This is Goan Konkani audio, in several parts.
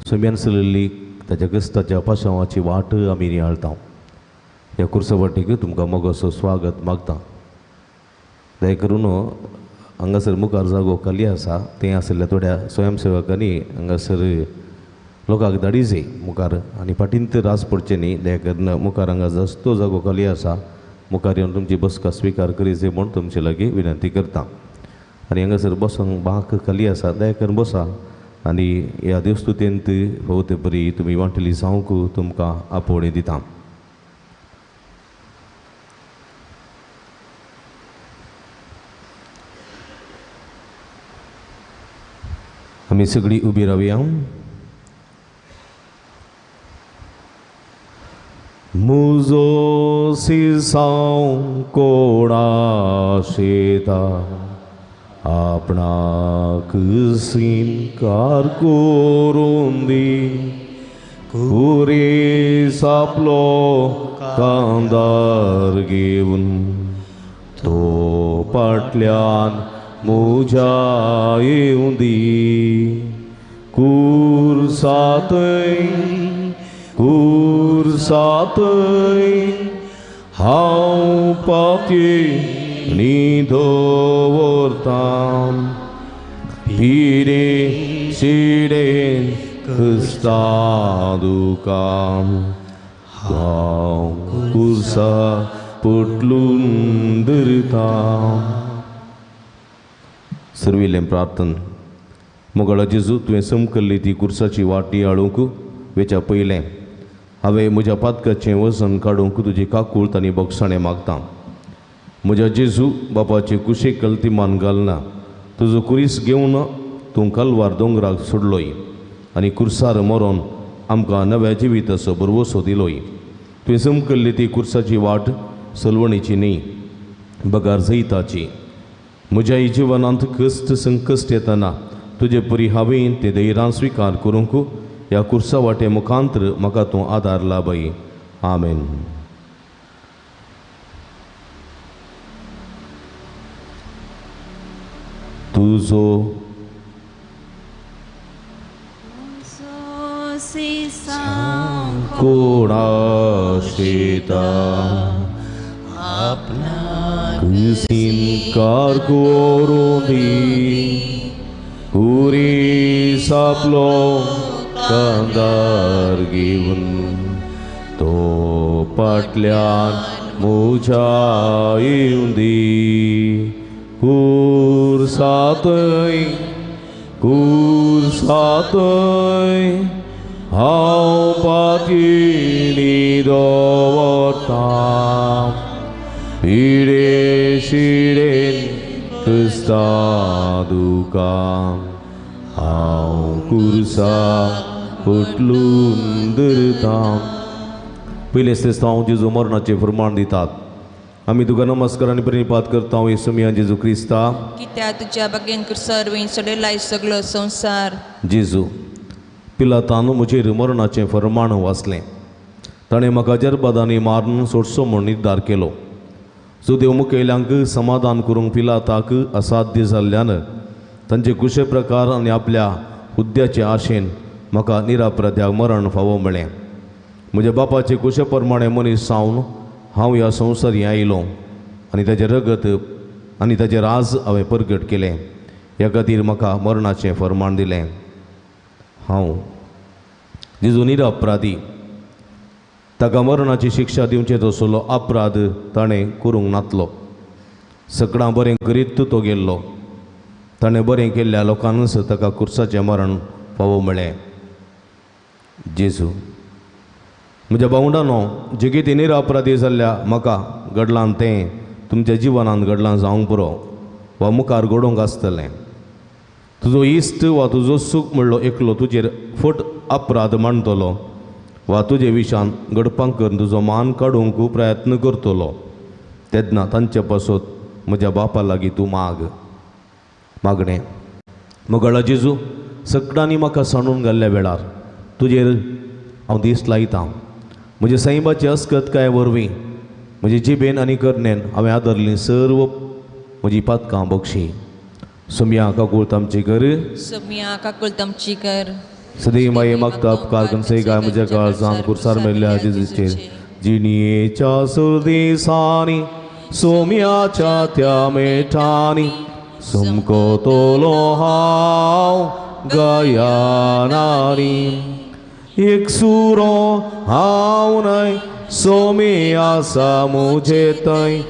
सोम्यान चलयल्ली ताच्या क्रिस्ताच्या पाशांवाची वाट आमी नियाळता. ह्या कुर्सा वाटेक तुमकां मोगाचो स्वागत मागता. दया करून हांगासर मुखार जागो खाली आसा तें आशिल्ल्या थोड्या स्वयंसेवकांनी हांगासर लोकांक धाडी जाय मुखार आनी फाटींत रास पडचें न्ही. दया करून मुखार हांगा जास्तो जागो खाली आसा, मुखार येवन तुमची बसका स्विकार करी जाय म्हूण तुमचे लागीं विनंती करता. आनी हांगासर बसोंक बांक खाली आसा, दया करून बसा आनी ह्या देवस्तुतेंत फावो ते परी तुमी वांटली जावंक तुमकां आपोवणें दिता. आमी सगळीं उबी रावया. मुजो सिसांव कोणा शेता आपणाक सिनकार करून दी, कुरी सापलो कांदार घेवन तो पाटल्यान मुजा येवं दी. कुर्सातय कुर्सातय हांव पातयेणी दवरतां, पिरे शिडेन क्रिस्ता दुकान हांव कुर्सा पोटलून धरतां. सर्विलें प्रार्थन. मोगाळा जेजू, तुवें समकल्ली ती कुर्साची वाट नियाळूंक वेच्या पयलें हांवें म्हज्या पातकाचें वजन काडूंक तुजी काकूळत आनी बोगसाणें मागता. म्हज्या जेजू, बापाचे कुशेक कलती मान घालना, तुजो कुरीस घेवन तूं कलवार दोंगराक सोडलोय आनी कुर्सार मरोन आमकां नव्या जिविताचो भरवसो दिलोय. तुवें समकल्ली ती कुर्साची वाट सलवणीची न्ही बगार जैताची. म्हज्या जिवनांत कश्ट संकश्ट येतना तुजे परी हांवें ते धैर्यान स्विकार करूंक ह्या कुर्सा वाटे मुखांतर म्हाका तूं आदार लाभय. आमेन. तुजो कोणा शेता सिनकार करून दी, कुरी सापलो कांदार घेवन तो पाटल्यान मुजा येवं दी. कुर्सातय कुर्सातय हांव पातयेणी दवरतां, पिडे शिडेन क्रिस्ता दुकान हांव कुर्सा पोटलून धरतां. पयलें क्रिस्तांव जेजू मरणाचें प्रमाण दितात. आमी तुका नमस्कार आनी प्रणिपात करता येसुमिया जेजू क्रिस्ता, कित्याक तुज्या बागेन कुर्सार वयन सडयलाय सगळो संवसार. जेजू, पिलातान म्हजेर मरणाचें फर्माण वाचलें. ताणें म्हाका जरबादांनी मारून सोडचो म्हूण निर्धार केलो. जुदेव मुखेल्यांक समाधान करूंक पिलाताक असाध्य जाल्ल्यान तांचे कुशे प्रकार आनी आपल्या हुद्द्याचे आशेन म्हाका निरापराध्याक मरण फावो मेळ्ळें. म्हज्या बापाचे कुशे प्रमाणें मनीस जावन हांव ह्या संवसारी आयलो आनी ताचें रगत आनी ताचें राज हांवें परगट केलें. ह्या खातीर म्हाका मरणाचें फर्माण दिलें. हांव जेजू निरापराधी, ताका मरणाची शिक्षा दिवचे तसलो अपराध ताणें करूंक नातलो. सगळां बरें करीत तो गेल्लो. ताणें बरें केल्ल्या लोकांनूच ताका कुर्साचें मरण फावो मेळ्ळें. जेजू, म्हज्या भावंडानो, जगेती निरापराधी जाल्ल्या म्हाका घडलां तें तुमच्या जिवनांत घडलां जावंक पुरो वा मुखार घडोवंक आसतलें. तुजो इश्ट वा तुजो सूख म्हणलो एकलो तुजेर फट अपराध मांडटलो वा तुजे विशान घडपांक करून तुजो मान काडूंक प्रयत्न करतलो, तेन्ना तांचे पासत म्हज्या बापा लागीं तूं माग. मागणें. मोगाळा जेजू, सगळ्यांनी म्हाका सांडून घाल्ल्या वेळार तुजेर हांव दीस लायतां. म्हजे सैमाची अस्कतकाय वरवीं म्हजे जिबेन आनी करणेन हांवें आदरली सर्व म्हजी पातकां बक्षी. सोमया काकूळ तामची कर, सोमया काकूळ तामची कर. सदी माये मागता उपकार कनसे गाय म्हज्या काळजान कुर्सार मेल्ल्या जेजूचेर जिणयेच्या सुरदिसांनी सोम्याच्या त्या मेठांनी सुमको तोलो हांव गयानानी एक सुरो हांव न्हय सोमी आसा मुजे थंय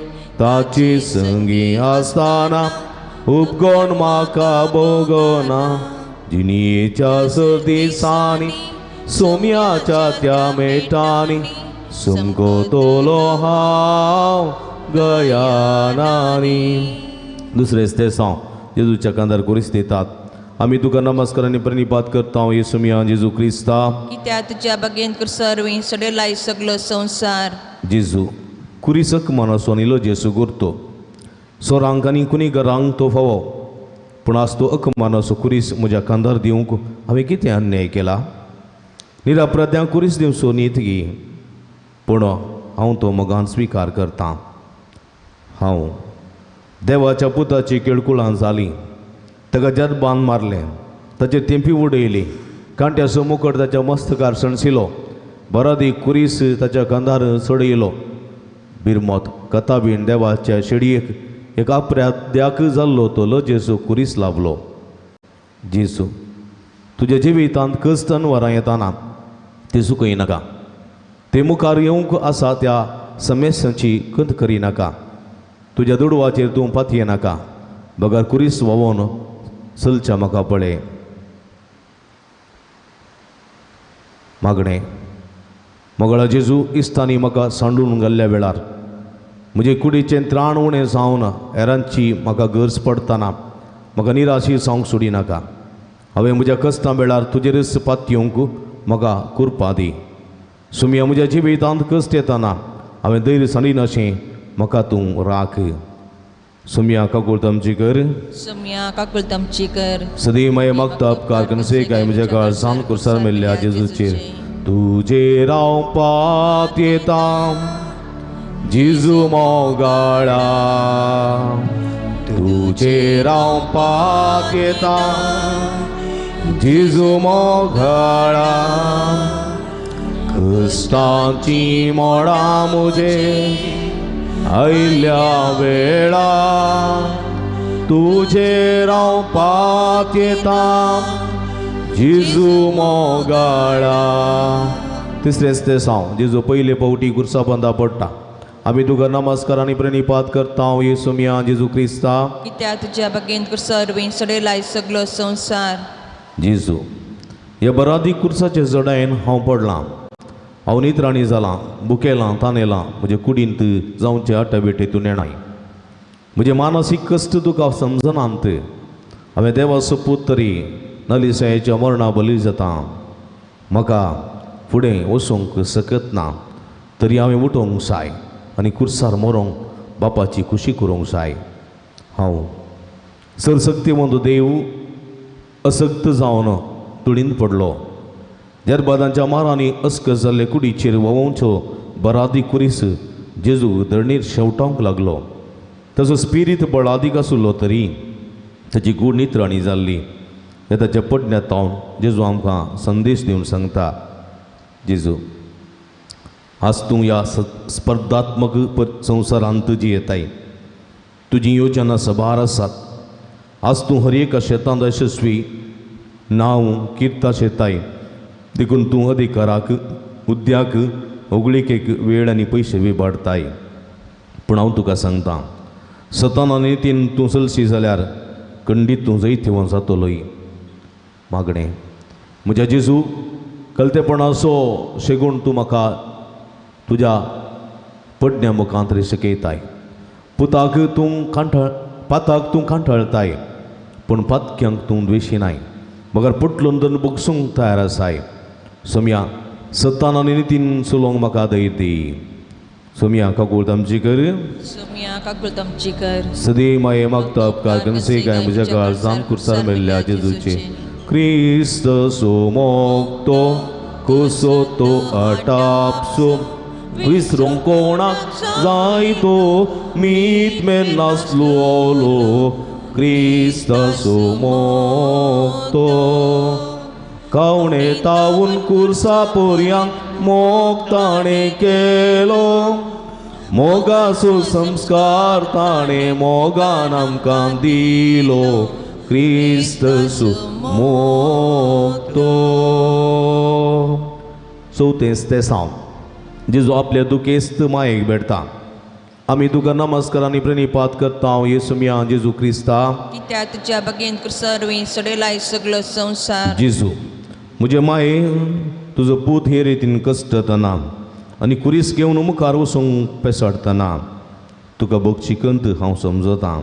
ताची संगी आसतना उपगण म्हाका भोगना जिणयेच्या सुरदिसांनी सोम्याच्या त्या मेठांनी सुमको तोलो हांव गयानानी. दुसरें तेसांव जेजूच्या कांदार कुरीस दितात. आमी तुका नमस्कार आनी प्रणिपात करता येसू मिया जेजू क्रिस्ता कित्याक तुज्या बागेन कुर्सार सडलाय सगलो संवसार. जेजू कुरीसक मनासो आनी जेजू करतो सोरांक आनी कुनीगरांक तो फावो पूण आज तो अकमानाचो कुरीस म्हज्या कांदार दिवंक हांवें कितें अन्याय केला? निरापराध्यांक कुरीस दिवचो न्ही गी पूण हांव तो मोगान स्विकार करतां. हांव देवाच्या पुताची केळकुळां जालीं ताका जरबान मारलें ताचेर तेंपी उडयली कांट्याचो मुकट ताच्या मस्तकार सणसिलो बरादी कुरीस ताच्या कांदार चडयलो. बिरमत कथाबीन देवाच्या शेडयेक एक अपराध्याक जाल्लो तो लजेचो कुरीस लाभलो. जेजू तुज्या जिवितांत कश्टान वरां येताना ती चुकयनाका ते मुखार येवंक आसा त्या समस्यांची खंत करिनाका तुज्या दुडवाचेर तूं पातयेनाका बगर कुरीस व्हांवोन चलच्या म्हाका पळय. मागणें मोगळा जेजू इस्तांनी म्हाका सांडून घाल्ल्या वेळार म्हजे कुडीचें त्राण उणें जावन हेरांची म्हाका गरज पडटना म्हाका निराशी जावंक सोडिनाका. हांवें म्हज्या कश्टां वेळार तुजेरच पातयेवंक म्हाका कुरपा दी. सुमया म्हज्या जिवितांत कश्ट येताना हांवें धैर्य सांडिनाशें म्हाका तूं राख. सुमया काकूळ आमची कर. सुमया काकूळ आमची कर. सदी माये मागता उपकार कनसे काय म्हज्या काळजान कुर्सार मेल्ल्या जेजूचेर तुजेर हांव पातयेता जेजू मोगाळा तुजेर हांव पातयेता जेजू मोगाळा क्रिस्ताची मोडां म्हजे आयल्या वेळा तुजेर हांव पातयेता जेजू मोगाळा. तिसरें तेसांव जेजू पयले फावटी कुर्सा बांदा पडटा. आमी तुका नमस्कार आनी प्रणिपात करता येसू मिया जेजू क्रिस्ता कित्याक तुज्या बागेन कुर्सार सडलाय सगलो संवसार. जेजू ह्या बरादी कुर्साचे जडायेन हांव पडलां हांव नित्राणी जालां बुकेलां तानेलां म्हजे कुडींत जावचे आटाबेटे तूं नेणाय म्हजे मानसीक कश्ट तुका समजनात. हांवें देवाचो पूत तरी नलिसायेच्या मरणा बली जाता म्हाका फुडें वचूंक शकत ना तरी हांवें उठोवंक जाय आनी कुर्सार मरोंक बापाची खुशी करूंक जाय. हांव सरसक्तिवंत देव असक्त जावन तुळींत पडलो. जरबादांच्या मारांनी अस्कस जाल्ले कुडीचेर व्हांवच्यो बरादी कुरीस जेजू धरणीर शेवटावंक लागलो. ताचो स्पिरीत बळादीक आसलो तरी ताची गूढ नित्राणी जाल्ली. हे ताच्या पडण्यांत हांव जेजू आमकां संदेश दिवन सांगता जेजू आज तूं ह्या स्पर्धात्मक संवसारांत जियेताय तुजी योजना सबार आसात. आज तूं हर एका शेतांत यशस्वी नांव किर्ता शेताय देखून तूं अधिकाराक उद्याक होगळिकेक वेळ आनी पयशे विबाडताय. पूण हांव तुका सांगता सतान आनी नितीन तूं चलशी जाल्यार खंडीत तूं जैतिवंत जातलोय. मागणें म्हज्या जेजू कलतेपणाचो शेगूण तूं म्हाका तुज्या पडण्या मुखांत शिकयताय. पुताक तूं कांठाळ पाताक तूं कांठाळताय पूण पातक्यांक तूं द्वेशिनाय मगर पुटलून धरून बगसूंक तयार आसाय. सोम्या सत्तान आनी नितीन चलोवंक म्हाका दय दी. सोम्या काकूळ आमची कर. सोम्या काकूळ आमची कर. सदी माये मागता उपकार कनसे काय म्हज्या काळजान कुर्सार मेल्ल्या जेजूचे क्रिस्त सोमोक्तो कसो तो अटापसो विसरूंक कोणाक जाय तो मीत मेन्नासलो क्रिस्त सोमोक्तो. कवणे तावून कुर्सा पोरयांक मोग ताणें केलो मोगासो संस्कार ताणें मोगान आमकां दिलो क्रिस्त सुमोगतो. चवथें तेसांव जेजू आपल्या दुखेस्त मायेक भेटता. आमी तुका नमस्कार आनी प्रणिपात करता येसू मिया जेजू क्रिस्ता. कित्याक तुज्या बगेन कुर्सार सडयलाय सगळो संवसार. जेजू म्हजे माये तुजो पूत हे रितीन कश्टतना आनी कुरीस घेवन मुखार वचूंक पेसाडटना तुका भोगची कंत हांव समजतां.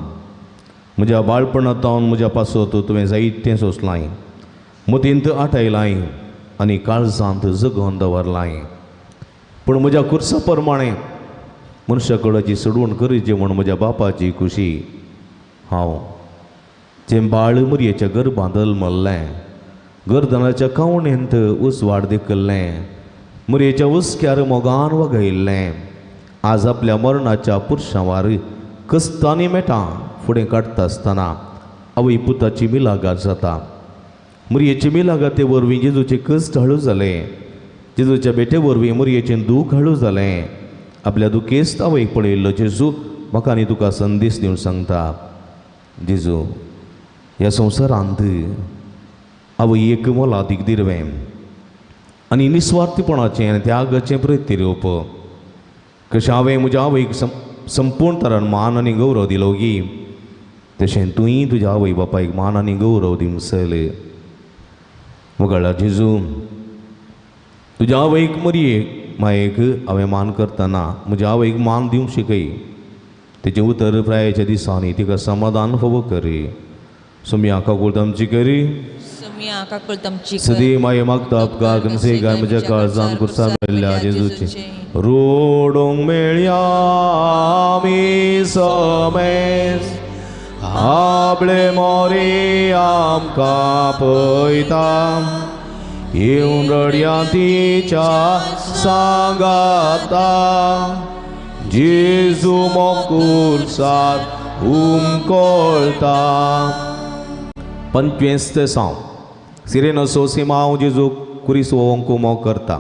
म्हज्या बाळपणांत म्हज्या पासत तुवें जायतें सोंसलां, मतींत आठयलां आनी काळजांत जगोवन दवरलां. पूण म्हज्या कुर्सा प्रमाणें मनशा कडाची सोडवण करीची म्हूण म्हज्या बापाची खुशी हांव जें बाळ मुरयेच्या गर्भांत जल्मल्लें, गर्दनाच्या कावणेंत उसवाड देखिल्लें, मुरयेच्या हुस्क्यार मोगान वगयल्लें, आज आपल्या मरणाच्या पुरशांवार कस्तांनी मेटां फुडें काडटा आसतना आवय पुताची मिलागात जाता. मुरयेचे मिलागाते वरवीं जेजूचे कश्ट हळू जाले, जेजूच्या भेटे वरवीं मुरयेचें दूख हळू जालें. आपल्या दुखेस्त आवयक पळयल्लो जेजू म्हाका आनी तुका संदेश दिवन सांगता, जेजू ह्या संवसारांत आवय एक मोलादीक दिरवें आनी निस्वार्थीपणाचें आनी त्यागाचें प्रतिरूप. कशें हांवें म्हज्या आवयक संपूर्ण तरान मान आनी गौरव दिलो गी तशें तुंय तुज्या आवय बापायक मान आनी गौरव दिवंक. मोगाळा जेजू तुज्या आवयक मरयेक मायेक हांवें मान करतना म्हज्या आवयक मान दिवंक शिकय. तेचें उतर प्रायेच्या दिसांनी तिका समाधान फावो करी. सुम्या काकूळत आमची करी. सदी माये मागता अपकार कनसे गाय म्हज्या काळजान कुर्सा मेळ्ळ्या जेजूचे रोडूंक मेळया आमी समेस आपले मोरी आमकां पळयता येवन रडया तिच्या सांगाता जेजू मोकुर्सार उमकळता. 25 तेसांव सिरेनसो सिमांव जेजू कुरीस वोंक मोग करता.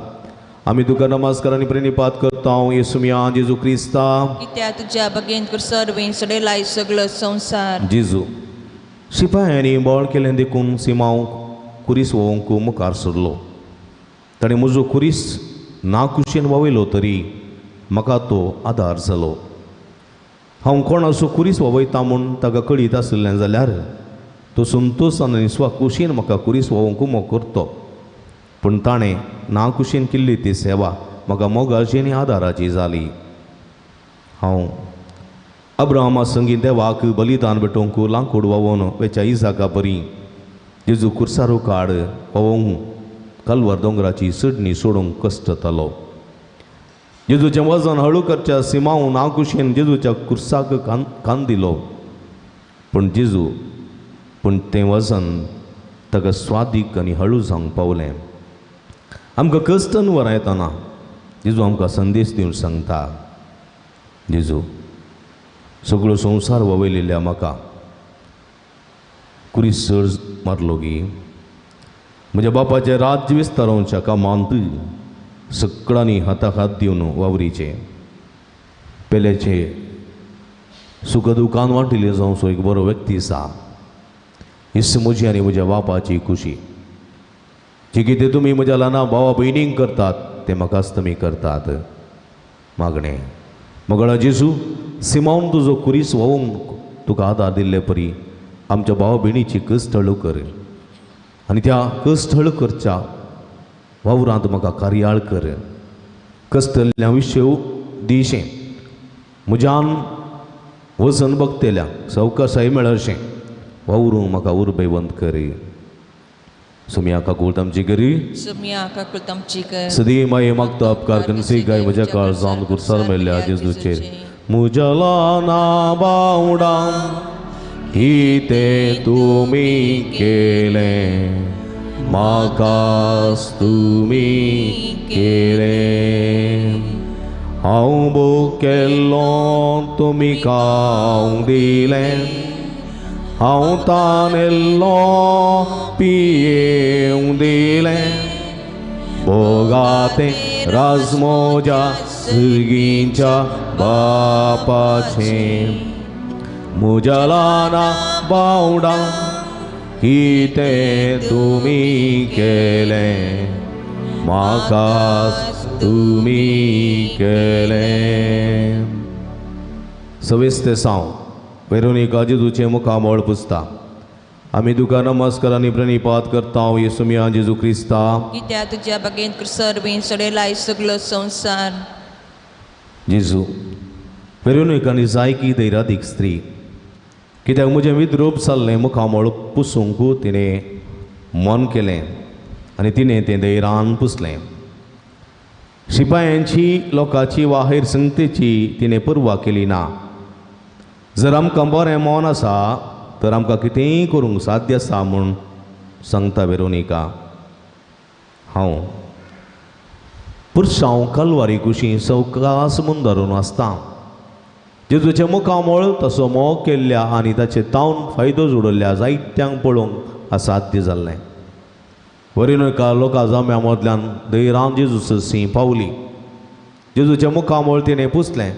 आमी तुका नमस्कार आनी प्रणिपात करता येसू मिया जेजू क्रिस्ता. कित्याक तुज्या बगेन कुर्सार सडयलाय सगळो संवसार. जेजू शिपायांनी बळ केलें देखून सिमांव कुरीस वोंक मुखार सरलो. ताणें म्हजो कुरीस नाकुशीन वावयलो तरी म्हाका तो आदार जालो. हांव कोणाचो कुरीस वावयता म्हूण ताका कळीत आशिल्लें जाल्यार तो संतोशान आनी स्वाकुशीन म्हाका कुरीस वावोवंक मोग करतो. पूण ताणें नाकुशीन केल्ली ती सेवा म्हाका मोगाची आनी आदाराची जाली. हांव अब्राहमा संगीत देवाक बलिदान भेटोवंक लांकूड वावोवन वेच्या इजाका बरी जेजू कुर्सारू काड वावोवंक कलवर दोंगराची चडणी सोडूंक कश्टतालो. जेजूचें वजन हळू करच्या सिमांव नाकुशीन जेजूच्या कुर्साक कान दिलो. पूण जेजू पूण तें वजन ताका स्वादीक आनी हळू जावंक पावलें. आमकां कश्टन वरायतना जेजू आमकां संदेश दिवन सांगता, जेजू सगळो संवसार ववयलेल्या म्हाका कुरीस चड मारलो गी म्हज्या बापाचें राज्य विस्तारोवच्या कामांत सगळ्यांनी हाताक हात दिवन वावरीचें पेल्याचें सुख दुकान वांटिल्लें जावचो एक बरो व्यक्ती आसा. हीच म्हजी आनी म्हज्या बापाची खुशी. जी कितें तुमी म्हज्या ल्हान भावा भयणींक करतात तें म्हाकाच तुमी करतात. मागणें मोगाळा जेजू सिमावन तुजो कुरीस व्होवंक तुका आदार दिल्ले परी आमच्या भाव भयणीची कश्ट हळू कर आनी त्या कश्ट हळू करच्या वावरांत म्हाका कार्याळ कर. कश्टल्या विशय दिशें म्हज्यान वजन बगतेल्या सवकासाय मेळशें वावरूंक म्हाका उर्बेवंत कर. सुम्या काकूळत आमची करी. सुम्या काकूळत आमची कर. सदी माये मागता अपकार कनसी गाय म्हज्या काळजान कुर्सार मेळ्ळ्या जेजूचेर म्हज्या ल्हाना बावडां कितें तुमी केलें म्हाकाच तुमी केलें. हांव भुकेल्लो तुमी खावंक दिलें, हांव तानेल्लो पियेवंक दिलें भोगातें राजमोजा सुर्गींच्या बापाचें म्हज्या ल्हाना बावडा कितें तुमी केलें म्हाकाच तुमी केलें. सविस्ते साव वेरोनिका जेजूचें मुखामळ पुसता. आमी तुका नमस्कार आनी प्रणिपात करता येसू मिया जेजू क्रिस्ता. कित्याक तुज्या बागेन क्रुसार बीन सडयला सगलो संवसार. जेजू वेरोनिका आनी जायकी दैरादीक स्त्री कित्याक म्हजें विद्रूप जाल्लें मुखामळ पुसूंक तिणें मन केलें आनी तिणें तें दैरान पुसलें. शिपायांची लोकांची वा हेर संगतेची तिणें पर्वा केली ना. जर आमकां बरें मन आसा तर आमकां कितेंय करूंक साध्य आसा म्हूण सांगता वेरोनिका. हांव पुरसांव कलवारी कुशी सवकास मुंदरून आसता. जेजूचें मुखामळ तसो मोग केल्ल्या आनी ताचे तावन फायदो जोडिल्ल्या जायत्यांक पळोवंक असाध्य जाल्लें. वेरोनिका लोकां जम्या मदल्यान दैरान जेजू सरशी पावली. जेजूचें मुखामळ तिणें पुसलें.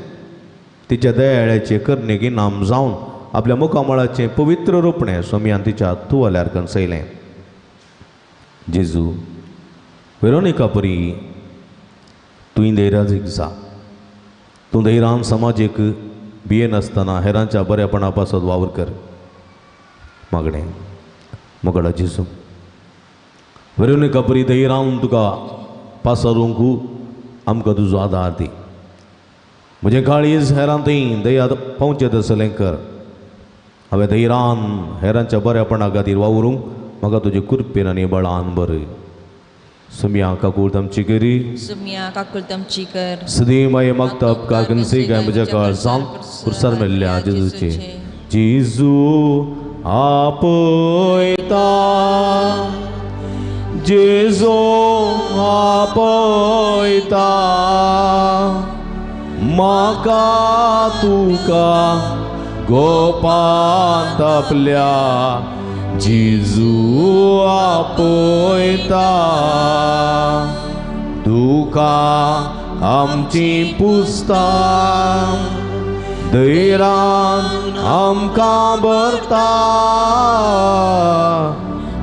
तिच्या दयाळ्याचे करणेक इनाम जावन आपल्या मुखामळाचें पवित्र रुपणें सोमयान तिच्या तुवाल्यार कणसयलें. जेजू वेरोनिका परी तुवें धैर्याजीक जा. तूं धैर्यान समाजीक भियेनासतना हेरांच्या बऱ्यापणा पासत वावर कर. मागणें मोगडा जेजू वेरोनिका परी धैर्यान तुका पासरूंक आमकां तुजो आदार दी. म्हजें काळीज हेरां थंय दया पावचें तसलें कर. हांवें धैर्यान हेरांच्या बऱ्यापणा खातीर वावरूंक म्हाका तुजे कृपेन आनी बळान बरय. सुमिया काकूळ आमची करी. सुमिया काकूळ आमची कर. सदी माये मागता उपकार कन्सी काय म्हज्या काळजांत पुरसार मेल्ल्या जेजूचे. जेजू आपयता जेजू आपयता म्हाका तुका गोपांत आपल्या जेजू आपयता. दुकां आमची पुसता धैर्यान आमकां भरता.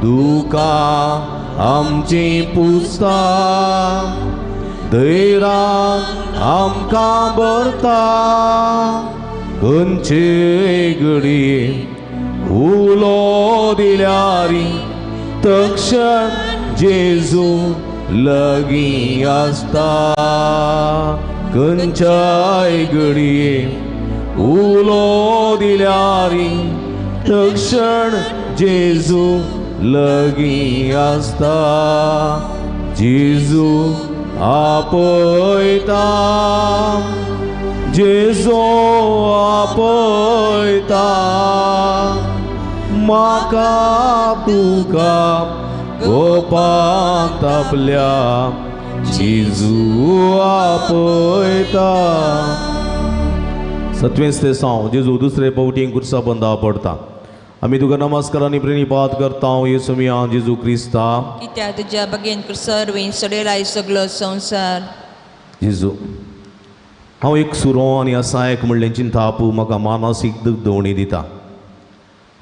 दुकां आमची पुसता धैर्यान आमकां भरता. खंयचे घडये उलो दिल्यारी तक्षण जेजू लगीं आसता. खंयच्याय घडये उलो दिल्यारी तक्षण जेजू लगीं आसता. जेजू आपयता जेजू आपयता म्हाका तुका गोपांत आपल्या जेजू आपयता. सतवेंच ते साव जेजू दुसरे फावटी कुर्सा बंदा पडता. आमी तुका नमस्कार आनी प्रणिपात करता येसू मिया जेजू क्रिस्ता. कित्याक तुज्या बागेन क्रुसार बीन सडयला सगलो संवसार. जेजू हांव एक सुरो आनी असायक म्हणलें चिंताप म्हाका मानसीक दुखदवणी दिता.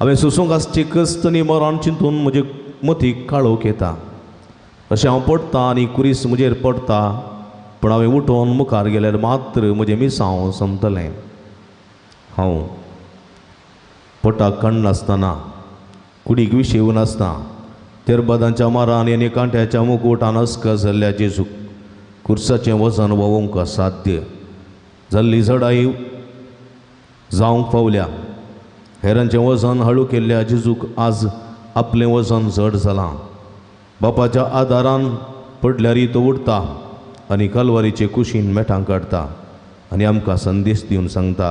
हांवें सोसूंक आसची कस्त आनी मरण चिंतून म्हजे मतीक काळोख येता. अशें हांव पडटा आनी कुरीस म्हजेर पडटा पूण हांवें उठोवन मुखार गेल्यार मात्र म्हजें मिसांव सोंपतलें. हांव पोटाक काडनासतना कुडीक विशेवन आसता तेरबादांच्या मारान आनी कांट्याच्या मुकुटान अस्कस जाल्ल्या जेजूक कुर्साचें वजन व्होवंक असाध्य जाल्ली जडाई जावंक पावल्या. हेरांचें वजन हळू केल्ल्या जेजूक आज आपलें वजन जड जालां. बापाच्या आदारान पडल्यारय तो उठता आनी कलवारीचे कुशीन मेठां काडटा आनी आमकां संदेश दिवन सांगता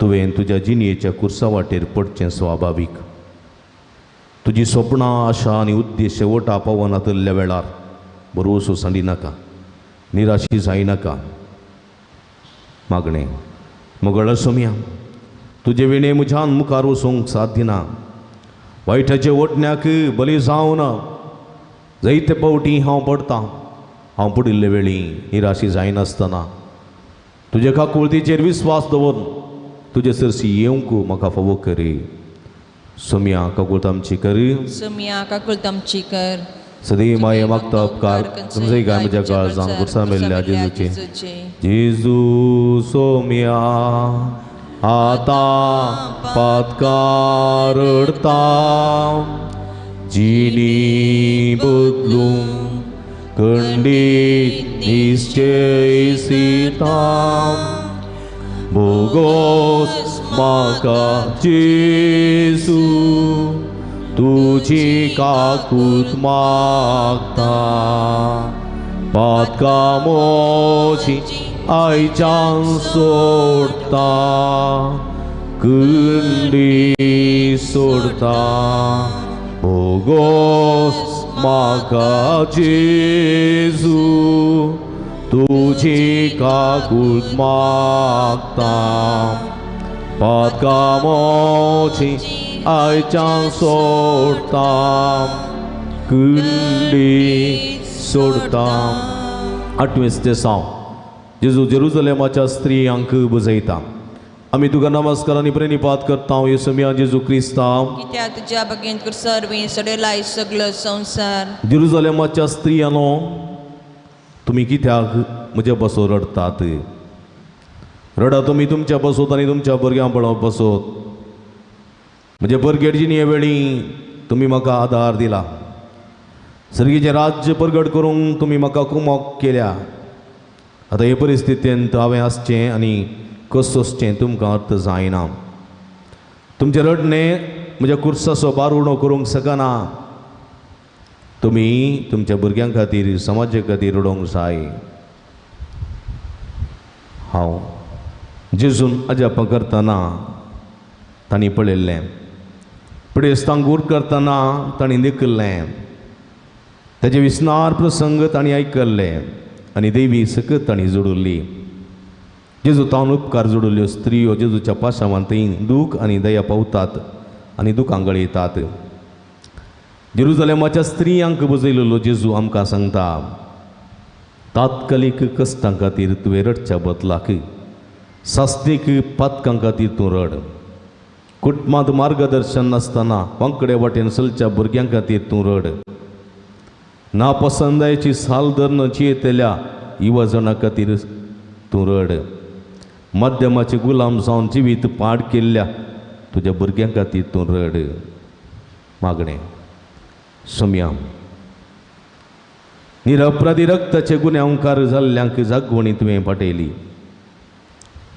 तुवें तुज्या जिणयेच्या कुर्सा वाटेर पडचें स्वाभावीक. तुजी सपनां आशा आनी उद्देश वटा पावनातल्या वेळार भरवसो सांडी नाका, निराशी जायनाका. मागणें मोगळ सोमया तुजे विणे म्हज्यान मुखार वचूंक साथ दिना. वायटाचे ओटण्याक बली जावन जायते पावटी हांव पडटां. हांव पडिल्ले वेळी निराशी जायनासतना तुजे काकुळतीचेर विस्वास दवरून तुजे सरशी येवंक म्हाका फावो करी. सोम्या काकुळत आमची करी. सोम्या काकुळत आमची कर. सदी माये मागता उपकार तुमचे काय म्हज्या काळजान कुर्सा मेल्ल्या जेजूचे. जेजू सोम्या आतां पातकार रडता, जिणी बदलूंक खंडीत निश्चय सीता. भोगोस म्हाका जेजू तुजी काकूत मागता, पातका मोजी आयच्यान सोडता, कुंडी सोडता. भोगोस म्हाका जेजू तुजी काकूत मागता, पातका मोजी आयच्यान सोडता, कुंडी सोडता. आठवें तेसांव जेजू जेरुजलेमाच्या स्त्रियांक बुजयता. आमी तुका नमस्कार आनी प्रणिपात करता येसुम्या जेजू क्रिस्ता. कित्याक तुज्या बगेन सर्वीं सडेलाय सगलो संवसार. जेरुजलेमाच्या स्त्रियांनो, तुमी कित्याक म्हज्या बसो रडतात? रडा तुमी तुमच्या बसोत आनी तुमच्या भुरग्यां पळोवप बसोत. म्हजे भुरगे जिणे वेळी तुमी म्हाका आदार दिला. सर्गीचें राज्य परगट करूंक तुमी म्हाका कुमोक केल्या. आतां हे परिस्थितींत हांवें आसचें आनी कस सोंसचें तुमकां अर्थ जायना. तुमचें रडणें म्हज्या कुर्साचो भार उणो करूंक शकना. तुमी तुमच्या भुरग्यां खातीर समाजा खातीर रडोवंक जाय. हांव जेजून अजापां करतना तांणी पळयल्लें, पिडेस्तांक उर करतना तांणी देखिल्लें, ताजे विस्नार प्रसंग तांणी आयकल्ले आनी देवी सकत तांणी जोडिल्ली. जेजू तावन उपकार जोडिल्ल्यो स्त्रियो जेजूच्या पाशावान थंय दूख आनी दया पावतात आनी दुकां गळयतात. जेरुजलेमाच्या स्त्रियांक बुजयलेलो जेजू आमकां सांगता, तात्कालीक कश्टां खातीर तुवें रडच्या बदलाक सास्तीक पातकां खातीर तूं रड. कुटुंबांत मार्गदर्शन नासतना वांकडे वाटेन चलच्या भुरग्यां खातीर तूं रड. नापसंदायेची साल धरून जियेतल्या युवजणां खातीर तूं रड. माध्यमाचे गुलाम जावन जिवीत पाड केल्ल्या तुज्या भुरग्यां खातीर तूं रड. मागणें सोम्या निरपराधी रक्ताचे गुन्यांवकार जाल्ल्यांक जागवणी तुवें पाटयली.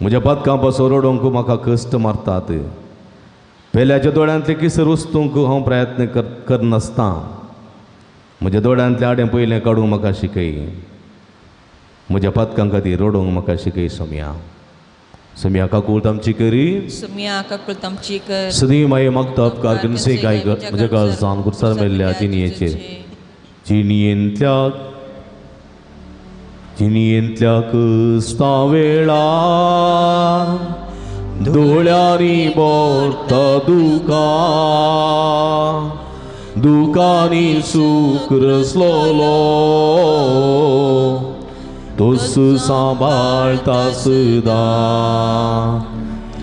म्हज्या पातकां पासून रडोवंक म्हाका कश्ट मारतात. पेल्याच्या दोळ्यांतले किसर वस्तूंक हांव प्रयत्न करनासता. म्हज्या दोळ्यांतलें आडें पयलें काडूंक म्हाका शिकय. म्हज्या पातकां खातीर रडोवंक म्हाका शिकय सोम्या. सोम्या काकूळत आमची करी. सोम्या काकूळत आमची कर. सदी माये मागता उपकार कनसे काय म्हज्या काळजान कुर्सार मेल्ल्या जिणयेचेर. जिणयेंतल्या जिणयेंतल्या कुस्ता वेळार दोळ्यांनी भरता दुकां, दुकांनी सूख रसलोलो तोस सांबाळता सदां.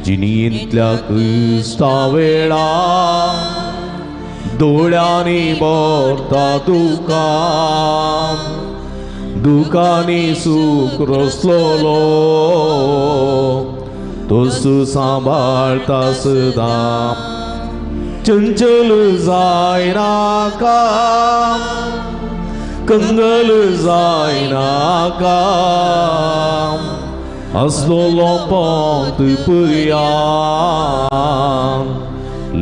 जिणयेंतल्या कुस्ता वेळार दोळ्यांनी भरता दुकां, दुकांनी सूख रसलोलो तोस सांबाळता सदां. चंचल जायनाका, कंगल जायनाका, आसलोलो पोंत पुरयान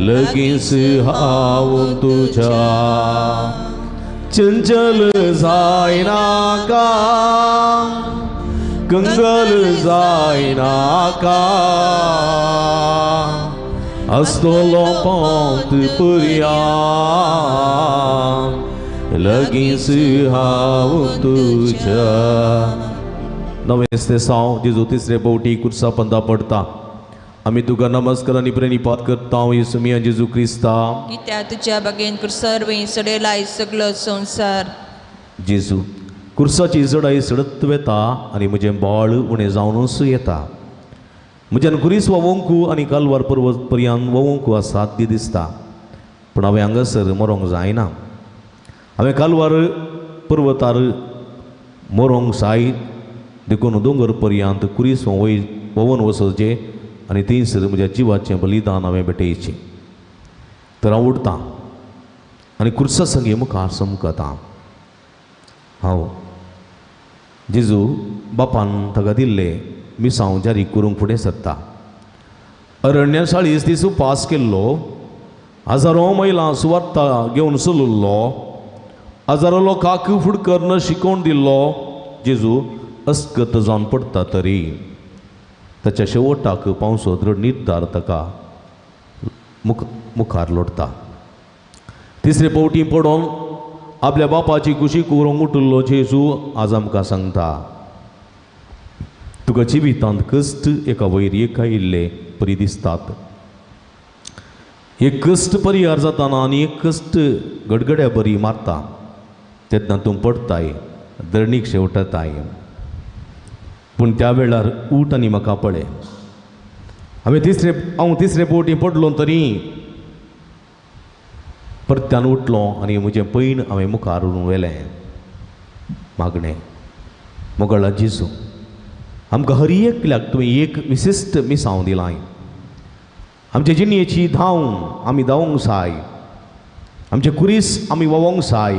लगींच हांव तुज्या. चंचल जायनाका, कंगल जायनाका, आसलोलो पोंत पुरयान लगींच हांव तुज्या. नवें तेसांव जेजू तिसरे पावटी कुर्सा पंदा पडता. आमी तुका नमस्कार आनी प्रणिपात करता येसुमिया जेजू क्रिस्ता. कित्याक तुज्या बागेन कुर्सार वयी सडयला सगलो संवसार. जेजू कुर्साची जडाय सडत वेता आनी म्हजें बाळ उणें जावनूच येता. म्हज्यान कुरीस वोवंकू आनी कालवार पर्वत पर्यान वोवंकू असाध्य दिसता, पूण हांवें हांगासर मरोंक जायना. हांवें कालवार पर्वतार मरोंक जाय देखून दोंगर पर्यांत कुरीस वोवन वचचें आनी थंयसर म्हज्या जिवाचें बलिदान हांवें भेटयचें. तर हांव उठतां आनी कुर्सा संगी मुखार समकतां. हांव जेजू बापान ताका दिल्लें मिसांव जारी करूंक फुडें सरता. अरण्या 40 दीस उपास केल्लो, हजारो मैलां सुवार्ता घेवन चलुल्लो, हजारो लोकांक फुडकर्न शिकोवन दिल्लो जेजू अस्कत जावन पडटा तरी ताच्या शेवटाक पावसो दृढ निर्धार ताका मुखार लोटता. तिसरे पावटी पडोन आपल्या बापाची कुशी करूंक उठिल्लो जेजू आज आमकां सांगता, तुका जिवितांत कश्ट एका वयर एक आयिल्ले परी दिसतात. एक कश्ट परिहार जाताना आनी एक कश्ट गडगड्या बरी मारता तेन्ना तूं पडताय, धरणीक शेवटताय. पूण त्या वेळार उठ आनी म्हाका पळय. हांव तिसरे पावटी पडलो तरी परत्यान उठलो आनी म्हजें पैण हांवें मुखार व्हेलें. मागणें मोगळा जेजू, आमकां हर एकल्याक तुवें एक विशिश्ट मिसांव दिलाय. आमचे जिणेची धांव आमी धांवंक जाय, आमचे कुरीस आमी वोवंक जाय,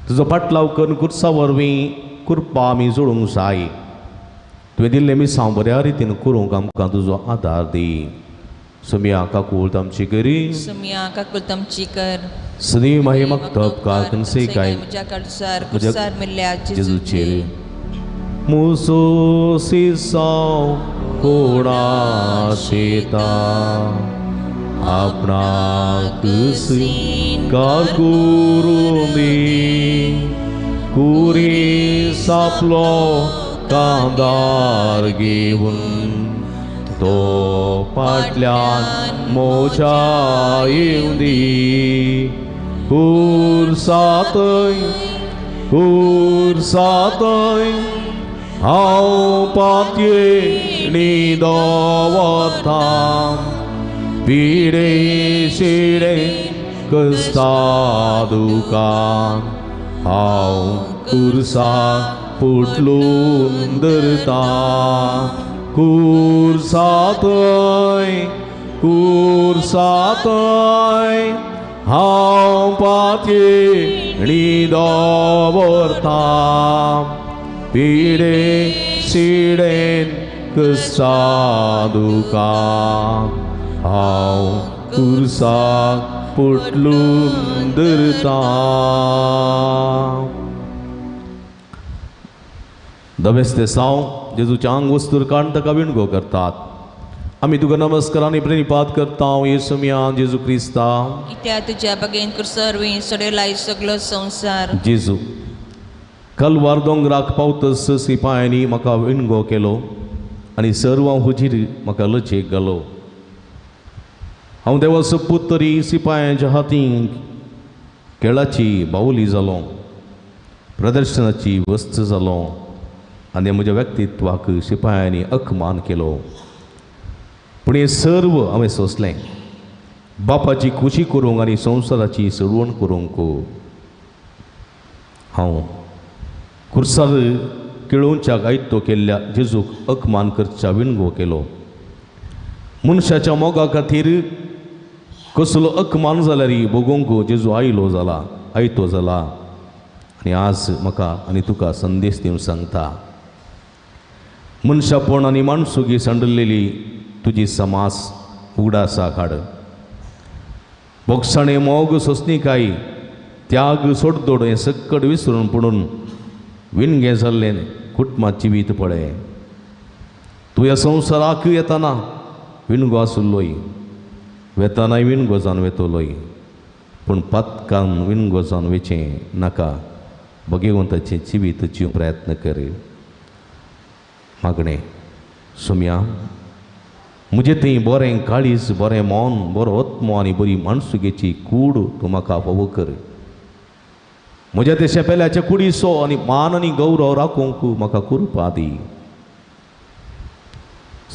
तुजो पाटलाव करून कुर्सा वरवीं कुरपा आमी जोडूंक जाय. तुवें दिल्लें मिसांव बऱ्या रितीन करूंक आमकां तुजो आदार दी. सुमिया काकूळ आमची करी, सुमिया काकूळ आमची कर. सदी माही मकतब कारकनसे काय म्हज्या काळजार कुर्सार मेल्ल्या जेजूचेर. मुसो सिसांव कोणा शेता आपणाक स्वीकार करूं दी, कुरी सापलो कांदार घेवन तो फाटल्यान मोजा येवं दी. कुर्सातय कुर्सातय हांव पातयेणी दवरता, पिडे शिडे कस्ता दुकान हांव कुर्सा पुटलून धरता. कुर्सातय कुर्सातय हांव पातयेणी दवरता, पिडे शिडेन कस्ता दुकान हांव कुर्साक पुटलून धरता. दवेस्ते साव जेजूच्या आंग वस्तूर काडून ताका विणगो करतात. आमी तुका नमस्कार आनी प्रणिपात करता येसुमिया जेजू क्रिस्ता. कित्याक तुज्या बागेन कुर्सार वयी सडयला सगलो संवसार. जेजू कलवार दोंगराक पावतस सिपायांनी म्हाका विणगो केलो आनी सर्व हुजीर म्हाका लजेक घालो. हांव देवाचो पूत तरी सिपायांच्या हातीं खेळाची बावली जालो, प्रदर्शनाची वस्त जालो आनी म्हज्या व्यक्तित्वाक शिपायांनी अकमान केलो. पूण हें सर्व हांवें सोंसलें बापाची खुशी करूंक आनी संवसाराची सोडवण करूंक. हांव कुर्सार केळोवच्याक आयतो केल्ल्या जेजूक अकमान करच्या विणगो केलो. मनशाच्या मोगा खातीर कसलो अकमान जाल्यार भोगोवंक जेजू आयलो जाला, आयतो जाला. आनी आज म्हाका आनी तुका संदेश दिवन सांगता, मनशापण आनी माणसुगी सांडलेली तुजी समाज उगडासा काड. बोगसाणे मोग सोंसणीकाय त्याग सोडदोड हें सक्कड विसरून पडून विणगें जाल्लें कुटुंबात जिवीत पळय. तूं ह्या संवसाराक येताना विणगो आसुल्लोय, वेतानाय विणगो जावन वेतलोय, पूण पातकान विणगो जावन वेचें नाका. भगवंताचें जिवीत जिवंक प्रयत्न कर. मागणें सुम्या म्हजें थंय बरें काळीज, बरें मन, बरो आत्मो आनी बरी माणसुगेची कूड तूं म्हाका फावो कर. म्हज्या ते शेपेल्याच्या कुडीचो आनी मान आनी गौरव राखूंक म्हाका कृपा दी.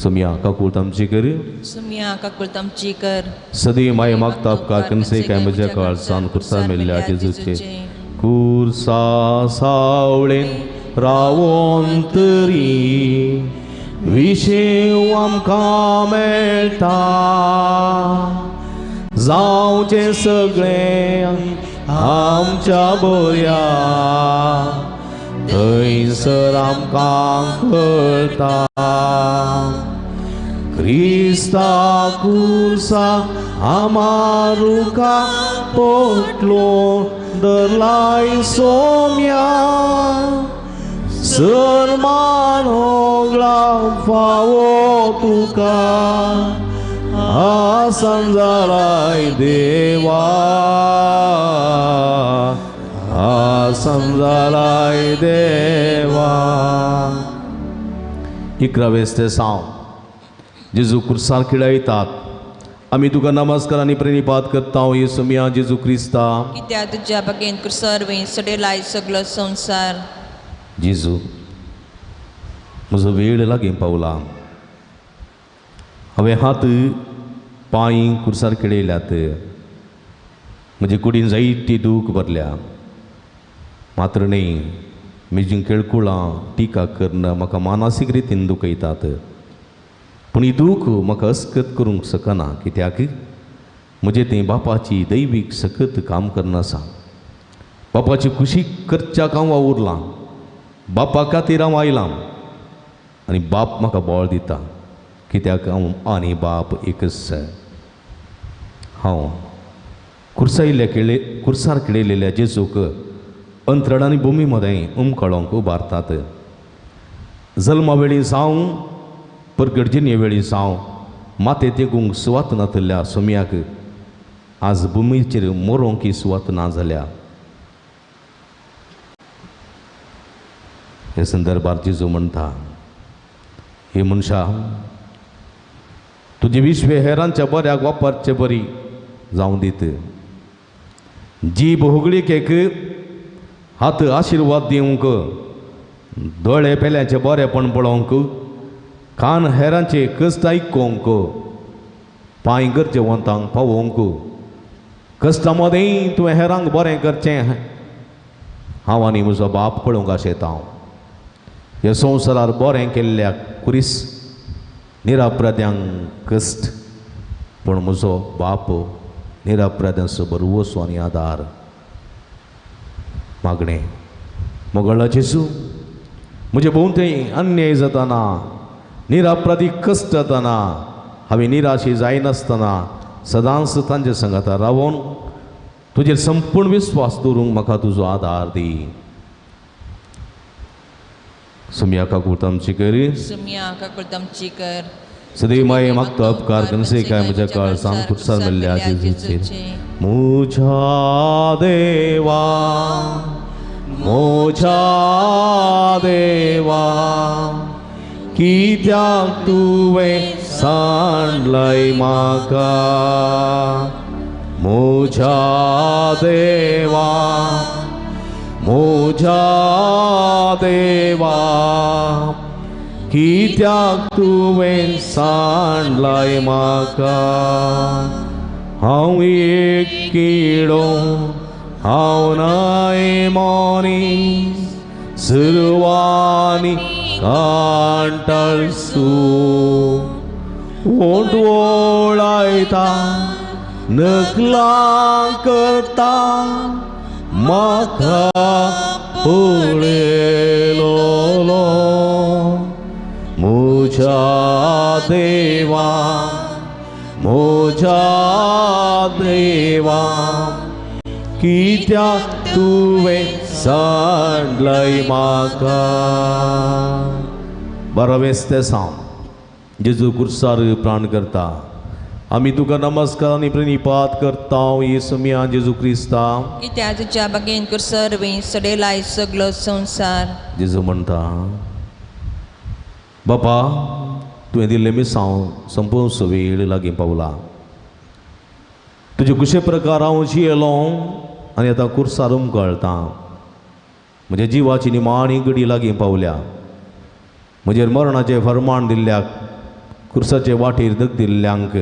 सोमया काकूळ आमची कर. सोमया काकूळ आमची कर. सदी माय मागता उपकार कनसे काय म्हज्या काळजान खुर्सा मेल्ल्या जेजूचे खुर्सा सावळेन रावोन तरी विशेव आमकां मेळटा. जावचें सगळें आमच्या बऱ्या थंयसर आमकां कळटा. क्रिस्ता खुर्सा आमारुका पोटलो दरलाय सोम्या सरमान होगला फावो तुका आसन जालाय देवा, आसन जालाय देवा. 11वें साव जेजू खुर्सार खिळयतात. आमी तुका नमस्कार आनी प्रणिपात करता येसू मिया जेजू क्रिस्ता. कित्याक तुज्या बागेन खुर्सार वयी सडेलाय सगलो संवसार. जेजू म्हजो वेळ लागीं पावला. हांवें हात पांय खुर्सार खेळयल्यात. म्हजे कुडीन जायती दूख भरल्या. मात्र न्ही म्हजीं केळकुळां टिका करून म्हाका मानसीक रितीन दुखयतात. पूण ही दूख म्हाका अस्कत करूंक शकना कित्याक म्हजें तें बापाची दैवीक सकत काम करना आसा. बापाची खुशी करच्याक हांव वावुरलां. बापा खातीर हांव आयलां आनी बाप म्हाका बळ दिता कित्याक हांव आनी बाप एकच. हांव खुर्सायिल्ल्या खेळे खुर्सार खेळयलेल्या जेजूक अंतराळ आनी भुमी मदें उमकळोंक उबारतात. जल्मा वेळी जावं परगडजिणे वेळी जावं माते तेगूंक सुवात नातिल्ल्या सोम्याक आज भुमीचेर मोरोंक ही सुवात ना जाल्या. हे संदर्भार जेजू म्हणटा, हे मनशा तुजें विश्व हेरांच्या बऱ्याक वापरचे बरी जावं दीत. जीब होगळिकेक हात आशिर्वाद दिवंक, दोळे पेल्याचें बरेंपण पळोवंक, कान हेरांचे कश्ट आयकोंक, पांय गरजेवंतांक पावोवंक. कश्टां मदें तुवें हेरांक बरें करचें हांव आनी म्हजो बाप पळोवंक आशेता. ह्या संवसारार बरें केल्ल्या कुरीस निरापराध्यांक कश्ट, पूण म्हजो बाप निरापराध्यांचो बरवसो आनी आदार. मागणें मोगळा जेजू म्हजे भोंवतणी अन्याय जाताना, निरापराधी कश्ट जाताना हांवें निराशी जायनासतना सदांच तांचे सांगाता रावोन तुजेर संपूर्ण विस्वास दवरूंक म्हाका तुजो आदार दी. सोमया काकूळ आमची कर. सोमया काकूळ आमची कर. सदैव माये मागता उपकार कनसे काय म्हज्या काळजान खुर्सार मेल्ल्या जेजूचेर. म्हज्या देवा, म्हज्या देवा, कित्याक तुवें सांडलय म्हाका. म्हज्या देवा, म्हज्या देवा, कित्याक तुवें सांडलय म्हाका. हांव एक किडो, हांव न्हय मनीस, सुरवानी कांटळसू. ओंठ वळायता, नकलां करता, म्हाका पळयलो. म्हज्या देवा, म्हज्या देवा, कित्याक तुवें सांडलय म्हाका. 12वें तेसांव जेजू खुर्सार प्राण करता. आमी तुका नमस्कार आनी प्रणिपात करता येसू मिया जेजू क्रिस्ता. कित्याक तुज्या बागेन खुर्सार वयी सडेलाय सगलो संवसार. जेजू म्हणटा, बापा तुवें दिल्लें मिसांव संपोवचो वेळ लागीं पावला. तुजे कुशे प्रकार हांव जियेलो आनी आतां कुर्सार उमकळटा. म्हज्या जिवाची निमाणी घडी लागीं पावल्या. म्हजेर मरणाचें फरमाण दिल्ल्याक, कुर्साचे वाटेर दग दिल्ल्यांक,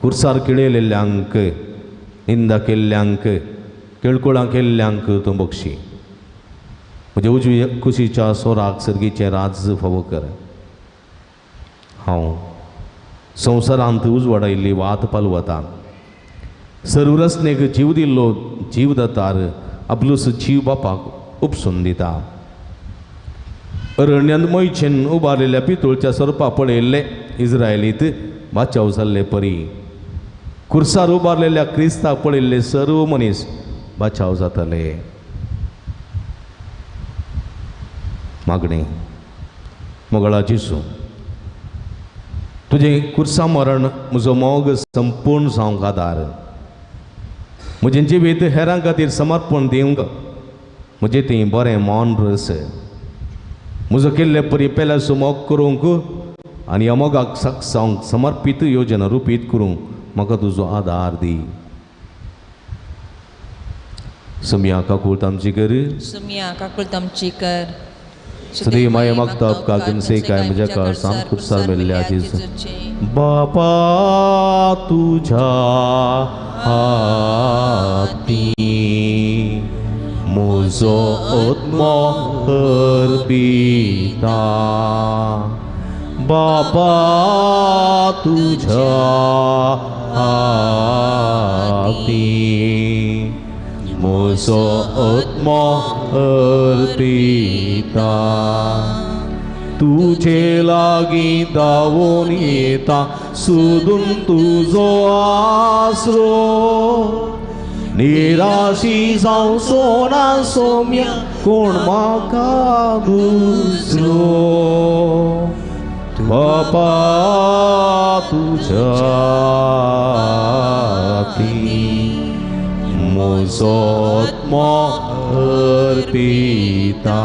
कुर्सार किळयलेल्यांक, निंदा केल्ल्यांक, केळकुळां केल्ल्यांक तूं बक्षी. म्हज्या उजवी कुशीच्या सोराक सर्गीचें राज फावो कर. हांव संवसारांत उजवाडायल्ली वात पालवता. सर्वरचनेक जीव दिल्लो जीव दातार आपलोच जीव बापाक उपसून दिता. अरण्यांत मोयचेन उबारलेल्या पितूळच्या सोरपा पळयल्ले इस्रायलीत बाचाव जाल्ले परी कुर्सार उबारलेल्या क्रिस्ताक पळयल्ले सर्व मनीस बाचाव जातले. मागणें. मोगळा जेजू, तुजें कुर्सा मरण म्हजो मोग संपूर्ण जावंक आदार. म्हजें जिवीत हेरां खातीर समर्पण दिवंक म्हजें तें बरें मौन रस. म्हजो केल्ले परी पेल्याचो मोग करूंक आनी ह्या मोगाक साक्ष जावंक समर्पीत योजना रुपीत करूंक म्हाका तुजो आदार दी. सुमया काकूळत आमची कर. सुमया काकूळत आमची कर. सदैव माये मागता कागनसे काय म्हज्या काळसान कुर्सार मेल्ल्या जेजूचे. बापा तुझ्या हाती म्हजो आत्मो अर्पिता. बापा तुझ्या हाती म्हजो आत्मो अर्पिता. तुजे लागीं धांवून येता सोदून तुजो आसरो. निराशी जावचो ना सोम्या कोण म्हाका दुसरो. बापा तुज्या हाती म्हजो आत्मो अर्पिता.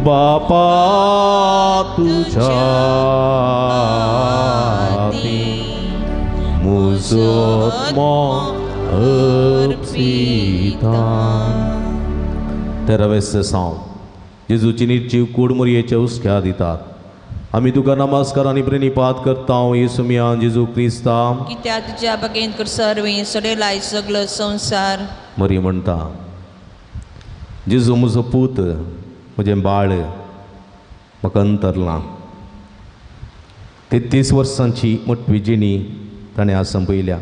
बापा तुझ्या हाती म्हजो आत्मो अर्पिता. तेरावें साव. जेजूची निर्जीव कूड मोरयेच्या हुस्क्या दितात. आमी तुका नमस्कार आनी प्रणिपात करता येसू मियां जेजू क्रिस्ता. कित्याक तुज्या बगेन कुर्सार वयी सडयलाय सगलो संवसार. मरी म्हणटा, जेजू म्हजो पूत, म्हजें बाळ म्हाका अंतरलां. 33 वर्सांची मोटवी जिणी ताणें आज संपयल्या.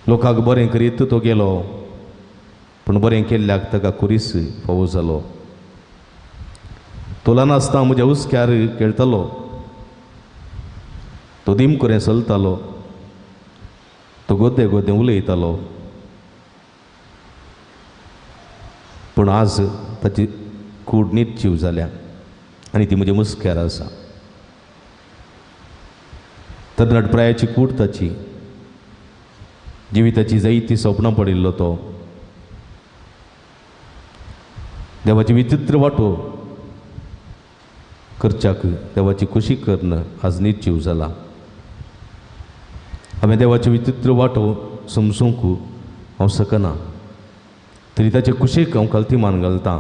लोकांक बरें करीत तो गेलो, पूण बरें केल्ल्याक ताका कुरीस फावो जालो. तो ल्हान आसतना म्हज्या हुस्क्यार खेळटालो, तो दिमकुरें चलतालो, तो गोदे गोदे उलयतालो. पूण आज ताची कूड निर्जीव जाल्या आनी ती म्हज्या मुस्क्यार आसा. तरणाट प्रायाची कूड ताची, जिविताची जायती सपनां पडिल्लो तो. देवाची विचित्र वाटो करच्याक देवाची खुशी करून आज निर्जीव जाला. हांवें देवाची विचित्र वाटो समजूंक हांव शकना, तरी ताचे कुशीक हांव खालती मान घालतां.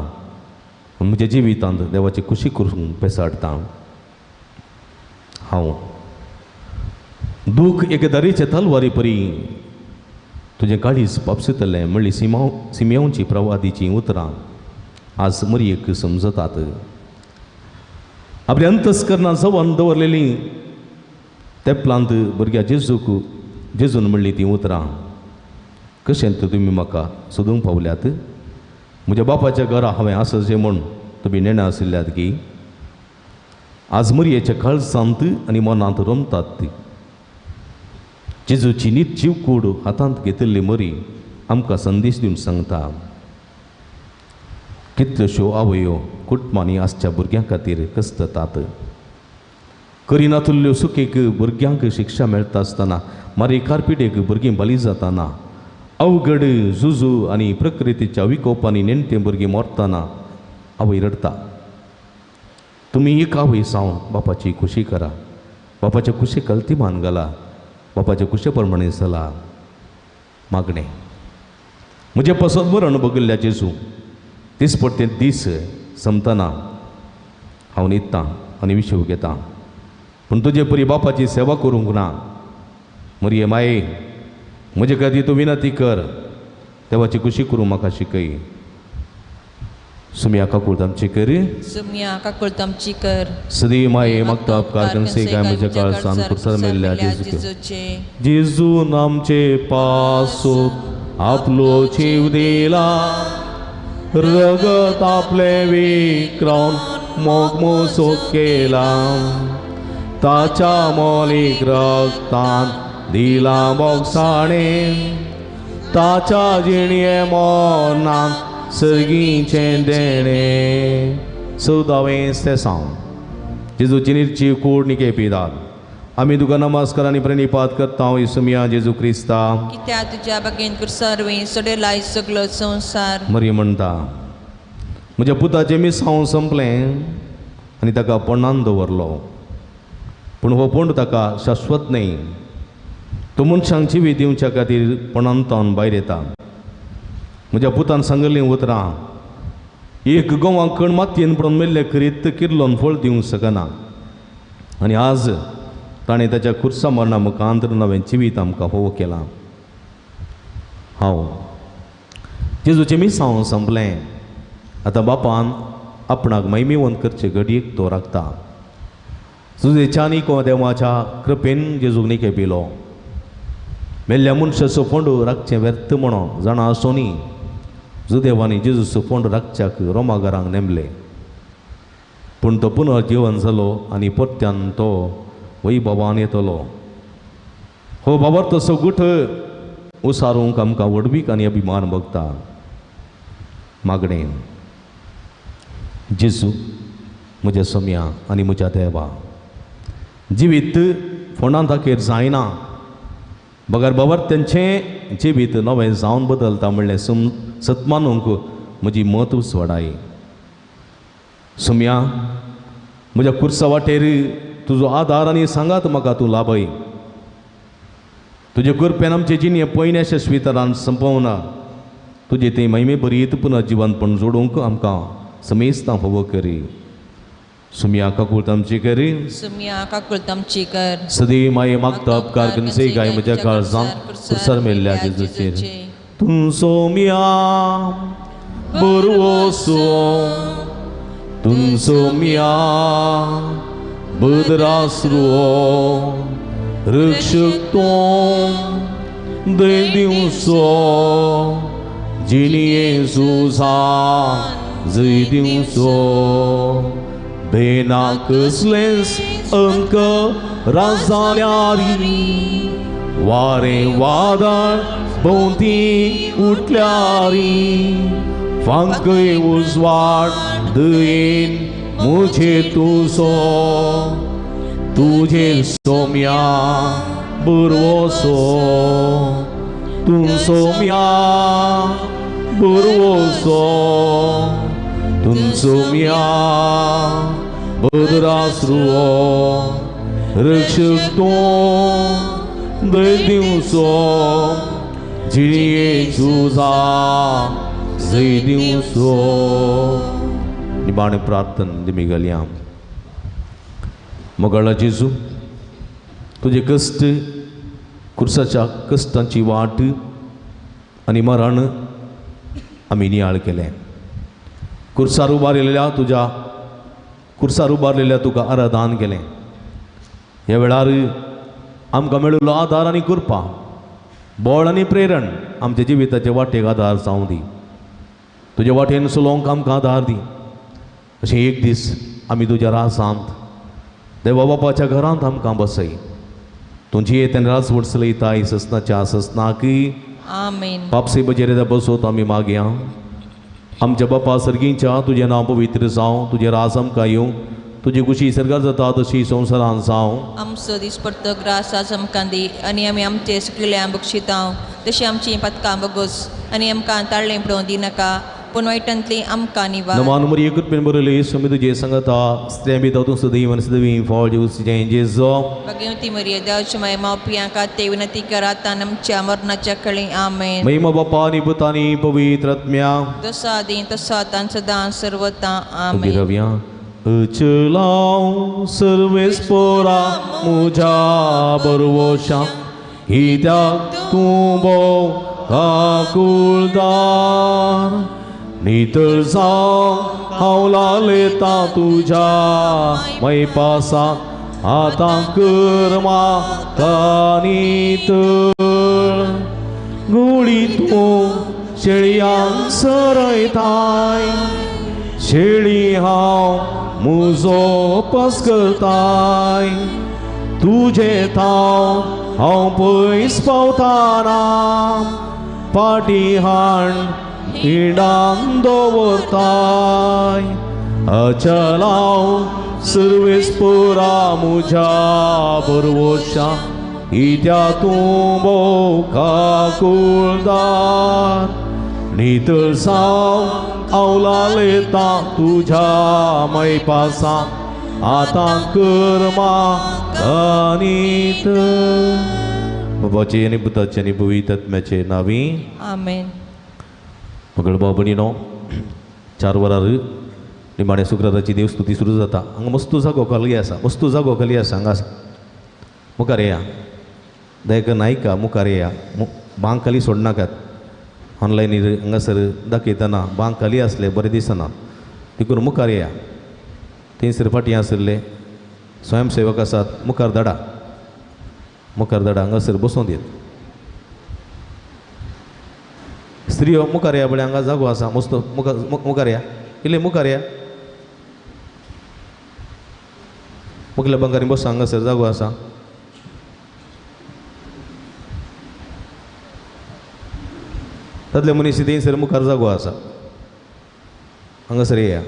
म्हज्या जिवितांत देवाची खुशी करूंक पेसाडटा. हांव दूख एके दरेचे तलवारी परी तुजें काळीज पापसितलें म्हणली सिम्यांवची प्रवादीचीं उतरां आज मरयेक समजतात. आपल्या अंतस्करणां जवन दवरलेलीं तेपलांत भुरग्या जेजूक जेजून म्हणली तीं उतरां, कशें तुमी म्हाका सोदूंक पावल्यात? म्हज्या बापाच्या घरा हांवें आसचें म्हूण तुमी नेणा आशिल्ल्यात की? आज मरयेच्या काळजांत आनी मनांत रमतात ती. जेजूची निर्जीव कूड हातांत घेतिल्ली मरी आमकां संदेश दिवन सांगता, कितल्योश्यो आवयो कुटुंबांनी आसच्या भुरग्यां खातीर कसतात. करिनातुल्ल्यो सुकेक भुरग्यांक शिक्षा मेळटा आसतना मारी कारपिटेक भुरगीं बली जाताना, अवघड जुजू आनी प्रकृतीच्या विकोपांनी नेणटे भुरगीं मरतना आवय रडटा. तुमी एक आवय जावन बापाची खुशी करा, बापाच्या खुशी कल्ती मान घाला, बापाच्या खुशे प्रमाणे चला। मागणें म्हजें पसंत मरण बगिल्ल्या जेजू दिसपट्टे दीस सोंपतना हांव न्हिदतां आनी विशेव घेतां, पूण तुजे परी बापाची सेवा करूंक ना। मरिये माये म्हजे खातीर तूं विनंती कर, देवाची खुशी करूं म्हाका शिकय। सुमिया काकूळ आमची कर, सुमिया काकूळ आमची कर। सदी माये मागता उपकार कनसे काय म्हज्या काळजान खुर्सार मेल्ल्या जेजूचे। जेजून आमचे पासून आपलो जीव दिला, रगत आपले विक्रावन मोग मोसो केला, ताच्या मोलीक रगतान दिला मोगसाणे, ताच्या जिणये मोनान सर्गीचें देणें। 14वें सेसांव। जेजूची निर्जीव कूड निके पिदाद आमी तुका नमस्कार आनी प्रणिपात करता इसुमिया जेजू क्रिस्ता, कित्याक तुज्या बागेन कुर्सार वयी सडयलाय सगलो संवसार। मरी म्हणटा म्हज्या पुताचें मिसांव संपलें आनी ताका पोंडान दवरलो, पूण हो पोंड ताका शाश्वत न्हय, तो मनशांक जिवी दिवच्या खातीर पोंडांतावन भायर येता। म्हज्या पुतान सांगिल्लीं उतरां एक गोवाक कण मातयेन पडून मेल्ले करीत किर्लोन फळ दिवंक शकना, आनी आज ताणें ताच्या खुर्सा मरणा मुखांतर नवें जिवीत आमकां फावो केलां। हांव जेजूचें मिसांव संपलें, आतां बापान आपणाक महिमेवंत करचे घडयेक तो राखता। सुजेच्या आनी देवाच्या कृपेन जेजूक निके पिलो। मेल्ल्या मनशाचो फोंडो राखचें व्यर्थ म्हणून जाणा आसोनी जुदेवांनी जेजूचो फोंडो राखच्याक रोमागारांक नेमले, पूण तो पुनर्जिवन जालो आनी परत्यान तो वैभवान येतलो। हो बाबर तसो गुठ उसारूंक आमकां व्हडवीक आनी अभिमान भोगता। मागणें जेजू म्हज्या सोम्या आनी म्हज्या देवा, जिवीत फोंडांत अखेर जायना बगर बाबर तेंचें जिवीत नवें जावन बदलता म्हणलें सत मानूंक म्हजी मत उसवाडाय। सोम्या म्हज्या कुर्सा वाटेर तुजो आदार आनी सांगात म्हाका तूं लाभय। तुजे कृपेन आमचे जिणें पयल्या यशस्वीतरान संपवना, तुजे ते महिमे बरीत पुनर्जिवनपण जोडूंक आमकां समेस्तां फावो करी। सुमिया काकूळ आमची करी, सुमिया काकूळ आमची कर। सदी माये मागता उपकार कनसे गाय म्हज्या काळजान कुर्सार मेल्ल्या जेजूचेर। तूं सोम्या बरवसो, तूं सोम्या बदरासरो, रक्षक तूं दय दिवसो, जिणये सुजान जय दिवसो, बेना कसलेंच अंक राजाल्यारी, वारें वादळ भोंवती उठल्यारी, फांकय उजवाड दयेन मुझे तुजो, तुझे सोम्या बरवसो, तूं सोम्या बरवसो, तूं सोम्या बदरासरो, रक्षक तूं दय दिवसो, जिणये तुजा जय दिवसो। निबाणे प्रार्थन दिमी घालया। मोगाळा जेजू, तुजे कश्ट खुर्साच्या कश्टांची वाट आनी मरण आमी नियाळ केलें। खुर्सार उबारिल्ल्या तुज्या खुर्सार उबारलेल्या तुका आराधन केलें। ह्या वेळार आमकां मेळिल्लो आदार आनी कृपा, बळ आनी प्रेरण आमच्या जिविताचे वाटेक आदार जावं दी। तुज्या वाटेन चलोवंक आमकां आदार दी। अशें एक दीस आमी तुज्या राजांत देवा बापाच्या घरांत आमकां बसय। तुजी येतन राजवट चलयताय ससनाच्या ससनाकी आमेन। पापसे बजेर बसोत आमी मागया। आमच्या बापा सर्गींच्या तुजें नांव पवित्र जावं, तुजें राज आमकां येवं, तुजी खुशी सर्गार जाता तशी संवसारान जावं। आमचो दिसपडतो ग्रास आज आमकां दी आनी आमी आमचे सुकिल्ल्या बक्षितांव तशी आमची पदकां बगोस आनी आमकां ताळ्ळें पडोवं दिनाका, पूण वायटांतली आमकां निवार. नमान मरिये कृपेन भरिल्ली स्वामी तुजे सांगता, स्त्रियां भितर तूं सदैव आनी सदैव फळ जेवचें जेजो. भगिनी मरिये देवाची माय मावपियां खातीर विनंती करात आनी आमच्या मरणाच्या कळी. आमेन. महिमा बापा आनी पुता आनी पवित्र आत्म्या. जसो आदी तसो आतां सदां सर्वता. आमेन. रव्या अचलाव सर्वेस्पोरा मुझा बरवशा, कित्याक तूं भोव काकुळदार. नितळ जावं हांव लालेता तुज्या मैपासा, आतां कर म्हाका नितळ. गुळी तूं शेळयांक सरयताय, शेळी हांव मुजो पस्करताय. तुजे थाव हांव पयस पावताना, पाटी हाण पिंडान दवरताय. अचलाव सर्वेस्पोरा मुझ्या बरवशा, कित्या तूं भोव काकुळदार. नितळ जावं हांव लालेता तुज्या मैपासा, आतां कर म्हाका नितळ. बाबाचे आनी पुताचे आनी पवित्र आत्म्याचे नांवी. आमेन. मगळ भाव भयणीनो, 4 वरार निमाण्या शुक्राराची देवस्तुती सुरू जाता. हांगा मस्त जागो खाली आसा, मस्त जागो खाली आसा. हांगा आसा, मुखार येया. दयाकर नायका मुखार येया. बांक खाली सोडनाकात. ऑनलायनीर हांगासर दाखयतना बांक खाली आसले बरें दिसना, देखून मुखार येया. थंयसर फाटीं आशिल्ले स्वयंसेवक आसात, मुखार धाडा, मुखार धाडा. हांगासर बसोवन दियात. स्त्रियो मुखार या पळय, हांगा जागो आसा मस्त. मुखार मुखार या, इल्ले मुखार या. मुखल्या बांकांनी बसा, हांगासर जागो आसा. दादले मनीस थंयसर मुखार जागो आसा, हांगासर येया.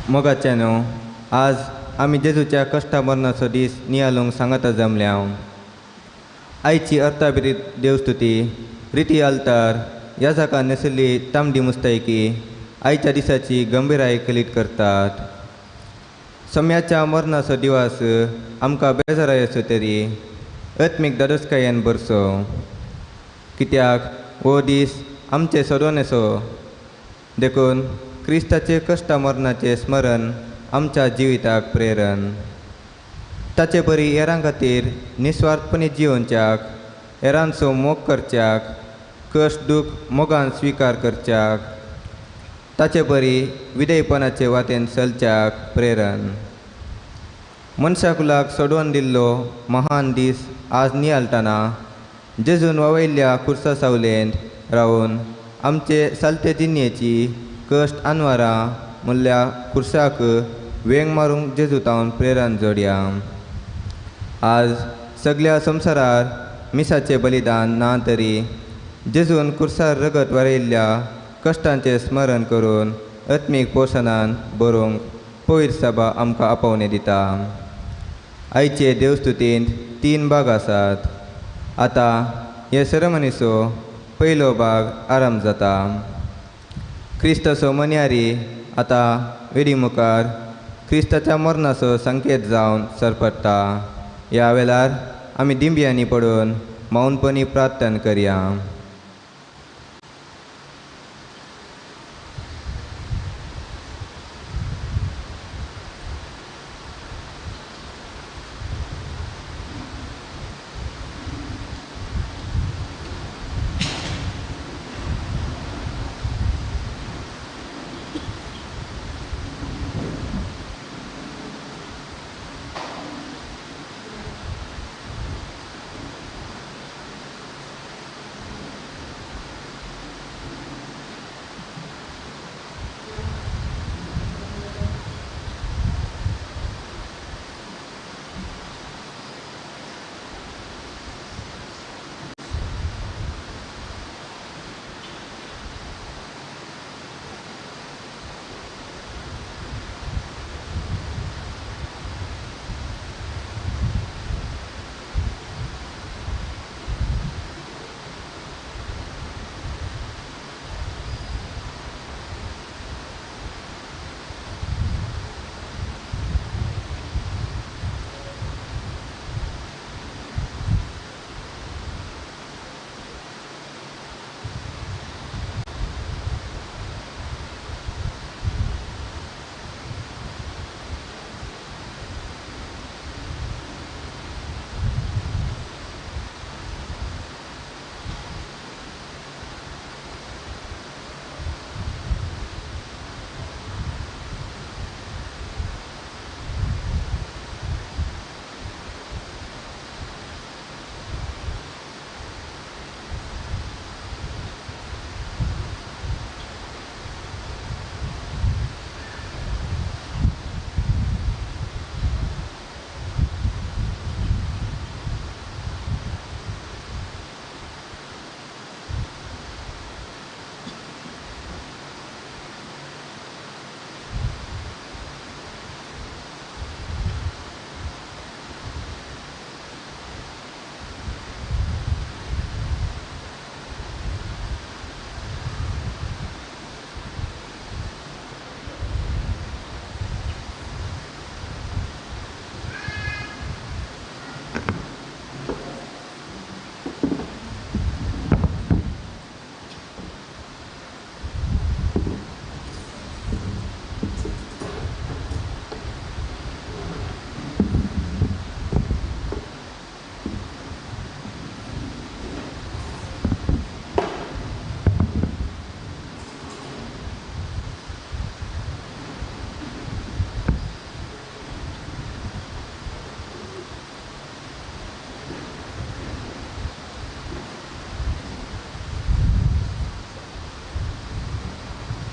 मोगाच्यानो आज आमी जेजूच्या कश्टा मरणाचो दीस नियालूंक सांगाता जमल्या. आयची अर्थाभिरीत देवस्तुती रिती आल्तार याजाका नेसली तांबडी मुस्तायकी आयच्या दिसाची गंभीराय कलीत करतात. सम्याच्या मरणाचो दिवस आमकां बेजाराय आसो तरी आत्मीक धादोसकायेन भरसो, कित्याक हो दीस आमचे सोडवणेचो. देखून क्रिस्ताचे कश्टा मरणाचें स्मरण आमच्या जिविताक प्रेरण, ताचे बरी हेरां खातीर निस्वार्थपणी जियोवच्याक, हेरांचो मोग करच्याक, कश्ट दूख मोगान स्विकार करच्याक, ताचे बरी विधेयपणाचे वाटेन चलच्याक प्रेरण. मनशाकुलाक सोडोवन दिल्लो महान दीस आज नियाळटना जेजून वावयल्ल्या खुर्सा सावलेंत रावन आमचे सालते जिणेची कश्ट आनवारां म्हणल्या खुर्साक वेंग मारूंक जेजू तावन प्रेरण जोडया. आज सगल्या संवसारार मिसाचें बलिदान ना तरी जेजून खुर्सार रगत वारयल्ल्या कश्टांचें स्मरण करून आत्मीक पोशणान बरोवंक पवित्र सभा आमकां आपोवणें दिता. आयचे देवस्तुतींत 3 भाग आसात. आतां हे सेरेमनीचो पयलो भाग आरंभ जाता. क्रिस्ताचो मन्यारी आतां वेडी मुखार क्रिस्ताच्या मरणाचो संकेत जावन सरपडटा. ह्या वेळार आमी दिंब्यांनी पडून मौनपणी प्रार्थना करया.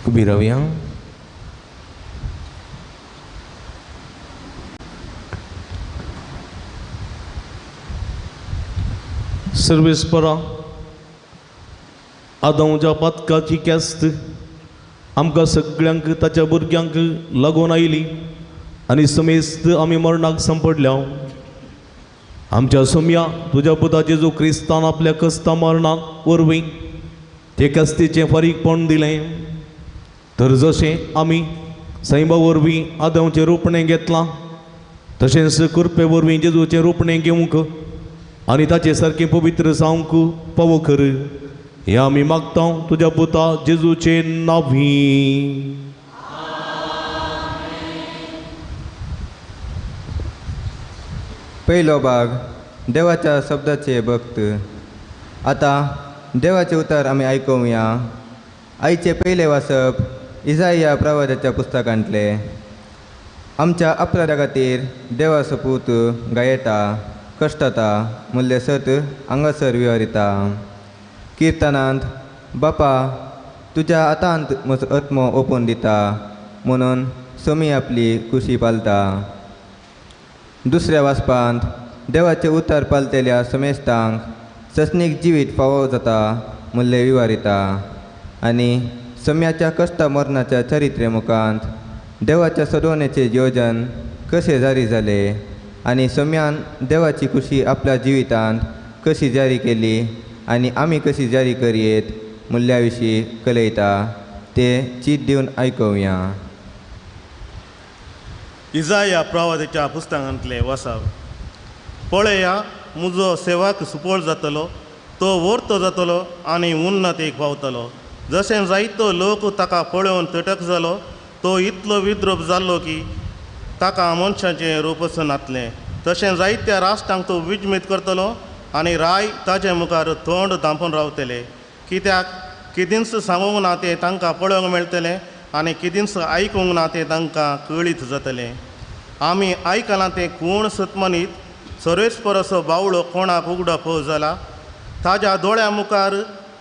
उबी रावया. सर्वेस्परा आदांवच्या पातकाची केस्त आमकां सगळ्यांक ताच्या भुरग्यांक लागून आयली आनी समेस्त आमी मरणाक सांपडल्या. आमच्या सोम्या तुज्या पुता जेजू क्रिस्तान आपल्या कस्ता मरणाक वरवीं ते कस्तीचें फारीकपण दिलें. तर जशें आमी सैमा वरवीं आदवचें रोपणें घेतलां तशेंच कृपे वरवीं जेजूचें रोपणें घेवंक आनी ताचे सारकें पवित्र जावंक पावो कर हें आमी मागता तुज्या पुता जेजूचे नांवी. पयलो भाग देवाच्या शब्दाचे भक्त. आतां देवाचें उतर आमी आयकुया. आयचें पयलें वाचप इजाया प्रवादाच्या पुस्तकांतलें. आमच्या अपराधा खातीर देवाचो पूत गायता कश्टता मुल्ले सत हांगासर विवरिता. किर्तनांत बापा तुज्या हातांत म्हजो आत्मो ओपून दिता म्हणून सोमी आपली खुशी पालता. दुसऱ्या वाचपांत देवाचें उतर पालतल्या समेस्तांक ससनीक जिवीत फावो जाता मुल्ले विवारिता आनी सम्याच्या कश्ट मरणाच्या चरित्रे मुखांत देवाच्या सदवण्याचें योजन कशें जारी जालें आनी सम्यान देवाची खुशी आपल्या जिवितांत कशी जारी केली आनी आमी कशी जारी करयेत मुल्ल्या विशीं कलयता ते चीत दिवन आयकुया. इजाया प्रवादाच्या पुस्तकांतलें वासाव. पळया म्हजो सेवाक सुपोळ जातलो, तो वर्तो जातलो आनी उन्नतीक पावतलो. जशें जायतो लोक ताका पळोवन तटक जालो, तो इतलो विद्रोप जाल्लो की ताका मनशाचें रूपच नातलें. तशें जायत्या राष्ट्रांक तो विजमीत करतलो आनी राय ताजे मुखार तोंड धांपून रावतले. कित्याक कितेंच सांगूंक ना तें तांकां पळोवंक मेळटलें आनी कितेंच आयकूंक ना तें तांकां कळीत जातलें. आमी आयकलां तें कोण सतमनीत सर्वेस्पराचो बावळो कोणाक उगडप जाला. ताज्या दोळ्या मुखार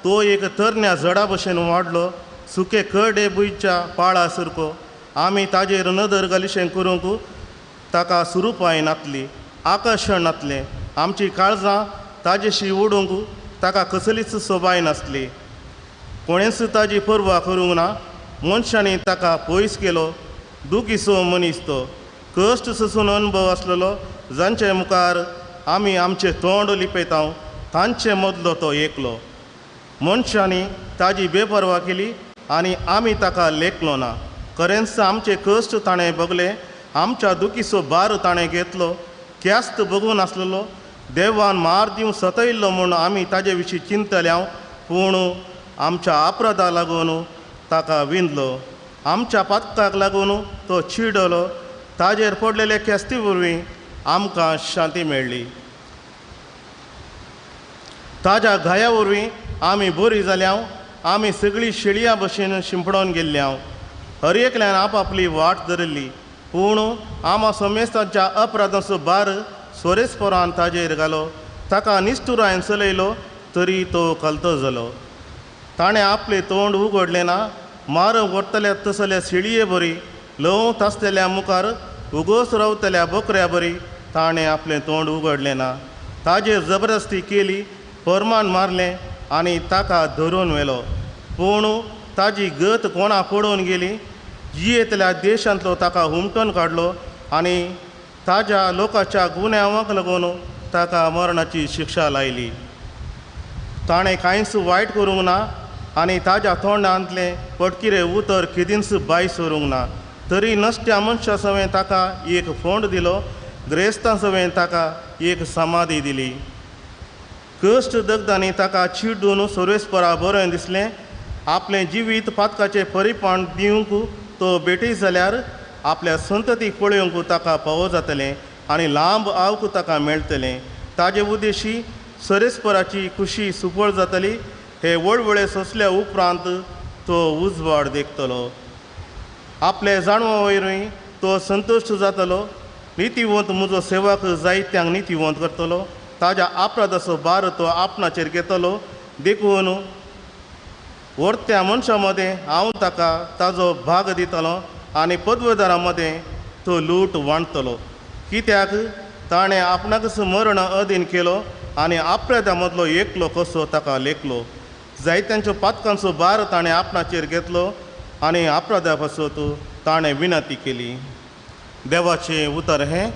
तो एक तरण्या झडा भशेन वाडलो, सुके करडे भुंयच्या पाळा सारको. आमी ताजेर नदर घालिशें करूंक ताका सुरूपाय नातली, आकर्शण नातलें. आमची काळजां ताजेशी उडूंक ताका कसलीच सोबाय नासली. कोणेंच ताजी पर्वा करूंक ना. मनशांनी ताका पयस केलो. दुखीचो मनीस तो, कश्ट सोसून अनुभव आसलेलो. जांचे मुखार आमी आमचें तोंड लिपयता तांचे मदलो तो एकलो. मनशांनी ताजी बेपर्वा केली आनी आमी ताका लेखलो ना. खरेंच आमचे कश्ट ताणें भोगले, आमच्या दुखीचो भार ताणें घेतलो. ख्यास्त भोगून आसलेलो. देवान मार दिवन सतयल्लो म्हूण आमी ताजे विशीं चिंतल्या, पूण आमच्या अपराधा लागून ताका विंदलो, आमच्या पातकाक लागून तो चिडलो. ताजेर पडलेले ख्यास्ती वरवीं आमकां शांती मेळ्ळी. ताज्या घाया वरवीं आमी बरी जाल्या. आमी सगळीं शेळयां भशेन शिंपडोवन गेल्ल्या. हर एकल्यान आपआपली वाट धरिल्ली, पूण आमा समेस्तांच्या अपराधांचो भार सोरेस्परान ताजेर घालो. ताका निश्ठुरायन चलयलो तरी तो कलतो जालो. ताणें आपलें तोंड उगडलें ना. मारूंक व्हरतल्या तसल्या शेळये बरी, ल्हव तासलेल्या मुखार उगोस रावतल्या बोकऱ्या बरी ताणें आपलें तोंड उगडलें ना. ताजेर जबरदस्ती केली, फरमान मारलें आनी ताका धरून व्हेलो. पूण ताजी गत कोणा पडोवन गेली. जियेतल्या देशांतलो ताका हुमटून काडलो आनी ताज्या लोकांच्या गुन्यांवाक लागून ताका मरणाची शिक्षा लायली. ताणें कांयच वायट करूंक ना आनी ताज्या तोंडांतलें पटकिरें उतर केदींच बाय सरूंक ना. तरी नश्ट्या मनशा सवें ताका एक फोंड दिलो, ग्रेस्तां सवें ताका एक समाधी दिली. कश्ट दगदांनी ताका चिड्डून सर्वेस्परा बरें दिसलें. आपलें जिवीत पातकाचें परिपाण दिवंक तो बेटी जाल्यार आपल्या संततीक पळोवंक ताका फावो जातलें आनी लांब आवक ताका मेळटलें. ताजे उद्देशी सरेस्पराची खुशी सुफळ जातली. हे वळवळे सोंसल्या उपरांत तो उजवाड देखतलो. आपले जाणवा वरवीं तो संतुश्ट जातलो. नितीवंत म्हजो सेवक जायत्यांक नितीवंत करतलो. ताज्या अपराधाचो भार तो आपणाचेर घेतलो. देखून वर्त्या मनशां मदें हांव ताका ताजो भाग दितलो आनी पदवेदारां मदें तो लूट वांटतलो. कित्याक ताणें आपणाकच मरण अधीन केलो आनी अपराधा मदलो एकलो कसो ताका लेखलो. जायत्यांच्यो पातकांचो भार ताणें आपणाचेर घेतलो. आनी अपराधा पासत ताणें विनंती केली. देवाचें उतर हें.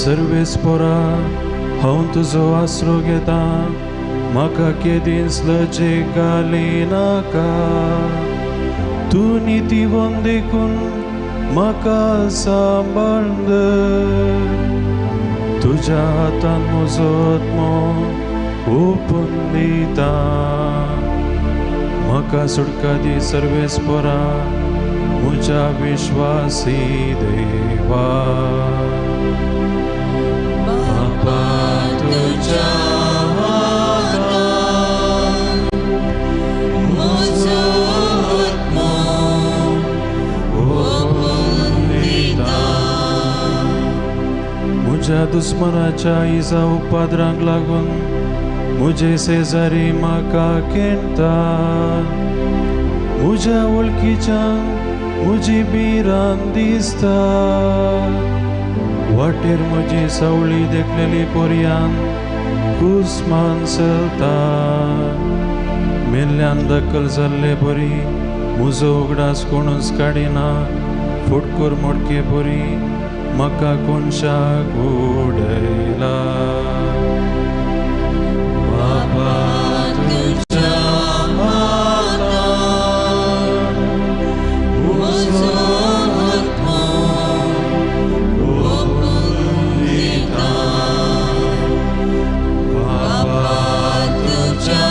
सर्वेस्पोरा हांव तुजो आसरो घेता, म्हाका केदींच लजेक घालिनाका. तूं नितीवंत देखून म्हाका सांबाळ, तुज्या हातान म्हजो आत्मो ओपून दिता. म्हाका सुटका दी सर्वेस्पोरा, म्हज्या विश्वासी देवा. बापा तुज्या हातान म्हजो आत्मो ओपून दिता. म्हज्या दुस्मनाच्या इजा उपाद्रांक लागून म्हजे शेजारी म्हाका केणटा, म्हज्या वळखीच्यांक म्हजी भिरांत दिसता. वाटेर म्हजी सावळी देखलेली पोरयान कुसमान चलता. मेल्ल्यान दखल जाल्ले बरी म्हजो उगडास कोणूच काडिना, फुटकूर मोडके बरी म्हाका कोनशाक उडयला. बाबा तुज्या हातान म्हजो आत्मो ओपून दिता. बाबा तुज्या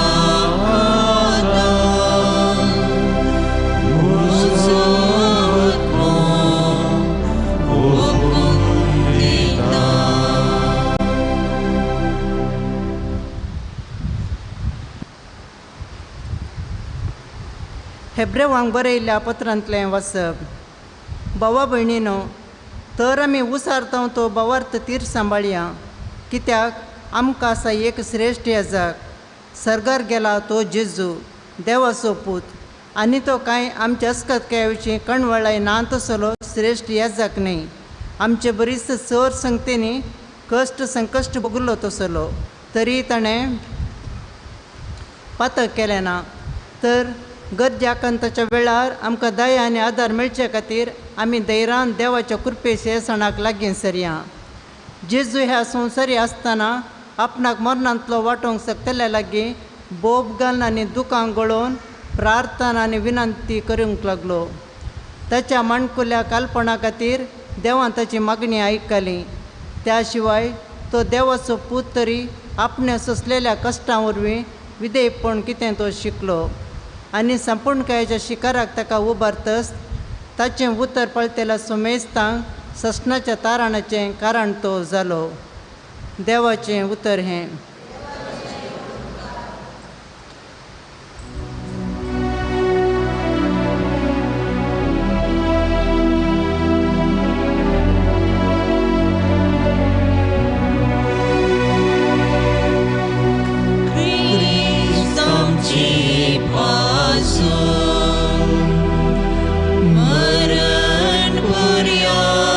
हातान म्हजो आत्मो ओपून दिता. हेब्रेवांक बरयल्ल्या पत्रांतलें वाचप. भावा भयणीनो, तर आमी उसारता तो भावार्थ तीर सांबाळया, कित्याक आमकां आसा एक श्रेश्ठ याजक, सर्गार गेला तो जेजू देवाचो पूत, आनी तो कांय आमच्या अस्कतकाये विशीं कणवळाय ना तसलो श्रेश्ठ याजक न्हय. आमचे बरीच चड संगतेनी कश्ट संकश्ट भोगलो तसलो, तरी ताणें पातक केलें ना. तर गरजे आकांताच्या वेळार आमकां दया आनी आदार मेळचे खातीर आमी धैर्यान देवाच्या कृपेचे सणाक लागीं सरया. जेजू ह्या संवसारी आसतना आपणाक मरणांतलो वाटोवंक शकतल्या लागीं बोब घालून आनी दुकां गळोवन प्रार्थना आनी विनंती करूंक लागलो. ताच्या माणकुल्या कालपणा खातीर देवान ताची मागणी आयकली. त्या शिवाय तो देवाचो पूत तरी आपणे सोंसलेल्या कश्टां वरवीं विधेयपण कितें तो शिकलो आनी संपूर्णकायेच्या शिकाराक ताका उबारतच ताचें उतर पळतेल्या सुमेस्तांक ससनाच्या तारणाचें कारण तो जालो. देवाचें उतर हें. क्रिस्त आमचे पासून मरण पर्यंत,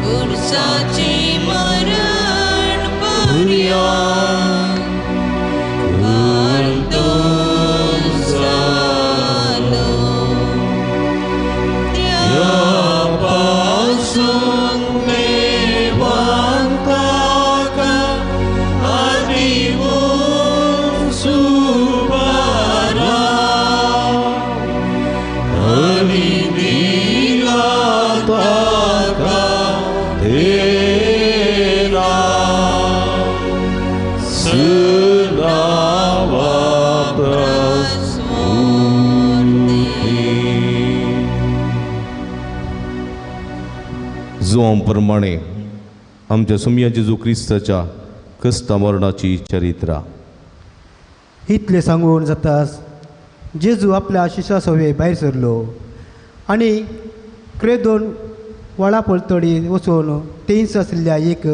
खुर्साचें मरण जुवां प्रमाणे आमच्या सुमया जेजू क्रिस्ताच्या क्रिस्ता मरणाची चरित्रा. इतलें सांगून जातास जेजू आपल्या शिशा सवे भायर सरलो आनी क्रेदोन वळा पलतडी वचून तेंस आशिल्ल्या एक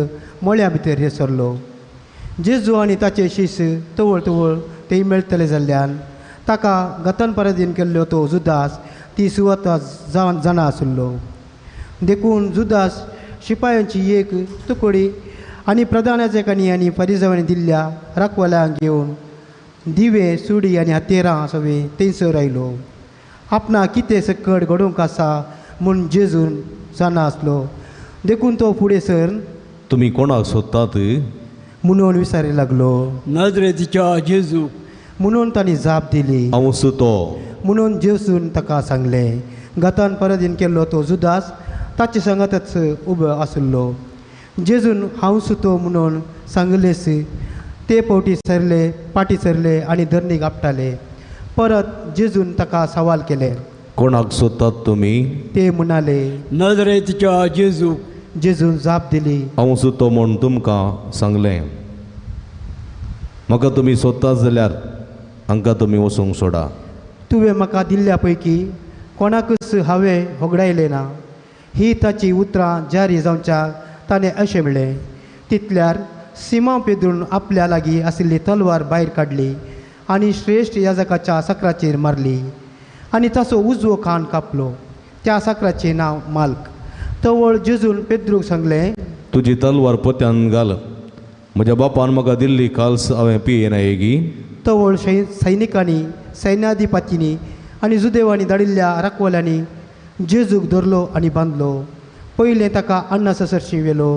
मळ्या भितर हे सरलो. जेजू आनी ताचे शीस तवळ तवळ ते मेळटले जाल्ल्यान ताका गतन पराधीन केल्लो तो जुदास ती सुवाता जाणा आशिल्लो. देखून जुदास शिपायांची एक तुकडी आनी प्रधानाजकांनी आनी परिजावांनी दिल्ल्या राखवाल्यांक घेवन दिवे सुडी आनी हतेरां सगळें थंयसर आयलो. आपणाक कितें सकट घडोवंक आसा म्हूण जेजून जाणा आसलो. देखून तो फुडें सर तुमी कोणाक सोदतात म्हणून विचारी लागलो. नजरेच्या जेजू म्हणून तांणी जाप दिली. हांव तो म्हणून जेजून ताका सांगलें. गतान पराधीन केल्लो तो जुदास ताचे सांगातच उबो आशिल्लो. जेजून हांव सुतो म्हणून सांगलेस ते पावटी सरले पाटी सरले आनी धरणीक आपटाले. परत जेजून ताका सवाल केले, कोणाक सोदतात तुमी? ते म्हणाले, नजरेच्या जेजू. जेजून जाप दिली, हांव सुतो म्हूण तुमकां सांगलें. म्हाका तुमी सोदतात जाल्यार हांकां तुमी वचूंक सोडा. तुवें म्हाका दिल्ल्या पैकी कोणाकूच हांवें होगडायलें ना. ही ताची उतरां जारी जावच्या ताणें अशें म्हणलें. तितल्यार सिमा पेद्रून आपल्या लागीं आशिल्ली तलवार भायर काडली आनी श्रेश्ठ याजकाच्या साकराचेर मारली आनी ताचो उजवो कान कापलो. त्या साकराचें नांव माल्क. तवळ जेजून पेद्रूक सांगलें, तुजी तलवार पोत्यान घाल. म्हज्या बापान म्हाका दिल्ली काल्स हांवें पियेना येगी. तवळ सैनिकांनी सैन्याधिपतींनी आनी जुदेवांनी धाडिल्ल्या राखवाल्यांनी जेजूक धरलो आनी बांदलो. पयलें ताका अन्नासा सरशी व्हेलो.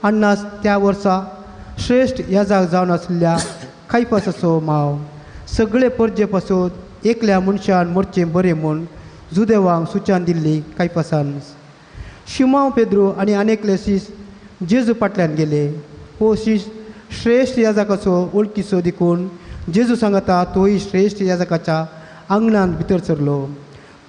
अन्नास त्या वर्सा श्रेश्ठ याजाक जावन आशिल्ल्या कायपासाचो माव. सगळे परजे पासून एकल्या मनशान मोरचें बरें म्हूण जुदेवांक सुचान दिल्ली कायपासान. शिमांव पेद्रू आनी अनेकले शीस जेजू फाटल्यान गेले. हो शीस श्रेश्ठ याजकाचो वळखीचो देखून जेजू सांगता तोय श्रेश्ठ याजकाच्या आंगणांत भितर सरलो.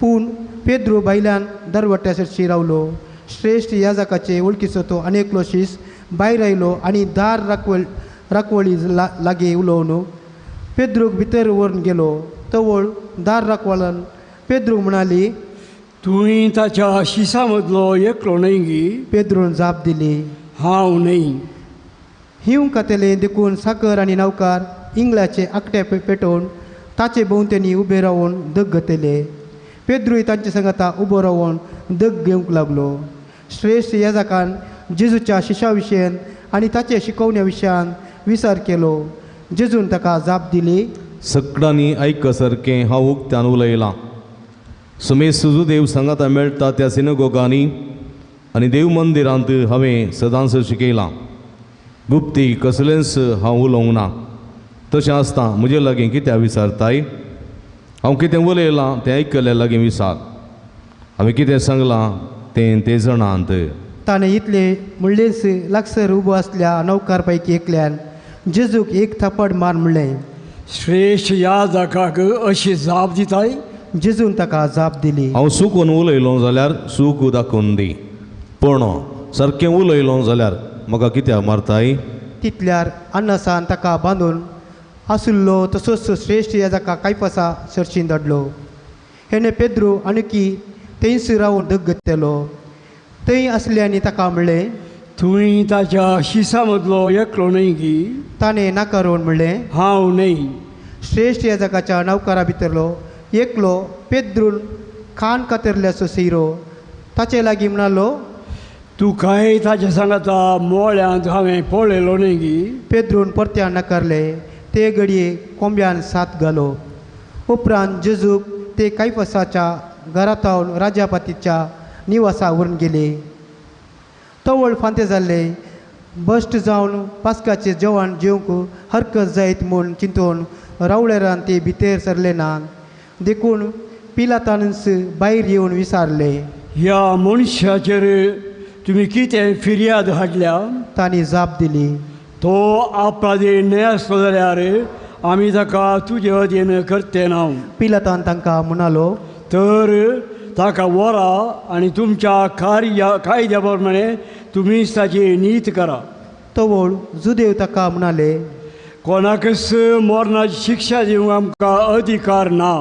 पूण पेद्रू भायल्यान दरवट्या सरशी रावलो. श्रेश्ठ याजकाचे वळखीचो तो अनेकलो शीस भायर आयलो आनी दार राखवळी लागीं उलोवन पेद्रूक भितर व्हरून गेलो. तवळ दार राखवालान पेद्रूक म्हणाली, तुवें ताच्या शिसा मदलो एकलो न्हय गी? पेद्रून जाप दिली, हांव न्हय. हिंव खातले देखून साकर आनी नवकार इंगळाचे आकटे पेटोवन ताचे भोंवतणी उबे रावन दग घेतले. पेद्रूय तांचे सांगाता उबो रावन दग घेवंक लागलो. श्रेश्ठ याजकान जेजूच्या शिशा विशयान आनी ताचे शिकोवण्या विशयान विचार केलो. जेजून ताका जाप दिली, सगळ्यांनी आयक सारकें हांव उक्त्यान उलयलां. सुमेश सुजुदेव सांगाता मेळटा त्या सिनगोगांनी आनी देव मंदिरांत हांवें सदांच शिकयलां. गुप्ती कसलेंच हांव उलोवंक ना. तशें आसता म्हजे लागीं कित्याक विचारताय? हांव कितें उलयलां तें आयकल्ल्या लागीं विचार. हांवें कितें सांगलां तें ते जाणांत. ताणें इतलें म्हणलेंच लागसर उबो आसल्या नौकार पैकी एकल्यान जेजूक एक थापड मार म्हणलें. श्रेश्ठ याजकाक अशी जाप दिताय? जेजून ताका जाप दिली, हांव चुकून उलयलो जाल्यार चूक दाखोवन दी, पूण सारकें उलयलो जाल्यार म्हाका कित्याक मारताय? तितल्यार अन्नासान ताका बांदून आशिल्लो तसोच श्रेश्ठ याजका कायपासा सरशीन धाडलो. हेणें पेद्रू आनीकी थंयस रावन दग घेतलो. थंय आसल्यांनी ताका म्हणलें, तुवें ताच्या शिसा मदलो एकलो न्हय गी? ताणें नाकारून म्हणलें, हांव न्हय. श्रेश्ठ याजकाच्या नवकारा भितरलो एकलो पेद्रून खान कातरल्याचो सैरो ताचे लागीं म्हणालो, तुकाय ताच्या सांगाता मोळ्यांत हांवें पळयलो न्हय गी? पेद्रून परत्यान नाकारले. ते घडये कोंब्यान साथ घालो. उपरांत जेजूक ते कायफसाच्या घरांतावन राजापतीच्या निवासा व्हरून गेले. तवळ फांते जाल्ले. बश्ट जावन पास्काचें जेवण जेवंक हरकत जायत म्हूण चिंतून रावळेरान ते भितर सरले ना. देखून पिलातानच भायर येवन विचारले, ह्या मनशाचेर तुमी कितें फिर्याद हाडल्या? तांणी जाप दिली, तो आपराधी न्हय आसलो जाल्यार आमी ताका तुजे अधीन करते ना. पिलातान तांकां म्हणालो, तर ताका व्हरा आनी तुमच्या कार्य कायद्या प्रमाणे तुमीच ताची नीत करा. तवळ जुदेव ताका म्हणाले, कोणाकच मरणाची शिक्षा दिवंक आमकां अधिकार ना.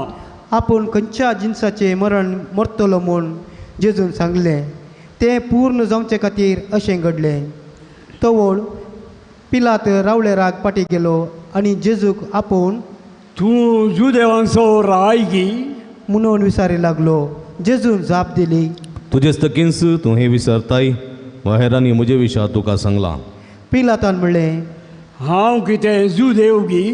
आपूण खंयच्या जिनसाचें मरण मरतलो म्हूण जेजून सांगलें तें पूर्ण जावचे खातीर अशें घडलें. तवळ पिलात रावळेराक फाटीं गेलो आनी जेजूक आपोवन तूं जुदेवांचो राय गी म्हणून विचारी लागलो. जेजून जाप दिली, तुजेच तकींच तूं हें विसरताय वा हेरांनी म्हजे विशयात तुका सांगलां. पिलातान म्हणलें, हांव कितें जुदेव गी?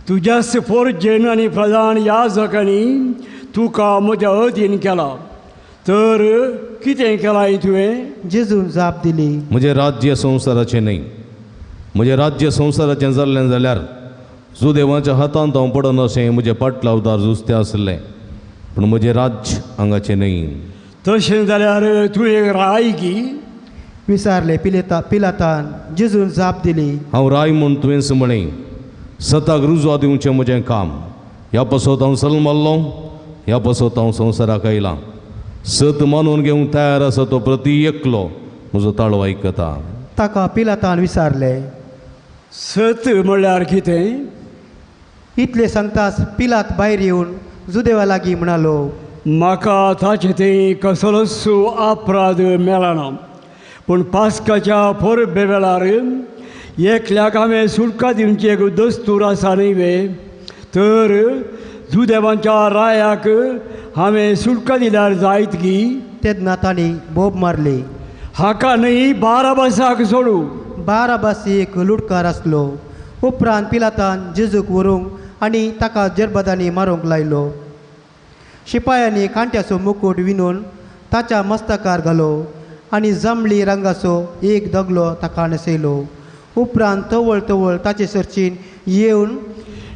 तुज्याच पोरजेन आनी प्रधान याजकांनी तुका म्हज्या अधीन केला, तर कितें केलां तुवें? जेजून जाप दिली, म्हजें राज्य संवसाराचें न्हय. म्हजें राज्य संवसाराचें जाल्लें जाल्यार जुदेवाच्या हातांत हांव पडना अशें म्हजें पाटलावदार जुस्तें आसलें, पूण म्हजें राज्य हांगाचें न्हय. तशें जाल्यार तूं एक राय गी? विचारलें पिलातान. जेजून जाप दिली, हांव राय म्हूण तुवेंच म्हळें. सताक रुजवा दिवचें म्हजें काम. ह्या पासत हांव सल्माल्लो, ह्या पासत हांव संवसाराक आयलां. सत मानून घेवंक तयार आसा तो प्रती एकलो म्हजो ताळो आयकता. ताका पिलातान विचारलें, सत म्हणल्यार कितें? इतलें सांगताच पिलात भायर येवन जुदेवा लागीं म्हणालो, म्हाका ताचें थंय कसलोच अपराध मेळना, पूण पास्काच्या परबे वेळार एकल्याक हांवें सुटका दिवची एक दस्तूर आसा न्हय वे? तर जुदेवांच्या रायाक हांवें सुटका दिल्यार जायत गी? तेन्ना तांणी बोब मारली, हाका न्हय बाराबासाक सोडू. बाराबास एक लुटकार आसलो. उपरांत पिलातान जेजूक व्हरूंक आनी ताका जरबदांनी मारूंक लायलो. शिपायांनी कांट्याचो मुकूट विणून ताच्या मस्तकार घालो आनी जांबळी रंगाचो एक दगलो ताका न्हेसयलो. उपरांत तवळ तवळ ताचे सरचीन येवन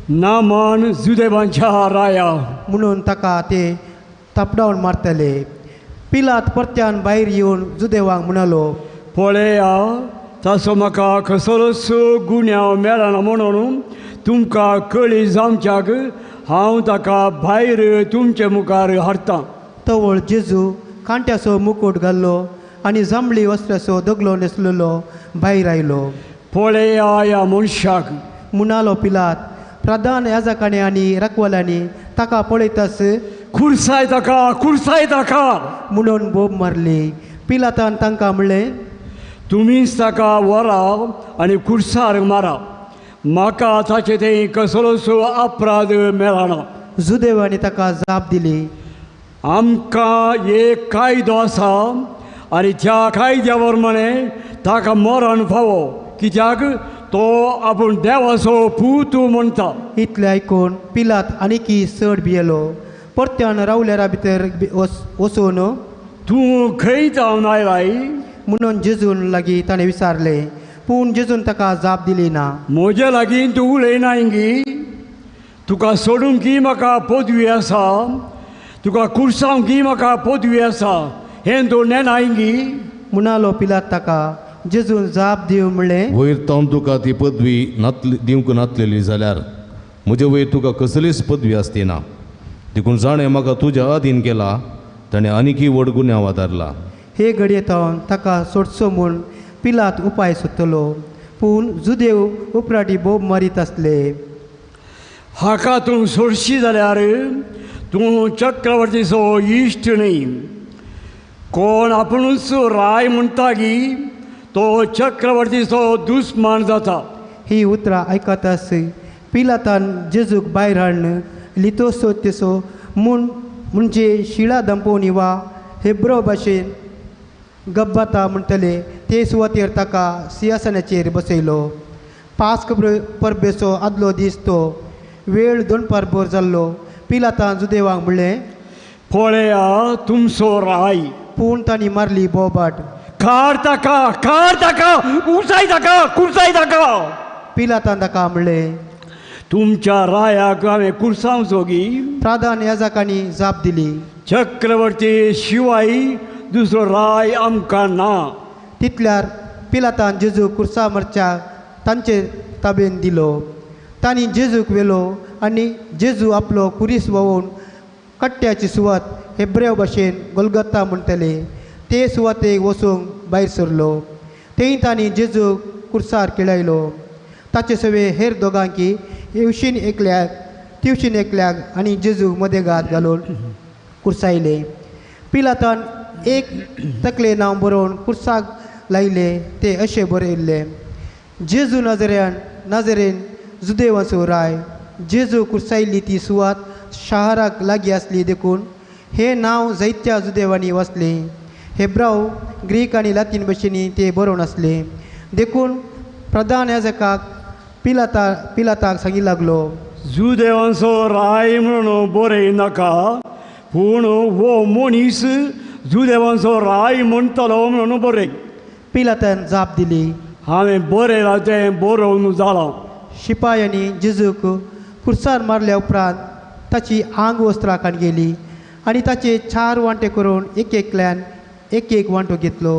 ना मान जुदेवांच्या राया म्हणून ताका ते थापडावन मारतले. पिलात परत्यान भायर येवन जुदेवांक म्हणालो, पळया ताचो म्हाका कसलोच गुन्यांव मेळना म्हणून तुमकां कळी जावच्याक हांव ताका भायर तुमचे मुखार हाडटां. तवळ जेजू कांट्याचो मुकूट घाल्लो आनी जांबळी वस्त्राचो दगलो न्हेसलेलो भायर आयलो. पळया ह्या मनशाक म्हणालो पिलात. प्रधान याजकांनी आनी रखवाल्यांनी ताका पळयताच खुर्साय ताका, खुर्साय ताका म्हणून बोब मारली. पिलातान तांकां म्हणलें, तुमीच ताका व्हरा आनी खुर्सार मारा, म्हाका ताचें थंय कसलोच अपराध मेळना. जुदेवांनी ताका जाप दिली, आमकां एक कायदो आसा आनी त्या कायद्या प्रमाणे ताका मरण फावो, कित्याक तो आपूण देवाचो पूत म्हणटा. इतलें आयकून पिलात आनीकी चड भियेलो. परत्यान रावलेरा भितर वचून तूं खंय जावन आयलाय म्हणून जेजून लागीं ताणें विचारलें, पूण जेजून ताका जाप दिली ना. म्हजे लागीं तूं उलयनाय गी? तुका सोडूंक की म्हाका पदवी आसा, तुका कुर्सावंक की म्हाका पदवी आसा, हें तूं नेणाय गी? म्हणालो पिलात ताका. जेजून जाप दिव म्हणलें, वयर तावन तुका ती पदवी नातली दिवंक नातलेली जाल्यार म्हजे वयर तुका कसलीच पदवी आसती ना. देखून जाणें म्हाका तुज्या अधीन केला ताणें आनीकय व्हड गुन्यांव आदारला. हे घडये तावन ताका सोडचो म्हूण पिलात उपाय सोदतलो, पूण जुदेव उपराटी बोब मारीत आसले. हाका तूं सोडशी जाल्यार तूं चक्रवर्तीचो इश्ट न्हय. कोण आपुणूच राय म्हणटा गी तो चक्रवर्तीचो दुस्मान जाता. ही उतरां आयकताच पिलातान जेजूक भायर हाडून लितोसो तेसो म्हूण म्हणजे शिळा दंपोवणी वा हेब्रो भाशेन गब्बाता म्हणटले ते सुवातेर ताका सिंहासनाचेर बसयलो. पास्क परबेचो आदलो दीस तो वेळ दोनपार भर जाल्लो. पिलातान जुदेवांक म्हणलें, पळया तुमचो राय. पूण तांणी मारली बोबाट, काड ताका, काड ताका, कुर्साय ताका, कुर्साय ताका. पिलातान ताका म्हणलें, तुमच्या रायाक हांवें कुर्सावचो गी? प्रधान याजकांनी जाप दिली, चक्रवर्ती शिवाय दुसरो राय आमकां ना. तितल्यार पिलातान जेजूक कुर्सा मरच्या तांचे ताबेन दिलो. तांणी जेजूक व्हेलो आनी जेजू आपलो कुरीस व्होवन कट्ट्याची सुवात हेब्रेव भाशेन गोलगत्ता म्हणटले ते सुवातेक वचूंक भायर सरलो. थंय तांणी जेजूक कुर्सार खेळयलो. ताचे सवे हेर दोगांकी हेवशीन एकल्याक तिवशीन एकल्याक आनी जेजूक मदेगात घालून कुर्सायले. पिलातान एक तकले नांव बरोवन कुर्साक लायले ते अशें बरयल्लें, जेजू नजरेन नाजरेन जुदेवाचो राय. जेजू कुर्सायल्ली ती सुवात शाहराक लागीं आसली देखून हें नांव जायत्या जुदेवांनी वाचलें. हेब्राव ग्रीक आनी लातीन भाशेंनी ते बरोवन आसले देखून प्रधान याजकाक पिलाताक सांगी लागलो, जुदेवांचो राय म्हणून बरय नाका, पूण हो मनीस जुदेवांचो राय म्हणटलो म्हणून बरय. पिलातान जाप दिली, हांवें बरयलां तें बरोवन जालां. शिपायांनी जेजूक कुर्सार मारल्या उपरांत ताची आंग वस्त्रां काडून गेली आनी ताचे 4 वांटे करून एक एकल्यान एक एक वांटो घेतलो.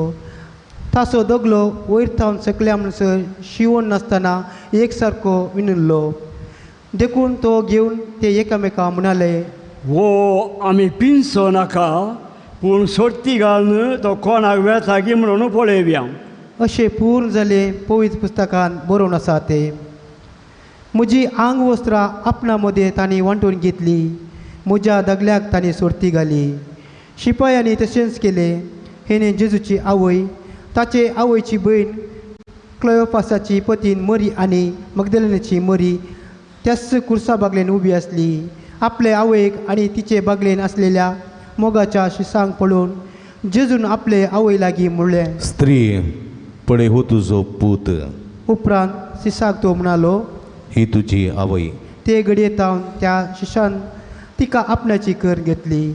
ताचो दगलो वयर थावन सकल्या म्हणसर शिवण नासतना एक सारको विणिल्लो देखून तो घेवन ते एकामेका म्हणाले, हो आमी पिनसो नाका, पूण सोडती घालून तो कोणाक वेता की म्हणून पळोवया. अशें पूर्ण जालें पवित्र पुस्तकान बरोवन आसा ते. म्हजी आंग वस्त्रां आपणा मदें तांणी वांटून घेतली, म्हज्या दगल्याक तांणी सोडती घाली. शिपायांनी तशेंच केलें. हेणे जेजूची आवय, ताचे आवयची भयण क्लयोपासाची पतीन मरी आनी मगदलिनाची मरी त्याच कुर्सा बागलेन उबी आसली. आपले आवयक आनी तिचे बागलेन आसलेल्या मोगाच्या शिसांक पळोवन जेजून आपले आवय लागीं म्हणलें, स्त्री पळय हो तुजो पूत. उपरांत शिसाक तो म्हणालो, ही तुजी आवय. ते घडये तावन त्या शिशान तिका आपणाची कर घेतली.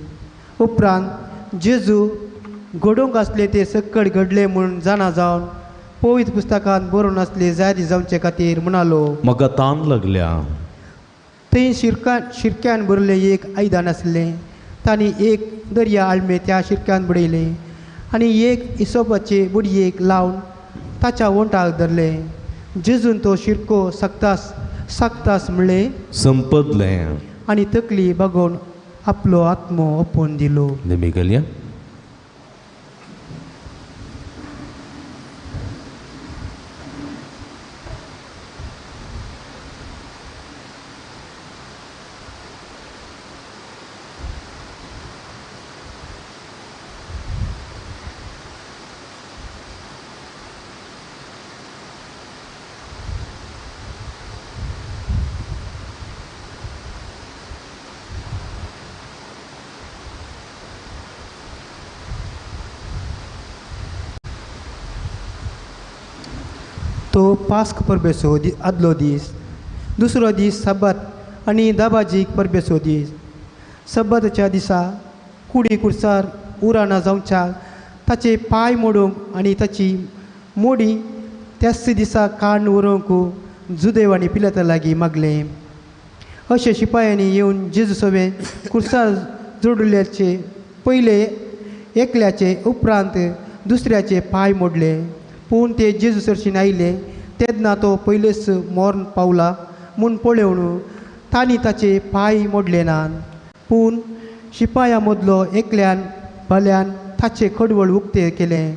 उपरांत जेजू घडोवंक आसले ते सकट घडले म्हूण जाणा जावन पवित्र पुस्तकांत बरोवन आसले जारी जावचे खातीर म्हणालो, म्हाका तान लागल्या. थंय शिरक्यान भरलें एक आयदन आसलें. तांणी एक दर्या आळमे त्या शिरक्यान बडयलें आनी एक इसोपाचे बुडयेक लावन ताच्या ओंठाक धरलें. जेजून तो शिरको सकतास सकतास म्हणलें, संपदलें, आनी तकली बागोवन आपलो आत्मो ओपून दिलो. नेमिकलया. तो पास्क परबेचो आदलो दीस, दुसरो दीस सब्बत आनी दाबाजीक परबेचो दीस. सब्बताच्या दिसा कुडी कुर्सार उराना जावच्या ताचे पांय मोडूंक आनी ताची मोडी त्याच दिसा काडून व्हरूंक जुदेवांनी पिलाता लागीं मागलें. अशें शिपायांनी येवन जेजू सवें कुर्सार जोडिल्ल्याचे पयले एकल्याचे उपरांत दुसऱ्याचे पांय मोडले. पूण ते जेजू सरशीन आयले तेन्ना तो पयलेच मरण पावला म्हूण पळोवन तांणी ताचे पांय मोडले नात. पूण शिपाया मदलो एकल्यान भल्यान ताचें खडवळ उक्तें केलें.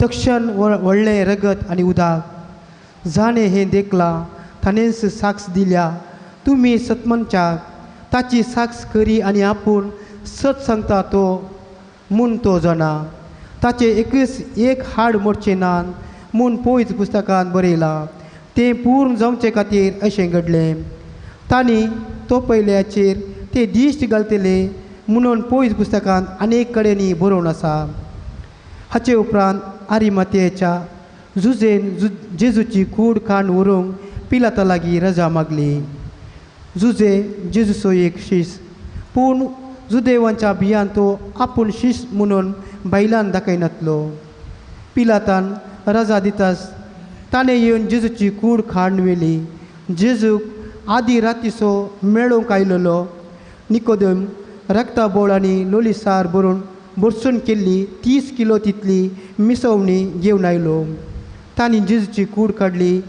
तक्षण व्हडलें रगत आनी उदक. जाणें हें देखलां ताणेंच साक्ष दिल्या, तुमी सतमनच्याक ताची साक्ष करी आनी आपूण सत सांगता तो म्हूण तो जाणा. ताचें एकच एक हाड मोडचें ना म्हूण पवित्र पुस्तकांत बरयलां. तें पूर्ण जावचे खातीर अशें घडलें. तांणी तो पयल्याचेर ते दिश्ट घालतले म्हणून पवित्र पुस्तकांत अनेक कडेनी बरोवन आसा. हाचे उपरांत आरिमातेच्या जुजेन जेजूची कूड काडून व्हरूंक पिलाता लागीं रजा मागली. जुजे जेजूचो एक शीस, पूण जुदेवांच्या भियान तो आपूण शीस म्हणून बायलान दाखयनातलो. पिलातान रजा दितास ताणें येवन जेजूची कूड काडून व्हेली. जेजूक आदी रातीचो मेळोवंक आयलेलो निकोदम रक्ताबोळ आनी लोलीसार भरून भरसून केल्ली 30 किलो तितली मिसवणी घेवन आयलो. तांणी जेजूची कूड काडली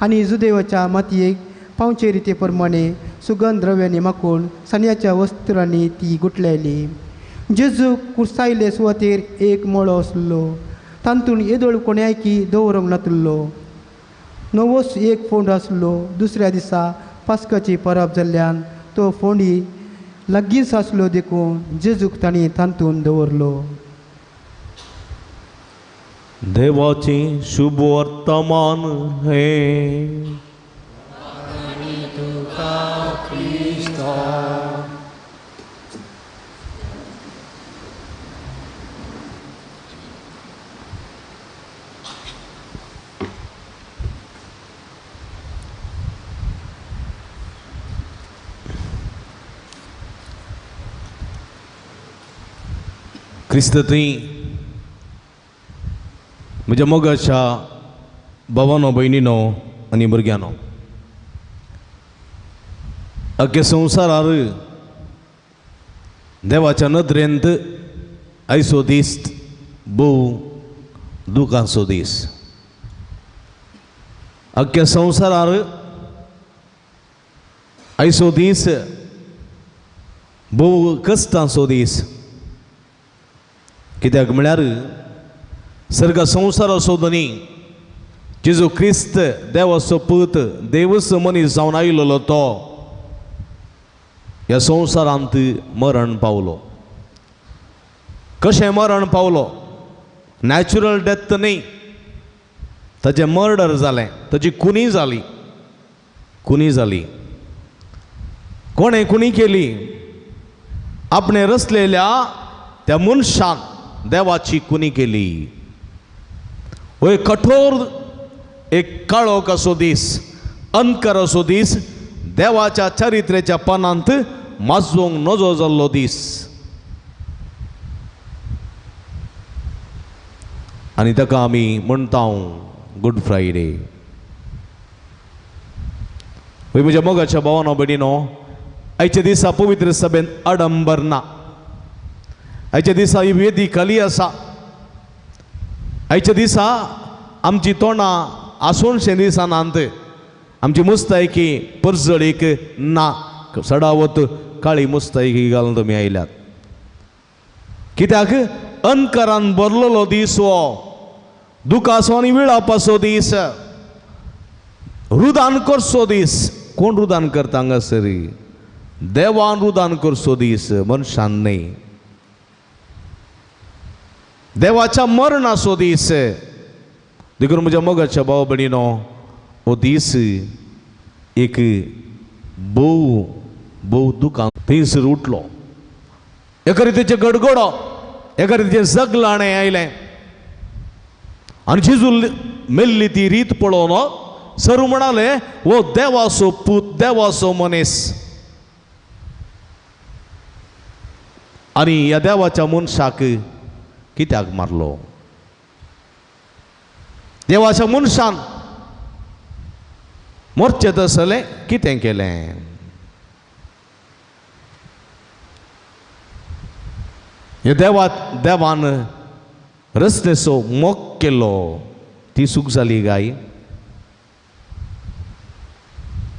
आनी जुदेवाच्या मातयेक पावचे रिते प्रमाणे सुगंध द्रव्यांनी माखून सन्याच्या वस्त्रांनी ती गुटलायली. जेजूक कुर्सायले सुवातेर एक मळो आसलो, तातूंत येदोळ कोण्याकी दवरूंक नातलो. नवोच एक फोंड आसलो. दुसऱ्या दिसा पास्काची परब जाल्ल्यान तो फोंडी लागींच आसलो देखून जेजूक तांणी तातूंत दवरलो. देवाचें शुभ वर्तमान हें. क्रिस्त थंय म्हज्या मोगाच्या भावानो, भयणीनो आनी भुरग्यांनो, अख्ख्या संवसारार देवाच्या नदरेंत आयचो दीस भोव दुखांचो दीस. अख्ख्या संवसारार आयचो दीस भोव कश्टांचो दीस. कित्याक म्हळ्यार सर्ग संवसाराचो धनी जेजू क्रिस्त देवाचो पूत, देवच मनीस जावन आयिल्लो तो ह्या संवसारांत मरण पावलो. कशें मरण पावलो? नॅचरल डेथ न्ही, ताचें मर्डर जालें, ताची खुनी जाली. खुनी जाली. कोणें खुनी केली? आपणें रचलेल्या त्या मनशान देवाची खुनी केली. हो एक कठोर, एक काळोख असो दीस, अंधकार असो दीस, देवाच्या चरित्रेच्या पानांत माजोवंक नजो जाल्लो दीस. आनी ताका आमी म्हणटा गुड फ्रायडे. म्हज्या मोगाच्या भावानो भयणीनो, आयच्या दिसा पवित्र सभेन आडंबर ना. आयच्या दिसा ही वेदी खाली आसा. आयच्या दिसा आमची तोंडां आसूनशें दिसनात, आमची मुस्तायकी परजळीक ना, सडावत काळी मुस्तायकी घालून तुमी आयल्यात. कित्याक? अंधकारान भरलेलो दीस हो, दुखाचो आनी विळापाचो दीस, रुदान करचो दीस. कोण रुदान करता हांगासर? देवान रुदान करचो दीस, मनशान न्हय. देवाच्या मरणाचो दीस. देखून म्हज्या मोगाच्या भाव भयणीनो, हो दीस एक भोव भोव दुखां. थंयसर उठलो, एका रितीचें गडगडो, एका रितीचें जगलाणें आयलें आनी जेजू मेल्ली ती रीत पळोवन सर म्हणाले, हो देवाचो पूत, देवाचो मनीस. आनी ह्या देवाच्या मनशाक कित्याक मारलो? देवाच्या मनशान मोरचें तसलें कितें केलें? हे देवान रस्तेचो मोग केलो, ती सूख जाली गाय.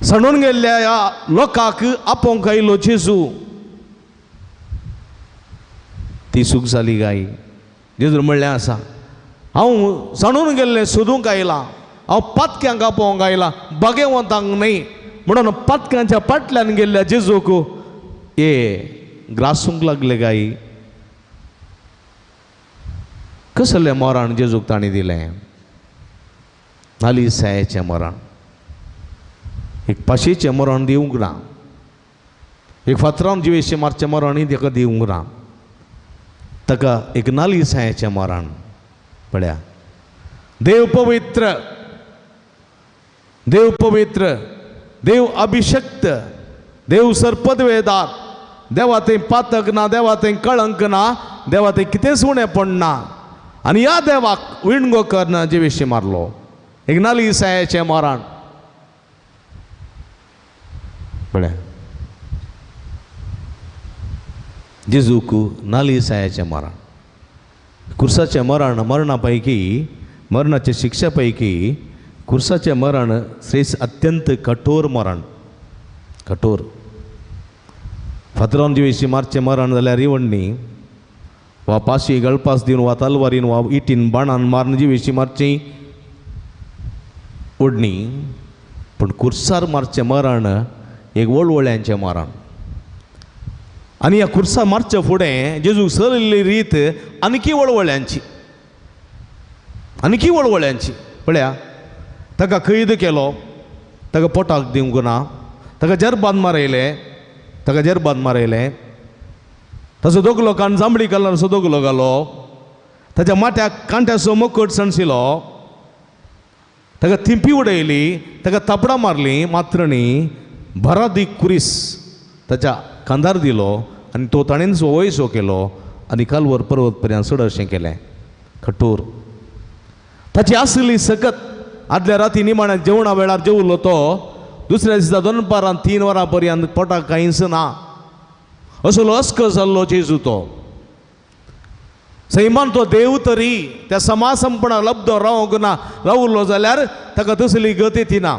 सणून गेल्ल्या ह्या लोकांक आपोवंक आयलो जेजू, ती सूख जाली गाय. जेजू म्हणलें आसा, हांव सणून गेल्लें सोदूंक आयलां, हांव पातक्यांक आपोवंक आयलां, बागेवंतांक न्हय. म्हणून पातक्यांच्या फाटल्यान गेल्ल्या जेजूक हे ग्रासूंक लागले गाय. कसलें मरण जेजूक तांणी दिलें? नालिसायेचें मरण. एक पाशेचें मरण दिवंक ना, एक फातरान जिवेशें मारचें मरणूय ताका दिवंक ना, ताका एक नालिसायेचें मरण. पळया, देव पवित्र, देव पवित्र, देव अभिशक्त, देव सर्पदवेदार, देवा थंय पातक ना, देवा थंय कळंक ना, देवा थंय कितेंच उणें पडना. आनी ह्या देवाक विणगो करना जिवेशी मारलो, एक नालिसायेचें मरण. पळया, जेजूक नालिसायेचें मरण, कुर्साचें मरण, मरणा पैकी, मरणाचे शिक्षा पैकी कुर्साचें मरण श्रेष्ठ, अत्यंत कठोर मरण, कठोर. फातरान जिवेशी मारचें मरण जाल्यार रिवण न्ही, वा पाशी गळपास दिवन वा तलवारीन वा इटीन बाणान मारून जिवेशी मारची ओडणी, पूण कुर्सार मारचें मरण एक वळवळ्यांचें मरण. आनी ह्या कुर्सार मारच्या फुडें जेजूक चलिल्ली रीत आनीकी वळवळ्यांची, आनीकी वळवळ्यांची. पळया, ताका कैद केलो, ताका पोटाक दिवंक ना, ताका जरबान मारयलें, ताका जरबान मारयलें, ताचो दोगलो कान जांबळी कलरचो दोगलो घालो, ताच्या माथ्याक कांट्याचो मुकुट सणशिलो, ताका थिंपी उडयली, ताका थापडां मारली, मात्रणी भरादी कुरीस ताच्या कांदार दिलो आनी तो ताणेंच वयसो केलो आनी कालवर पर्वत पर्यंत चड अशें केलें. कठोर ताची आसली सकत. आदल्या राती निमाण्या जेवणा वेळार जेवलो तो, दुसऱ्या दिसा दनपारान 3 वरां पर्यंत पोटाक कांयच ना, असलो अस्क जाल्लो जेजू तो. सैमान तो देव तरी त्या समासंपणा लब्ध रावंक ना, रावलो जाल्यार ताका तसली गती ती ना.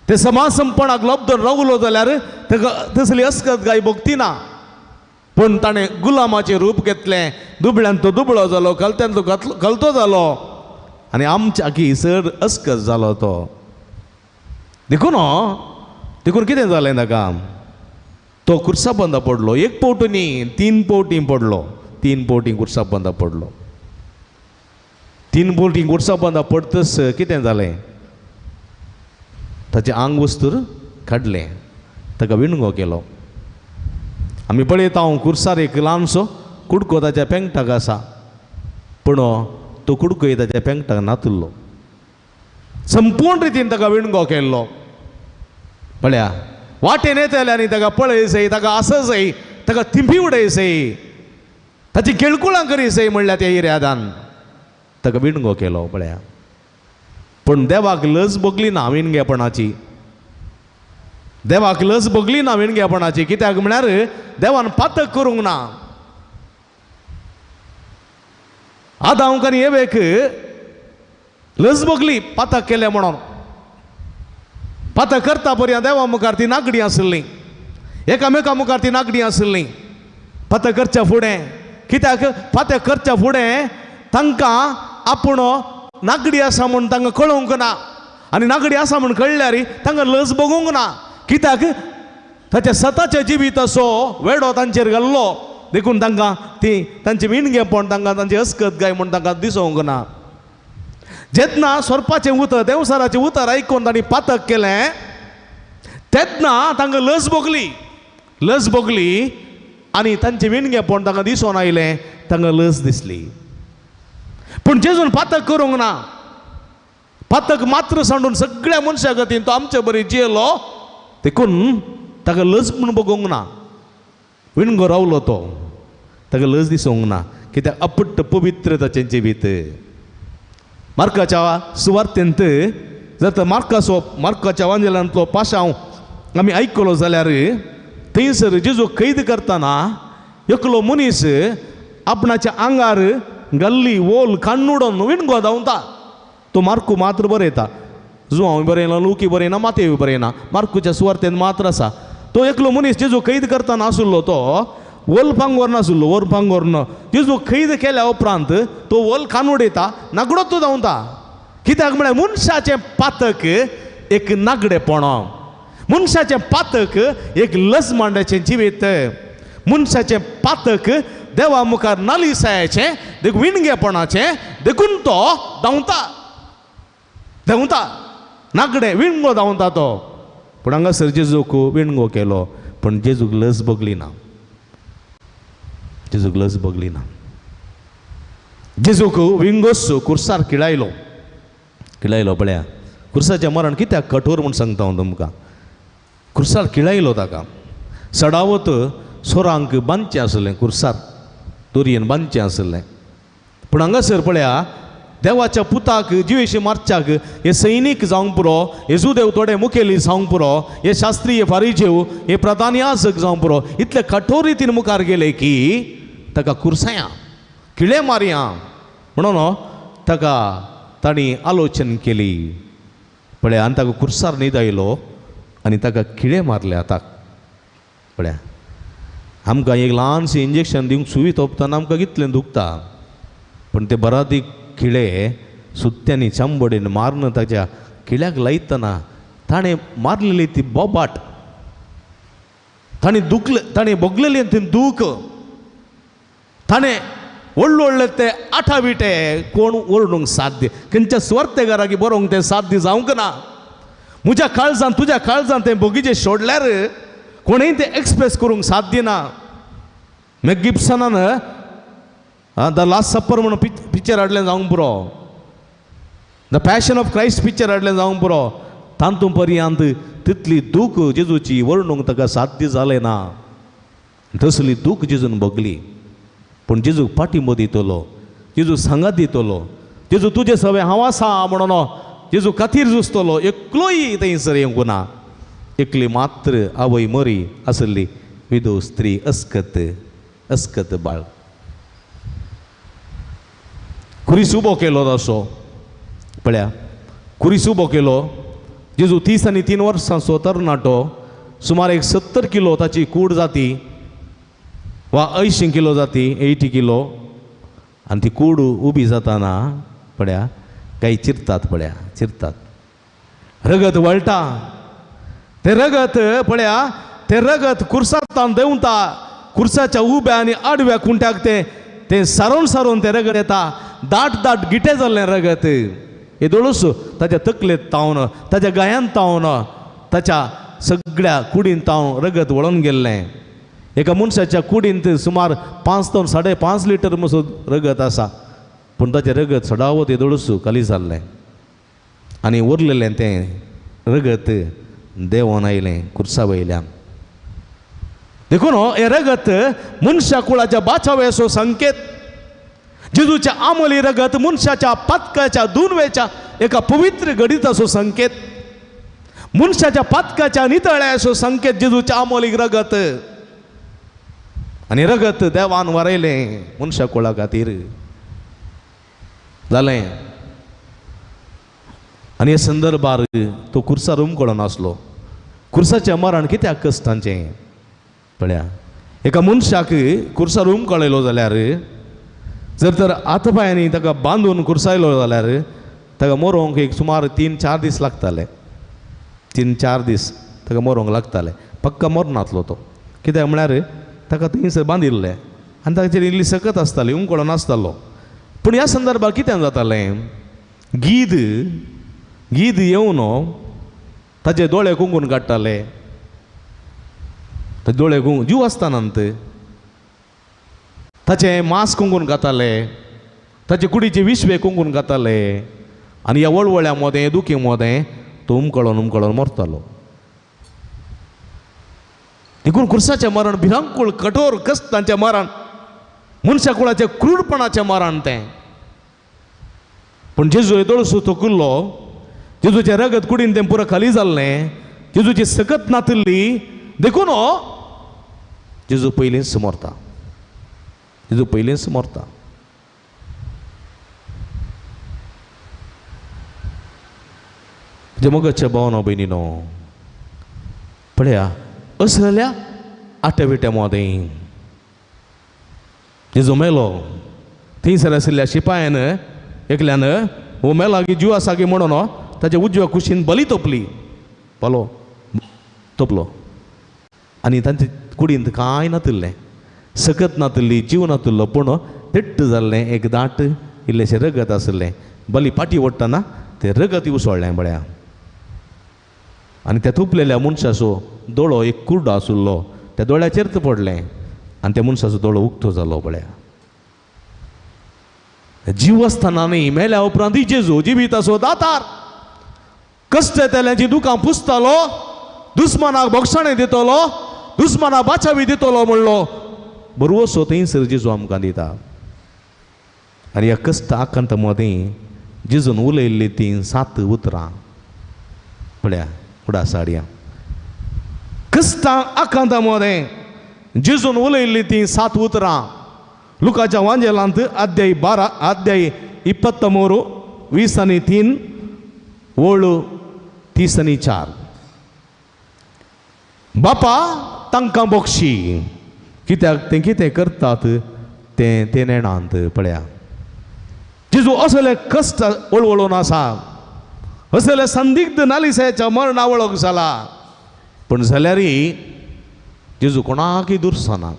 ते समासंपणाक लब्ध रावलो जाल्यार ताका तसली अस्कत गाय भोगती ना. पूण ताणें गुलामाचें रूप घेतलें, दुबळ्यान तो दुबळो जालो, कलत्यान तो कलतो जालो आनी आमच्या की चड अस्कत जालो तो. देखून देखून कितें जालें ताका, तो कुर्सा बंदा पडलो. एक पावट न्ही, 3 पावटी पडलो, 3 पावटी कुर्सा बंदा पडलो. 3 पावटी कुर्सा बंदा पडतच कितें जालें, ताचें आंग वस्तूर काडलें, ताका विणगो केलो. आमी पळयता हांव कुर्सार एक ल्हानसो कुडको ताच्या पेंगटाक आसा, पूण तो कुडकोय ताच्या पेंगटाक नातुल्लो. संपूर्ण रितीन ताका विणगो केल्लो. पळया, वाटेन येतले आनी ताका पळयसय, ताका आससय, ताका थिंपी उडयसय, ताची केळकुळां करीसय म्हणल्यार त्या इर्यादान ताका विणगो केलो. पळया, पूण देवाक लज भोगली ना विणगेपणाची, देवाक लज भोगली ना विणगेपणाची. कित्याक म्हळ्यार देवान पातक करूंक ना. आदांक आनी एवेक लज भोगली पातक केलें म्हणून. पातक करता पर्यंत देवा मुखार ती नागडी आसली, एकामेका मुखार ती नागडी आसली. पातक करच्या फुडें, कित्याक पातक करच्या फुडें तांकां आपूण नागडी आसा म्हूण तांकां कळोवंक ना, आनी नागडी आसा म्हूण कळ्ळ्यार तांकां लज भोगूंक ना. कित्याक ताच्या सताच्या जिविताचो वेडो तांचेर घाल्लो, देखून तांकां ती तांचें विणगेपण, तांकां तांची अस्कत गाय म्हूण तांकां दिसोवंक ना. जेन्ना सोरपाचें उतर, देंवसाराचें उतर आयकून तांणी पातक केलें, तेन्ना तांकां लज भोगली, लज भोगली आनी तांचें विणगेपण तांकां दिसून आयलें, तांकां लज दिसली. पूण जेजून पातक करूंक ना, पातक मात्र सांडून सगळ्या मनशा गतीन तो आमचे बरी जियेलो, देखून ताका लज म्हूण भोगूंक ना. विणगो रावलो तो, ताका लज दिसूंक ना, कित्याक अपट्ट पवित्र ताचें जिवीत. मार्काच्या सुवार्तेंत जर तर मार्काचो, मार्काच्या वांजेलांतलो पाशांव आमी आयकलो जाल्यार थंयसर जेजू कैद करतना एकलो मनीस आपणाच्या आंगार गल्ली वोल काण्णुडोन विणगो धांवता. तो मार्कू मात्र बरयता, जुआंव बरयना, लुकी बरयना, मातेव बरयना, मार्कूच्या सुवार्तेंत मात्र आसा. तो एकलो मनीस जेजू कैद करतना आशिल्लो तो वोल पांगोर नाशिल्लो, वोल पांगोर जेजू कैद केल्या उपरांत तो वोल कान उडयता, नागडो तो धांवता. कित्याक म्हळ्यार मनशाचें पातक एक नागडेपण, मनशाचें पातक एक लजमांडाचें जिवीत, मनशाचें पातक देवा मुखार नालिसायाचें, देखून विणगेपणाचें, देखून तो धांवता, धांवता नागडे विणगो धांवता तो. पूण हांगासर जेजूक विणगो केलो, पूण जेजूक लज भोगली ना, जेजूक लज भोगली ना. जेजूक विंगोस कुर्सार किळायलो, किळायलो. पळया, कुर्साचें मरण कित्याक कठोर म्हूण सांगता हांव तुमकां. कुर्सार किळायलो ताका, सडावत सोरांक बांदचें आसलें, कुर्सार दोरयेन बांदचें आसलें. पूण हांगासर पळया, देवाच्या पुताक जिवेशी मारच्याक हे सैनीक जावंक पुरो, हे जुदेव थोडे मुखेली जावंक पुरो, हे शास्त्रीय फारीजेव, हे प्रधान याजक जावंक पुरो, इतले कठोर रितीन मुखार गेले की ताका कुर्सायां किळे मारया म्हणून ताका तांणी आलोचन केली. पळया, आनी ताका कुर्सार न्हिदायलो आनी ताका किळे मारले हाताक. पळया, आमकां एक ल्हानशें इंजेक्शन दिवंक सुवी तोपतना आमकां कितलें दुखता, पूण ते बरादीक खिळे सुत्यांनी चांबडेन मारून ताच्या खिळ्याक लायतना ताणें मारलेली ती बोबाट, ताणें दुखले, ताणें भोगलेलें तें दूख, ताणें व्हडले व्हडले ते आठाविटे कोण ओरडूंक साध्य, खंयच्या सुवार्थेगाराक बरोवंक तें साध्य जावंक ना. म्हज्या काळजान तुज्या काळजान तें बगीचे सोडल्यार कोणूय तें एक्सप्रेस करूंक साध्य ना. मॅक गिब्सनान the last supper म्हणून पिक्चर हाडलें जावंक पुरो, the passion of Christ picture हाडलें जावंक पुरो, तातूंत पर्यंत तितली दूख जेजूची वर्णूंक ताका साध्य जालें ना. तसली दूख जेजून भोगली, पूण जेजूक पाठिंबो दितलो, जेजू सांगात दितलो, जेजू तुजे सवे हांव आसा म्हणून जेजू खातीर झुजतलो एकलोय थंयसर येवंक ना. एकली मात्र आवय मरी आसली विधव स्त्री अस्कत अस्कत बाळ. खुरीस उबो केलो तसो पळया, खुरीस उबो केलो. जेजू 30 आनी 3 वर्सांचो तरणाटो, सुमार एक 70 किलो ताची कूड जाती वा 80 किलो जाती, 80 किलो. आनी ती कूड उबी जाताना पळया काही चिरतात, पळया चिरतात, रगत वळटा. तें रगत पळया, तें रगत खुर्सांतल्यान देंवता, खुर्साच्या उब्या आनी आडव्या कुंट्याक तें तें सारोवन सारोवन तें रगत येता. दाट दाट गिटे जाल्लें रगत येदोळूस ताच्या तकलेंत तावन, ताच्या गायांत तावन, ताच्या सगळ्या कुडींत तावन रगत वळोवन गेल्लें. एका मनशाच्या कुडींत सुमार 5 ते 5.5 लिटर मसो रगत आसा, पूण ताचें रगत सडावत येदोळूस खाली जाल्लें आनी उरलेलें तें रगत देंवोन आयलें खुर्सा वयल्यान. देखून हें रगत मनशा कुळाच्या बाचाव्याचो संकेत. जेजूच्या आमोली रगत मनशाच्या पातकाच्या दुनवेच्या एका पवित्र घडिताचो संकेत, मनशाच्या पातकाच्या नितळ्याचो संकेत जेजूच्या आमोलीक रगत. आनी रगत देवान वारयलें मनशा कुळा खातीर जालें. आनी हे संदर्भार तो खुर्सार उमकळोन आसलो. खुर्साचें मरण कित्याक कश्टांचें पळया, एका मनशाक खुर्सार उमकळयलो जाल्यार, जर तर हातपायांनी ताका बांदून खुर्सायलो जाल्यार ताका मरोंक एक सुमार 3-4 दीस लागताले, 3-4 दीस ताका मरोंक लागताले. पक्का मरनातलो तो, कित्याक म्हळ्यार ताका थंयसर बांदिल्लें आनी ताचेर इल्ली सकत आसताली, उमकळो नासतालो. पूण ह्या संदर्भार कितें जातालें, गीद गीद येवन ताचे दोळे कुंकून काडटाले, ताचे दोळे कुंकून जीव आसतना ताचें मांस कुंकून खाताले, ताचे कुडीचे विश्वे कुंकून खाताले. आनी ह्या वळवळ्या मोदें दुखी मोदें तो उमकळोन उमकळोन मरतालो. देखून खुर्साचें मरण भिरांकूळ कठोर कश्टांचें मरण, मनशा कुळाचें क्रूरपणाचें मरण तें. पूण जेजू येदोळसो थकुल्लो, जेजूचें रगत कुडीन तें पुरो खाली जाल्लें, जेजूची सकत नातिल्ली, देखून जेजू पयलींच मरता, जेजू पयलींच मरता. म्हज्या मोगाच्या भावना भयणीनो पळया, असल्या आट्याविट्या मोदें जेजू मेलो. थंयसर आशिल्ल्या शिपायान एकल्यान हो मेला की जीव आसा की म्हणून ताच्या उजव्या कुशीन बली तोपली, पालो तोपलो. आनी तांचे कुडींत कांय नातिल्लें, सकत नातिल्ली, जीव नातिल्लो, पूण तिट्ट जाल्लें, एक दाट इल्लेशें रगत आशिल्लें. बली पाटी ओडटना तें रगत उसळ्ळें बळ्या. आनी त्या तुपलेल्या मनशाचो दोळो एक कुर्डो आशिल्लो, त्या दोळ्याचेर पडलें आनी त्या मनशाचो दोळो उक्तो जालो पळया. जीव आसतना न्ही, मेल्या उपरांत जेजू जिवीत आसो दातार, कश्ट येतल्यांची दुकां पुसतालो, दुस्मानाक भोगसाणें दितलो, दुस्मानाक बाचावी दितलो म्हणलो बरवसो थंयसर जेजू आमकां दिता. आनी ह्या कश्ट आकांत मदीं जेजून उलयल्लीं तीं 7 उतरां पळया उडास हाडया. कश्टां आकांता मदें जेजून उलयल्लीं तीं 7 उतरां लुकाच्या वांजेलांत अध्याय 12 अध्याय 23 20 आनी 3 ओळ 30 आनी 4. बापा तांकां बोगशी, कित्याक तें कितें करतात तें ते नेणांत. पळया जेजू असले कश्ट वळवळून आसा, असले संदिग्ध नालिसाच्या मरणा वळख जाला, पूण जाल्यारय जेजू कोणाकय दुरसना.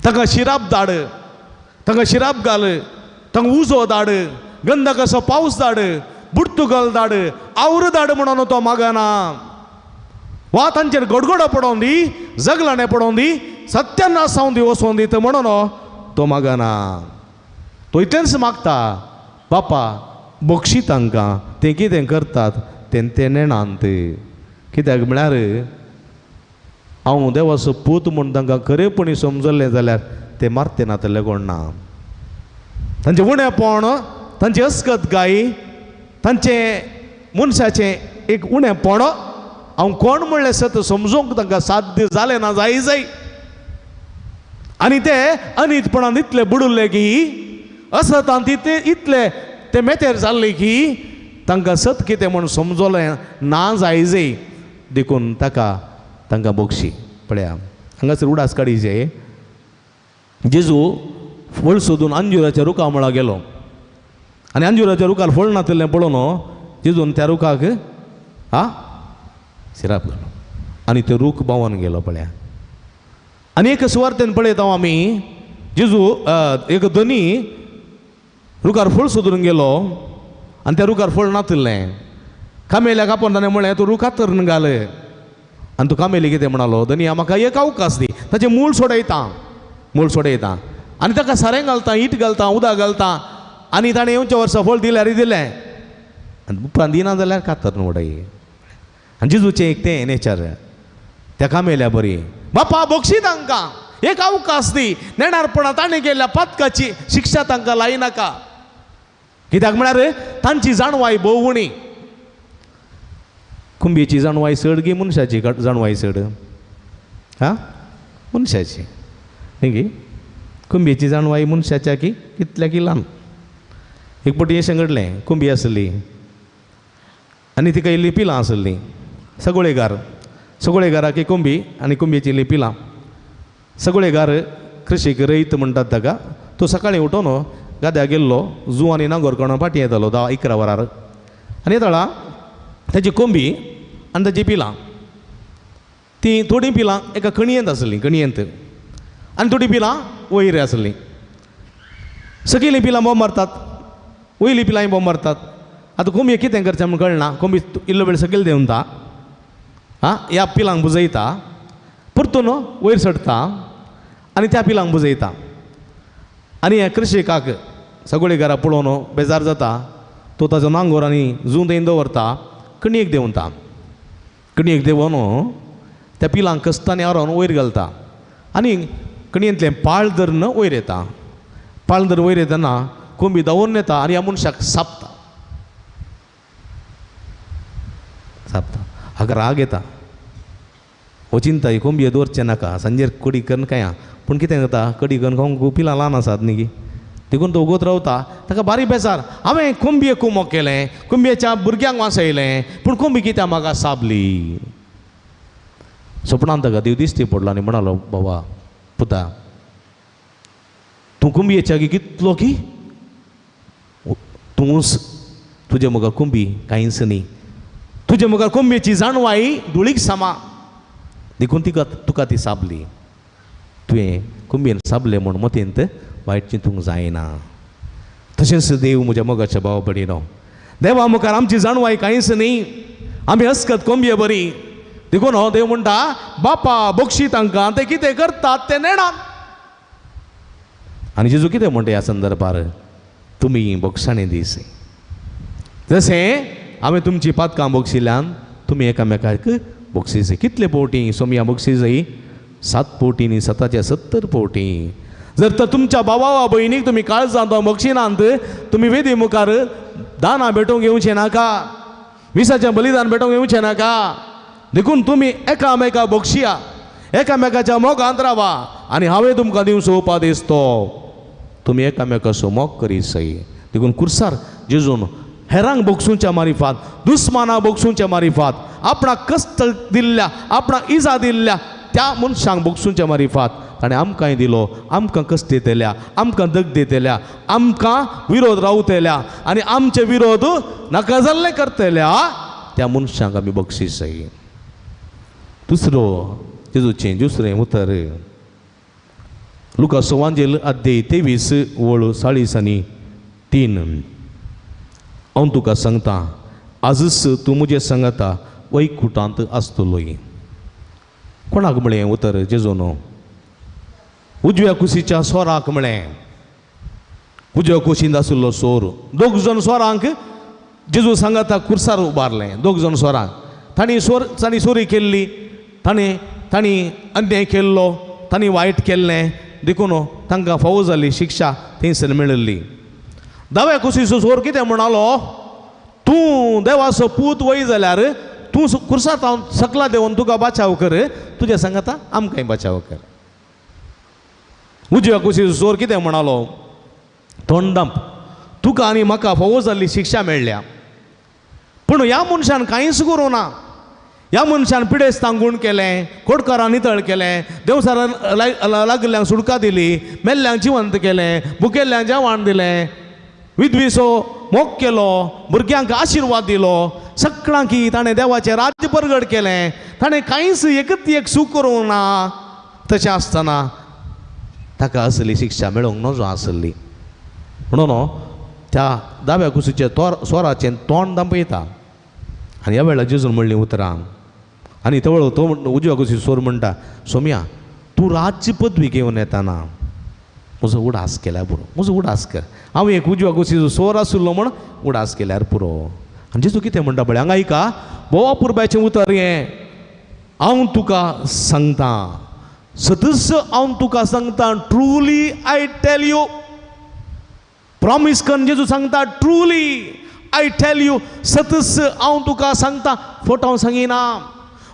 ताका शिराप धाड, ताका शिराप घाल, तांकां उजो धाड, गंधकाचो पावस धाड, बुर्तुगल धाड, आवरो धाड म्हणून तो मागना. वा तांचेर गडगडो पडोवन दी, जगलाणें पडोवन दी, सत्यानाश जावन दी, वचोन दी म्हणून तो मागना. तो इतलेंच मागता, बापा बक्षी तांकां, तें कितें करतात तें ते नेणांत. कित्याक म्हळ्यार हांव देवाचो पूत म्हूण तांकां खरेपणी समजलें जाल्यार ते मारते नातले कोण ना. तांचें उणेपण, तांची अस्कत गाय, तांचें मनशाचें एक उणेपण हांव कोण म्हणलें सत समजूंक तांकां साध्य जालें ना जाय जाय. आनी ते अनितपणान इतले बुडुल्ले की असतान तितले इतले ते मेतेर जाल्ले की तांकां सत कितें म्हूण समजलें ना जाय जाय. देखून ताका तांकां बक्षी. पळया हांगासर उडास काडीचे जेजू फळ सोदून अंजुराच्या रुखा मुळा गेलो आनी अंजुराच्या रुखार फळ नातिल्लें पळोवन जेजून त्या रुखाक हा सिराप घालो आनी तो रूख बावन गेलो. पळया आनी एक सुवार्तेन पळयता आमी जेजू एक धनी रुखार फळ सोदून गेलो आनी त्या रुखार फळ नातिल्लें. कामेल्याक आपोवन ताणें म्हळें तूं रूख कातरून घाल. आनी तूं कामेली कितें म्हणालो, धनिया म्हाका एक अवकाश दी, ताचें मूळ सोडयता, मूळ सोडयता आनी ताका सारें घालता, it घालता, उदक घालता आनी ताणें येवच्या वर्सा फळ दिल्यार दिलें आनी उपरांत दिना जाल्यार कातरून उडय. आनी जेजूचें एक तें नेचर त्या कामेल्या बरी, बापा बक्षी तांकां एक अवकाश दी, नेणारपणा ताणें केल्ल्या पातकाची शिक्षा तांकां लायनाका. कित्याक म्हळ्यार तांची जाणवाय भोव उणी. कुंबेची जाणवाय चड गी मनशाची जाणवाय चड? हा मनशाची न्ही गी. कुंबेची जाणवाय मनशाच्या की कितल्या की ल्हान. एक पटी अशें घडलें, कुंबी आसली आनी तिका इल्ली पिलां आसलीं. सगळेगार, सगळेगाराक एक कुंबी आनी कुंबेची इल्ली पिलां. सगळेगार कृशीक रयत म्हणटात ताका. तो सकाळीं उठोन गाद्या गेल्लो, जू आनी नांगोर काडून फाटीं येतालो 10-11 वरार. आनी येताळा ताची कोंबी आनी ताची पिलां, तीं थोडीं पिलां एका कणयेंत आसलीं, कणयेंत, आनी थोडीं पिलां वयर आसलीं. सकयलीं पिलां बोंब मारतात, वयलीं पिलांय बोंब मारतात. आतां कोंबये कितें करचें म्हूण कळना. कोंबी इल्लो वेळ सकयल देंवता, आं ह्या पिलांक बुजयता, परतून वयर चडटा आनी त्या पिलांक बुजयता. आनी ह्या कृशिकाक सगळीं घरा पळोवन बेजार जाता. तो ताचो नांगोर आनी जूं थंय दवरता, कणयेक देंवता. कणयेक देंवन त्या पिलांक कस्तांनी आरोवन वयर घालता आनी कणयेंतलें पाळ धरून वयर येता. पाळ धरून वयर येतना कोंबी धांवून येता आनी ह्या मनशाक सापता, सापता. हाका राग येता, हो चिंता ही कोंबये दवरचें नाका, सांजेर कडी करून खाया. पूण कितें जाता, कडी करून खावंक पिलां ल्हान आसात न्ही गी, देखून तो उगोत रावता. ताका बारीक बेजार, हांवें कोंबये कुमो केलें, कोंबयेच्या भुरग्यांक वांचयलें, पूण कोंबी कित्याक म्हाका साबली. सपनान ताका देव दिश्टी पडलो आनी म्हणालो, बाबा पुता, तूं कोंबयेच्या कितलो की तूं तुजे मुखार कोंबी कांयच न्ही, तुजे मुखार कोंबयेची जाणवाय धुळीक सामा, देखून तिका तुका ती साबली. तुवें कोंबयेन साबलें म्हूण मतींत वायट चिंतूंक जायना. तशेंच देव म्हज्या मोगाच्या भाव भयणीनो, देवा मुखार आमची जाणवाय कांयच न्ही, आमी हसकत कोंबये बरी. देखून हो देव म्हणटा, बापा बक्षी तांकां, ते कितें करतात ते नेणात. आनी जेजू कितें म्हणटा ह्या संदर्भार, तुमी बक्षाणे दीस, जशें हांवें तुमची पातकां बक्षिल्ल्यान तुमी एकामेकाक बक्षीस. कितले पोवटी सोमया बक्षीस? 7 पोवटी न्ही, 7 70 पोवटी. जर तर तुमच्या बाबा वा भयणीक तुमी काळजांत बक्षिनात, तुमी वेदी मुखार दानां भेटोवंक येवचें नाका, मिसाचें बलिदान भेटोवंक येवचें नाका. देखून तुमी एकामेका बक्षिया, एकामेकाच्या मोगांत रावा आनी हांवें तुमकां दिवचो उपादेश तो तुमी एकामेकाचो मोग करीत सई. देखून कुर्सार जेजून हेरांक बक्षुंच्या मारिफात, दुस्मानाक बक्षुंच्या मारिफात, आपणाक कश्ट दिल्ल्या, आपणाक इजा दिल्ल्या त्या मनशांक बक्षुंच्या मारिफात ताणें आमकांय दिलो, आमकां कश्ट दितल्या, आमकां दग दितल्या, आमकां विरोध रावतल्या आनी आमचे विरोध नाका जाल्ले करतल्या त्या मनशांक आमी बक्षीस जाय. दुसरो जेजूचें दुसरें उतर लुका सुवांजेल अध्याय 23 ओळ 40 आनी 3. हांव तुका सांगता आजच तूं म्हजें सांगता वैकुटांत आसतलोय. कोणाक म्हळें उतर जेजून? उजव्या कुशीच्या सोराक म्हळें. उजव्या कुशींत आशिल्लो सोर, दोग जाण सोरांक जेजू सांगाता कुर्सार उबारलें. दोग जाण सोरांक तांणी सोर तांणी चोरी केल्ली, ताणें तांणी अन्याय केल्लो, तांणी वायट केल्लें, देखून तांकां फावो जाल्ली शिक्षा थंयसर मेळिल्ली. दाव्या कुशीचो चोर कितें म्हणालो? तूं देवाचो पूत वय जाल्यार तूं कुर्सांत हांव सकला देंवन तुका बाचाव कर, तुज्या सांगाता आमकांय बाचाव कर. उजव्या कुशीचो चोर कितें म्हणालो? तोंड दांप, तुका आनी म्हाका फावो जाल्ली शिक्षा मेळ्ळ्या, पूण ह्या मनशान कांयच करूं ना. ह्या मनशान पिडेस्तांक गूण केलें, कोटकारां नितळ केलें, देवसारान लागिल्ल्यांक सुटका दिली, मेल्ल्यांक जिवंत केलें, भुकेल्ल्यांक जेवण दिलें, विधवीचो मोग केलो, भुरग्यांक आशिर्वाद दिलो, सगळ्यांकी ताणें देवाचें राज्य परगट केलें. ताणें कांयच एकच एक चूक करूंक ना. तशें आसतना ताका असली शिक्षा मेळोवंक नजो आसली. म्हणून त्या दाव्या कुशीच्या स्वराचें तोंड दांपयता. आनी ह्या वेळार जेजून म्हणलीं उतरां आनी तवळ तो उजव्या कुशी सोर म्हणटा, सोम्या तूं राज्य पदवी घेवन येताना म्हजो उडास केल्यार पुरो, म्हजो उडास कर. हांव एक उजव्या कुशीचो सोर आशिल्लो म्हूण उडास केल्यार पुरो. आनी जेजू कितें म्हणटा पळय हांगा आयका, भोव पुरबायचें उतर हें. हांव तुका सांगता, सतच हांव तुका सांगता, truly I tell you. Promise करून जेजू सांगता, ट्रुली I tell you, सतच हांव तुका सांगता, फट हांव सांगिना.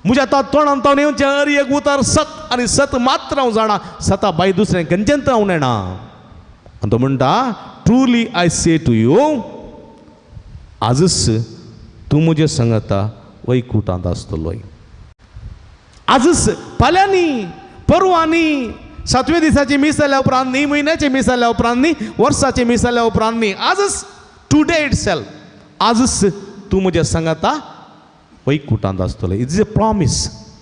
म्हज्या तो तोंडान तो येवचें हर एक उतर सत आनी सत मात्र हांव जाणा, सता बाय दुसरें खंयचेंच हांव नेणा. आनी तो म्हणटा, truly I say to you, आजच तूं म्हजें सांगता वैकुटांत आसतलोय. आजच, फाल्यां न्ही, परवां न्ही, सातव्या दिसाची मीस जाल्या उपरांत न्ही, म्हयन्याची मीस जाल्या उपरांत न्ही, वर्साची मीस जाल्या उपरांत न्ही, आजच, टुडे it self, आजच तूं म्हजें सांगता वैकुटांत आसतलो. It's a promise,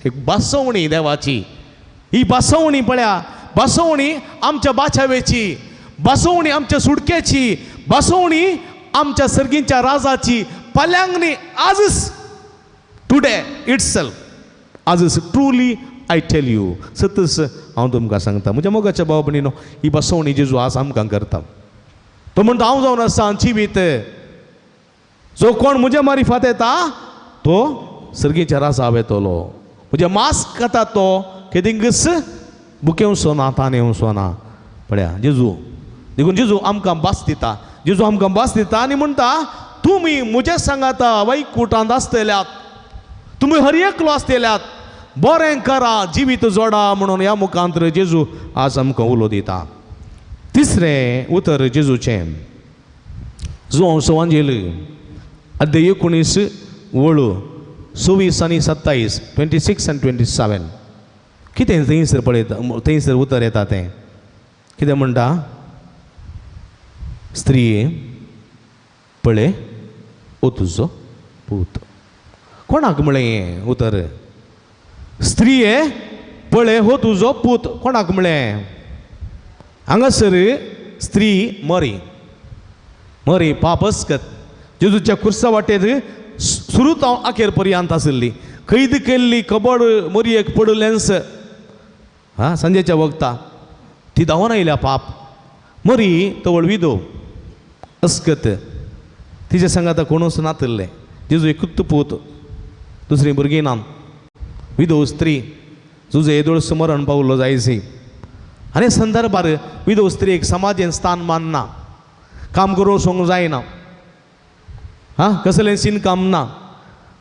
एक बसवणी देवाची. ही बसवणी पळया, बसवणी आमच्या बाचावेची, बसवणी आमच्या सुटकेची, बसवणी आमच्या सर्गींच्या राजाची. फाल्यांक न्ही, आजच, टुडे it self, आजच, ट्रुली I tell you, सतच हांव तुमकां सांगता. म्हज्या मोगाच्या भाव भयणीनो, ही बसवणी जेजू आज आमकां करता. तो म्हणटा, हांव जावन आसा जिवीत, जो कोण म्हज्या मारिफात येता तो सर्गीच्या राजा वेतलो. म्हजें मांस खाता तो केदिंगच भुकेवचो ना, तानेवचो ना. पळया जेजू, देखून जेजू आमकां भास दिता, जेजू आमकां भास दिता आनी म्हणटा, तुमी म्हज्या सांगाता वैकुटांत आसतल्यात, तुमी हर एकलो आसतल्यात, बरें करा, जिवीत जोडा म्हणून ह्या मुखांतर जेजू आज आमकां उलो दिता. तिसरें उतर जेजूचें जुवांव सुवांजेल अध्याय 19 वळू 26 आनी 27, 26 आनी 27. कितें थंयसर पळयता, थंयसर उतर येता तें कितें म्हणटा? स्त्री पळय ओ तुजो पूत. कोणाक म्हळें हें उतर? स्त्रिये पळय हो तुजो पूत. कोणाक म्हळें? हांगासर स्त्री मरी, मरी पापस्कत जेजूच्या खुर्सा वाटेर सुरू हांव अखेर पर्यंत आशिल्ली, कैद केल्ली कबड मरयेक पडिल्लेंच. हा सांजेच्या वखता ती धांवन आयल्या पाप मरी तवळ विदो अस्कत, तिच्या सांगाता कोणूच नातिल्लें. जेजू एकूच पूत, दुसरी भुरगीं ना, विधव स्त्री, जुजे येदोळ मरण पावलो जायसी. आनी संदर्भार विधव स्त्रीक समाजेन स्थान मानना, काम करूंक वचूंक जायना, हां कसलें सीन काम ना.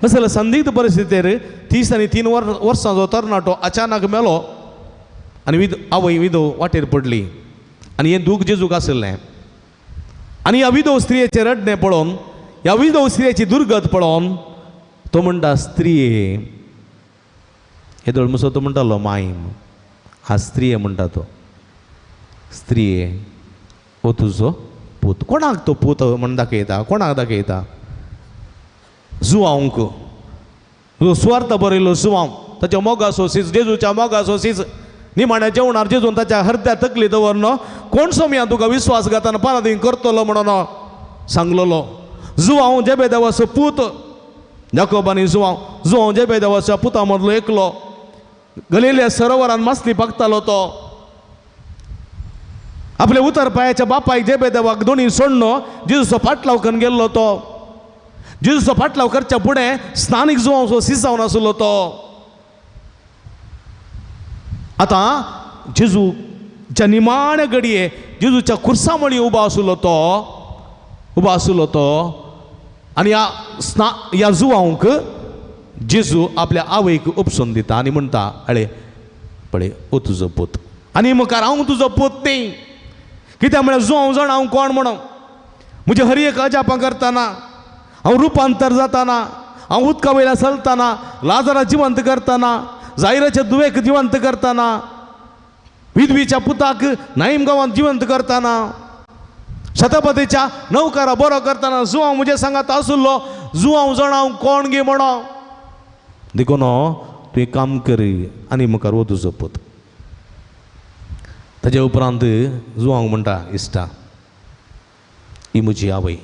कसले संदिग्ध परिस्थितीर 30 आनी 3 वर्सांचो तरणाटो अचानक मेलो आनी विद आवय विधव वाटेर पडली. आनी हें दूख जेजूक आशिल्लें. आनी ह्या विधव स्त्रियेचें रडणें पळोवन, ह्या विधव स्त्रियेची दुर्गत पळोवन तो म्हणटा, स्त्रिये, येदोळ मुसो तो म्हणटालो माय, हा स्त्रीये म्हणटा तो, स्त्रीये हो तुजो पूत. कोणाक तो पूत म्हण दाखयता? कोणाक दाखयता? जुवांक. जो सुवार्थ बरयलो जुवांव, ताच्या मोगाचो सीज, जेजूच्या मोगाचो सीज. निमाण्या जेवणार जेजून ताच्या हरद्या तकली दवरनो कोण सोमया तुका विश्वासघातान पारादीन करतलो म्हणून सांगलेलो. जुवांव जेबेदेवाचो पूत, जाकोब आनी जुवांव, जुवांव जेबेदेवाच्या पुता मदलो एकलो. गलिलिया सरोवरान मासली पागतालो तो. आपल्या उतर पायाच्या बापायक जेबेदेवाक दोनी सोडनो जेजूचो फाटलाव करून गेल्लो तो. जेजूचो फाटलाव करच्या फुडें स्थानीक जुवांवचो सीज जावन आसलो तो. आतां जेजूच्या निमाण्या घडये जेजूच्या खुर्सा मळी उबो आसलो तो, उबो आसलो तो. आनी ह्या ह्या जुवांक जेजू आपल्या आवयक उपसून दिता आनी म्हणटा, अळे पळय ओ तुजो पूत, आनी मुखार हांव तुजो पूत न्ही. कित्याक म्हळ्यार जुवांव जाण हांव कोण म्हणून. म्हजे हर एक अजापां करतना, हांव रुपांतर जाताना, हांव उदका वयल्या चलतना, लाजरा जिवंत करतना, जायराच्या दुवेक जिवंत करतना, विधवीच्या पुताक नाईम गांवांत जिवंत करतना, शतपथीच्या नौकारा बरो करतना जुवांव म्हजे सांगात आसलो. जुवांव जाण हांव कोण गे म्हणो. देखून तुवें काम कर आनी मुखार वो तुजो पूत. ताजे उपरांत जुवांव म्हणटा, इश्टा ही म्हजी आवय,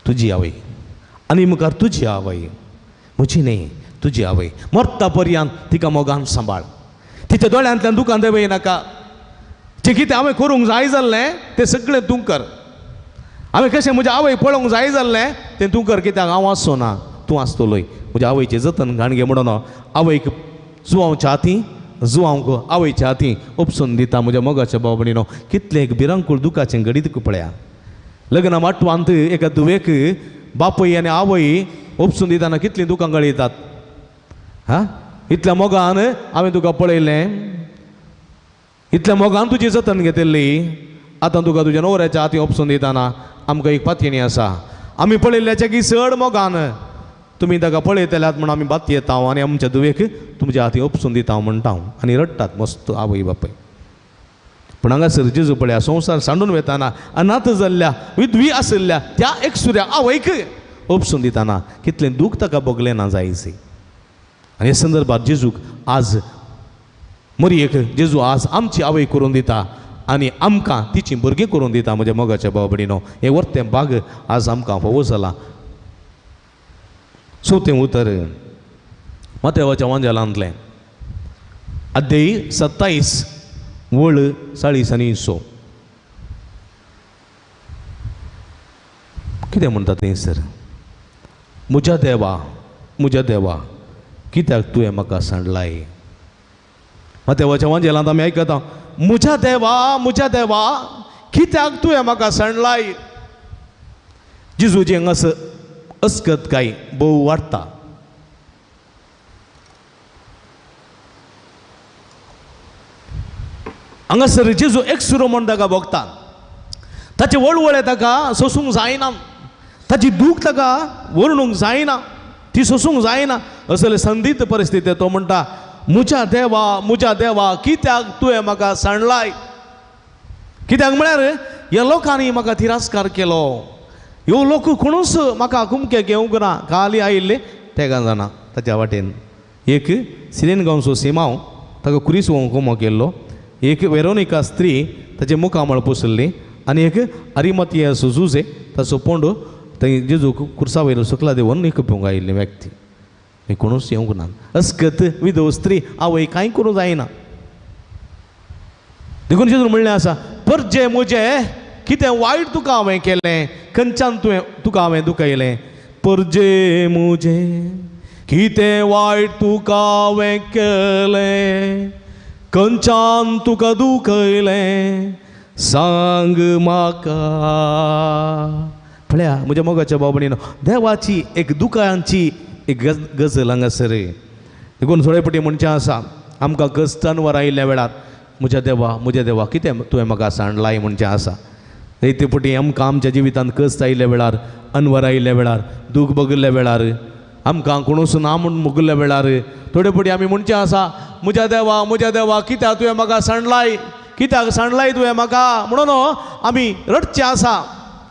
तुजी आवय, आनी मुखार तुजी आवय, म्हजी न्ही तुजी आवय. मरता पर्यंत तिका मोगान सांबाळ, तिच्या दोळ्यांतल्यान दुकान देवय नाका. जें कितें हांवें करूंक जाय जाल्लें तें सगळें तूं कर. हांवें कशें म्हज्या आवय पळोवंक जाय जाल्लें तें तूं कर, कित्याक हांव आसचो ना, तूं आसतलोय. म्हज्या आवयचें जतन घाणगे म्हणून आवयक जुवांवच्या हाती, जुवांक आवयच्या हाती उपसून दिता. म्हज्या मोगाच्या भाव भयणीनो, कितलें एक भिरांकूळ दुखाचें घडीत पळया. लग्न माटवांत एका धुवेक बापूय आनी आवय उपसून दितना कितलीं दुकां गळयतात. हा, इतल्या मोगान हांवें तुका पळयलें, इतल्या मोगान तुजी जतन घेतिल्ली, आतां तुका तुज्या नवऱ्याच्या हाती उपसून दितना आमकां एक पातयेणी आसा. आमी पळयल्ल्याच्या की चड मोगान तुमी ताका पळयतल्यात म्हूण आमी बात येता आनी आमच्या धुवेक तुमच्या हाती उपसून दिता म्हणटा आनी रडटात मस्त आवय बापूय. पूण हांगासर जेजू पळया संवसार सांडून वताना अनाथ जाल्ल्या विधवी आशिल्ल्या त्या एकसुऱ्या आवयक उपसून दितना कितलें दूख ताका भोगलें ना जायसी. आनी हे संदर्भात जेजूक आज मरयेक जेजू आज आमची आवय करून दिता आनी आमकां तिची भुरगीं करून दिता. म्हज्या मोगाच्या भाव भयणीनो, हें वर्तें बाग आज आमकां फावो जालां. चवथें उतर मातेवाच्या वांजेलांतलें अध्यायी 27 वळ 40 आनी 100. कितें म्हणटा थंयसर? म्हज्या देवा, म्हज्या देवा, कित्याक तुवें म्हाका सांडलाय? मातेवाच्या वांजेलांत आमी आयकता, म्हज्या देवा, म्हज्या देवा, कित्याक तुवें म्हाका सांडलाय? जेजूचें हांगासर अस्कत काय भोव वाडटा. हांगासर जेजू एकसुरो म्हण ताका भोगता. ताचे वळवळे ताका सोसूंक जायना, ताची दूख ताका वर्णूंक जायना, ती सोसूंक जायना. असले संदिग्ध परिस्थिती तो म्हणटा, म्हज्या देवा, म्हज्या देवा, कित्याक तुवें म्हाका सांडलाय? कित्याक म्हळ्यार ह्या लोकांनी म्हाका तिरस्कार केलो, ह्यो लोक कोणूच म्हाका कुमके घेवंक ना. खाली आयिल्ले तेगां जाणां ताच्या वाटेन एक सिरेन गांवचो सिमांव ताका कुरीस कुमो केल्लो, एक वेरोनिका स्त्री ताचे मुखामळ पुसल्ली, आनी एक अरिमतिया जुजे ताचो पोंडो थंय जेजूक कुर्सा वयलो सकला देंवोन एक पिवंक आयिल्ली व्यक्ती. कोणूच येवंक ना. अस्कत विधव स्त्री आवय कांय करूं जायना. देखून जेजून म्हणलें आसा, परजे म्हजें कितें वायट तुका हांवें केलें, खंयच्यान तुवें तुका हांवें दुखयलें? परजे म्हजें कितें वायट तुका हांवें केलें, खंयच्यान तुका दुखयलें, सांग म्हाका. पळया म्हज्या मोगाच्या भाव भयणीनो, देवाची एक दुकांची एक गजल हांगासर. देखून थोडे पटी म्हणचें आसा, आमकां कश्टान वर आयिल्ल्या वेळार म्हज्या देवा, म्हज्या देवा, कितें तुवें म्हाका सांडलाय म्हणचें आसा. ते पटी आमकां आमच्या जिवितांत कश्ट आयिल्ल्या वेळार, अनवर आयिल्ल्या वेळार, दूख बगिल्ल्या वेळार, आमकां कोणूच ना म्हूण मुगल्ल्या वेळार थोडे पटी आमी म्हणचें आसा, म्हज्या देवा म्हज्या देवा कित्याक तुवें म्हाका सांडलाय, कित्याक सांडलाय तुवें म्हाका म्हणून आमी रडचें आसा.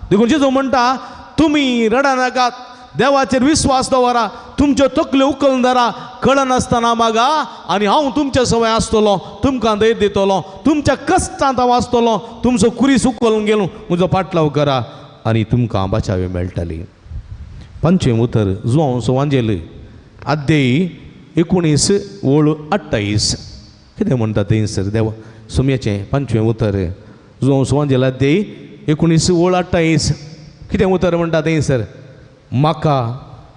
देखून जेजू म्हणटा तुमी रडनाकात, देवाचेर विस्वास दवरा, तुमच्यो तकल्यो उखलून धरा, कळनासतना मागा आनी हांव तुमच्या सवय आसतलो, तुमकां धैर्य दितलो, तुमच्या कश्टांत हांव आसतलो, तुमचो कुरीस उखलून गेलो म्हजो पाटलाव करा आनी तुमकां बाचावी मेळटली. पंचवें उतर जुआंव सुवांजेल अध्याय 19 ओळ 28 कितें म्हणटा थंयसर देवा सुमयाचें पंचवें उतर जुआंव सुवांजेल अध्याय 19 ओळ 28 कितें उतर म्हणटा थंयसर? म्हाका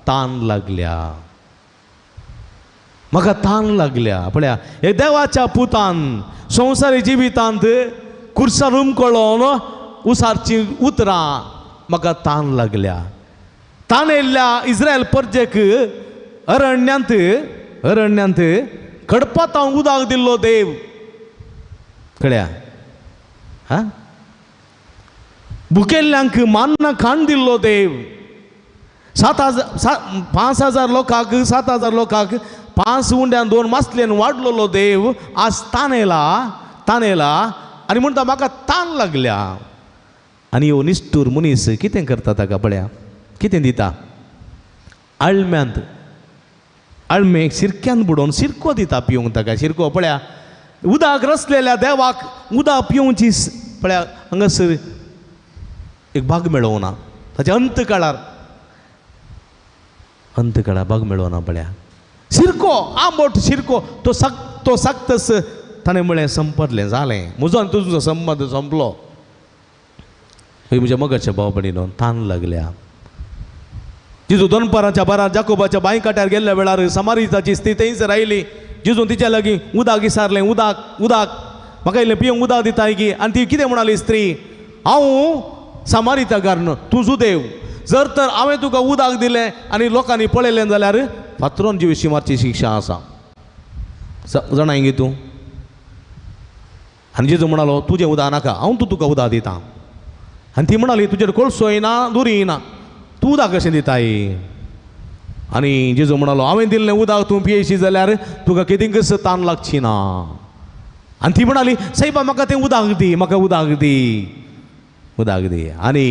तान लागल्या, म्हाका तान लागल्या. पळया हे देवाच्या पुतान संवसारी जिवितांत कुर्सार उमकळोन उसारचीं उतरां म्हाका तान लागल्या. तान येयल्ल्या इस्रायल परजेक अरण्यांत अरण्यांत खडपातां उदक दिल्लो देव कळ्या हा, भुकेल्ल्यांक मान्ना खाण दिल्लो देव, 5,000 लोकांक 7,000 लोकांक 5 उंड्यान 2 मासलेन वाडलेलो देव आज तानेला तानेला आनी म्हणटा म्हाका तान लागल्या. आनी ह्यो निश्ठूर मनीस कितें करता ताका पळया, कितें दिता? आळम्यांत आळमेक शिरक्यान बुडोवन शिरको दिता पिवंक ताका. शिरको पळया उदक रसलेल्या देवाक उदक पिवची पळया हांगासर एक भाग मेळोवना ताच्या अंत काळार, अंत काळार भाग मेळोवना पळया. शिरको आंबट शिरको तो तो साकतस ताणें म्हळें संपतलें जालें म्हजो आनी तुजो संबंद संपलो. म्हज्या मगाच्या भाव भयणीनो तान लागल्या. जिजू दनपाराच्या बारार जाकोबाच्या बांय काट्यार गेल्ल्या वेळार समारिताची स्थिती थंयसर आयली. जिजून तिच्या लागीं उदक विसारलें, उदक उदक म्हाका इल्लें पिवंक उदक दिताय की? आनी ती कितें म्हणाली स्त्री, हांव समारिताकार न्हू, तूं जुदेव, जर तर हांवें तुका उदक दिलें आनी लोकांनी पळयलें जाल्यार फातरोन जिविशी मारची शिक्षा आसा, जाणाय गे तूं? आनी जेजू म्हणालो तुजें उदक नाका, हांव तूं तुका उदक दिता. आनी ती म्हणाली तुजेर कोळसो येना दुरी येना, तूं उदक कशें दिताय? आनी जेजू म्हणालो हांवें दिल्लें उदक तूं पियेशी जाल्यार तुका केदींकच तान लागची ना. आनी ती म्हणाली सायबा म्हाका तें उदक दी, म्हाका उदक दी, उदक दी. आनी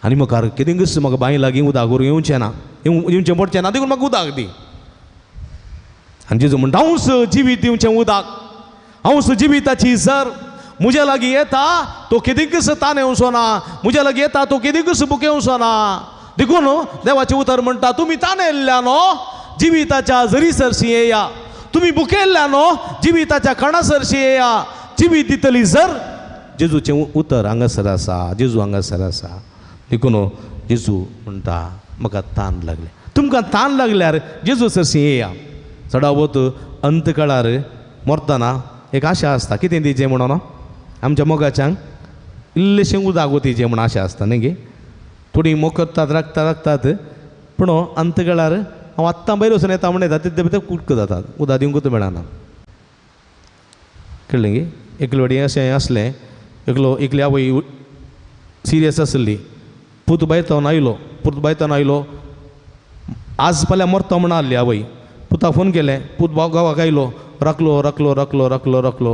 आनी मुखार केदींकच म्हाका बांय लागीं उदक व्हरूंक येवचें ना, येवचें पडचें ना, देखून म्हाका उदक दी. आनी जेजू म्हणटा हांवच जिवीत दिवचें उदक, हांवच जिविताची सर, म्हज्या लागीं येता तो केदींकच तान येवचो ना, म्हज्या लागीं येता तो केदींकच भुकेवचो ना. देखून देवाचें उतर म्हणटा तुमी तानेल्ल्या न्हू जिविताच्या जरी सरशी येया, तुमी भुकेल्ल्या न्हू जिविताच्या खाणा सरशी येया, जिवीत दितली जर. जेजूचें उतर हांगासर आसा, जेजू हांगासर आसा. देखून जेजू म्हणटा म्हाका तान लागलें, तुमकां तान लागल्यार जेजू सरशी येया. चडावत अंत काळार मरतना एक आशा आसता कितें दिचें म्हणून आमच्या मोगाच्यांक इल्लेशें उदक वतीचें म्हूण आशा आसता न्ही गे. थोडीं मोखतात राखता राखतात पूण अंत काळार हांव आत्तां भायर वचून येता म्हण येता तितले भितर कुटक जातात, उदक दिवंकूच मेळना. कळ्ळें गे? एकले वाटी अशें आसलें, एकलो एकली आवय सिरियस आसली, पूत भायर आयलो, पूत भायर आयलो, आज फाल्यां मरता म्हण आहली आवय. पुताक फोन केलें, पूत गांवाक आयलो, राखलो राखलो राखलो राखलो राखलो,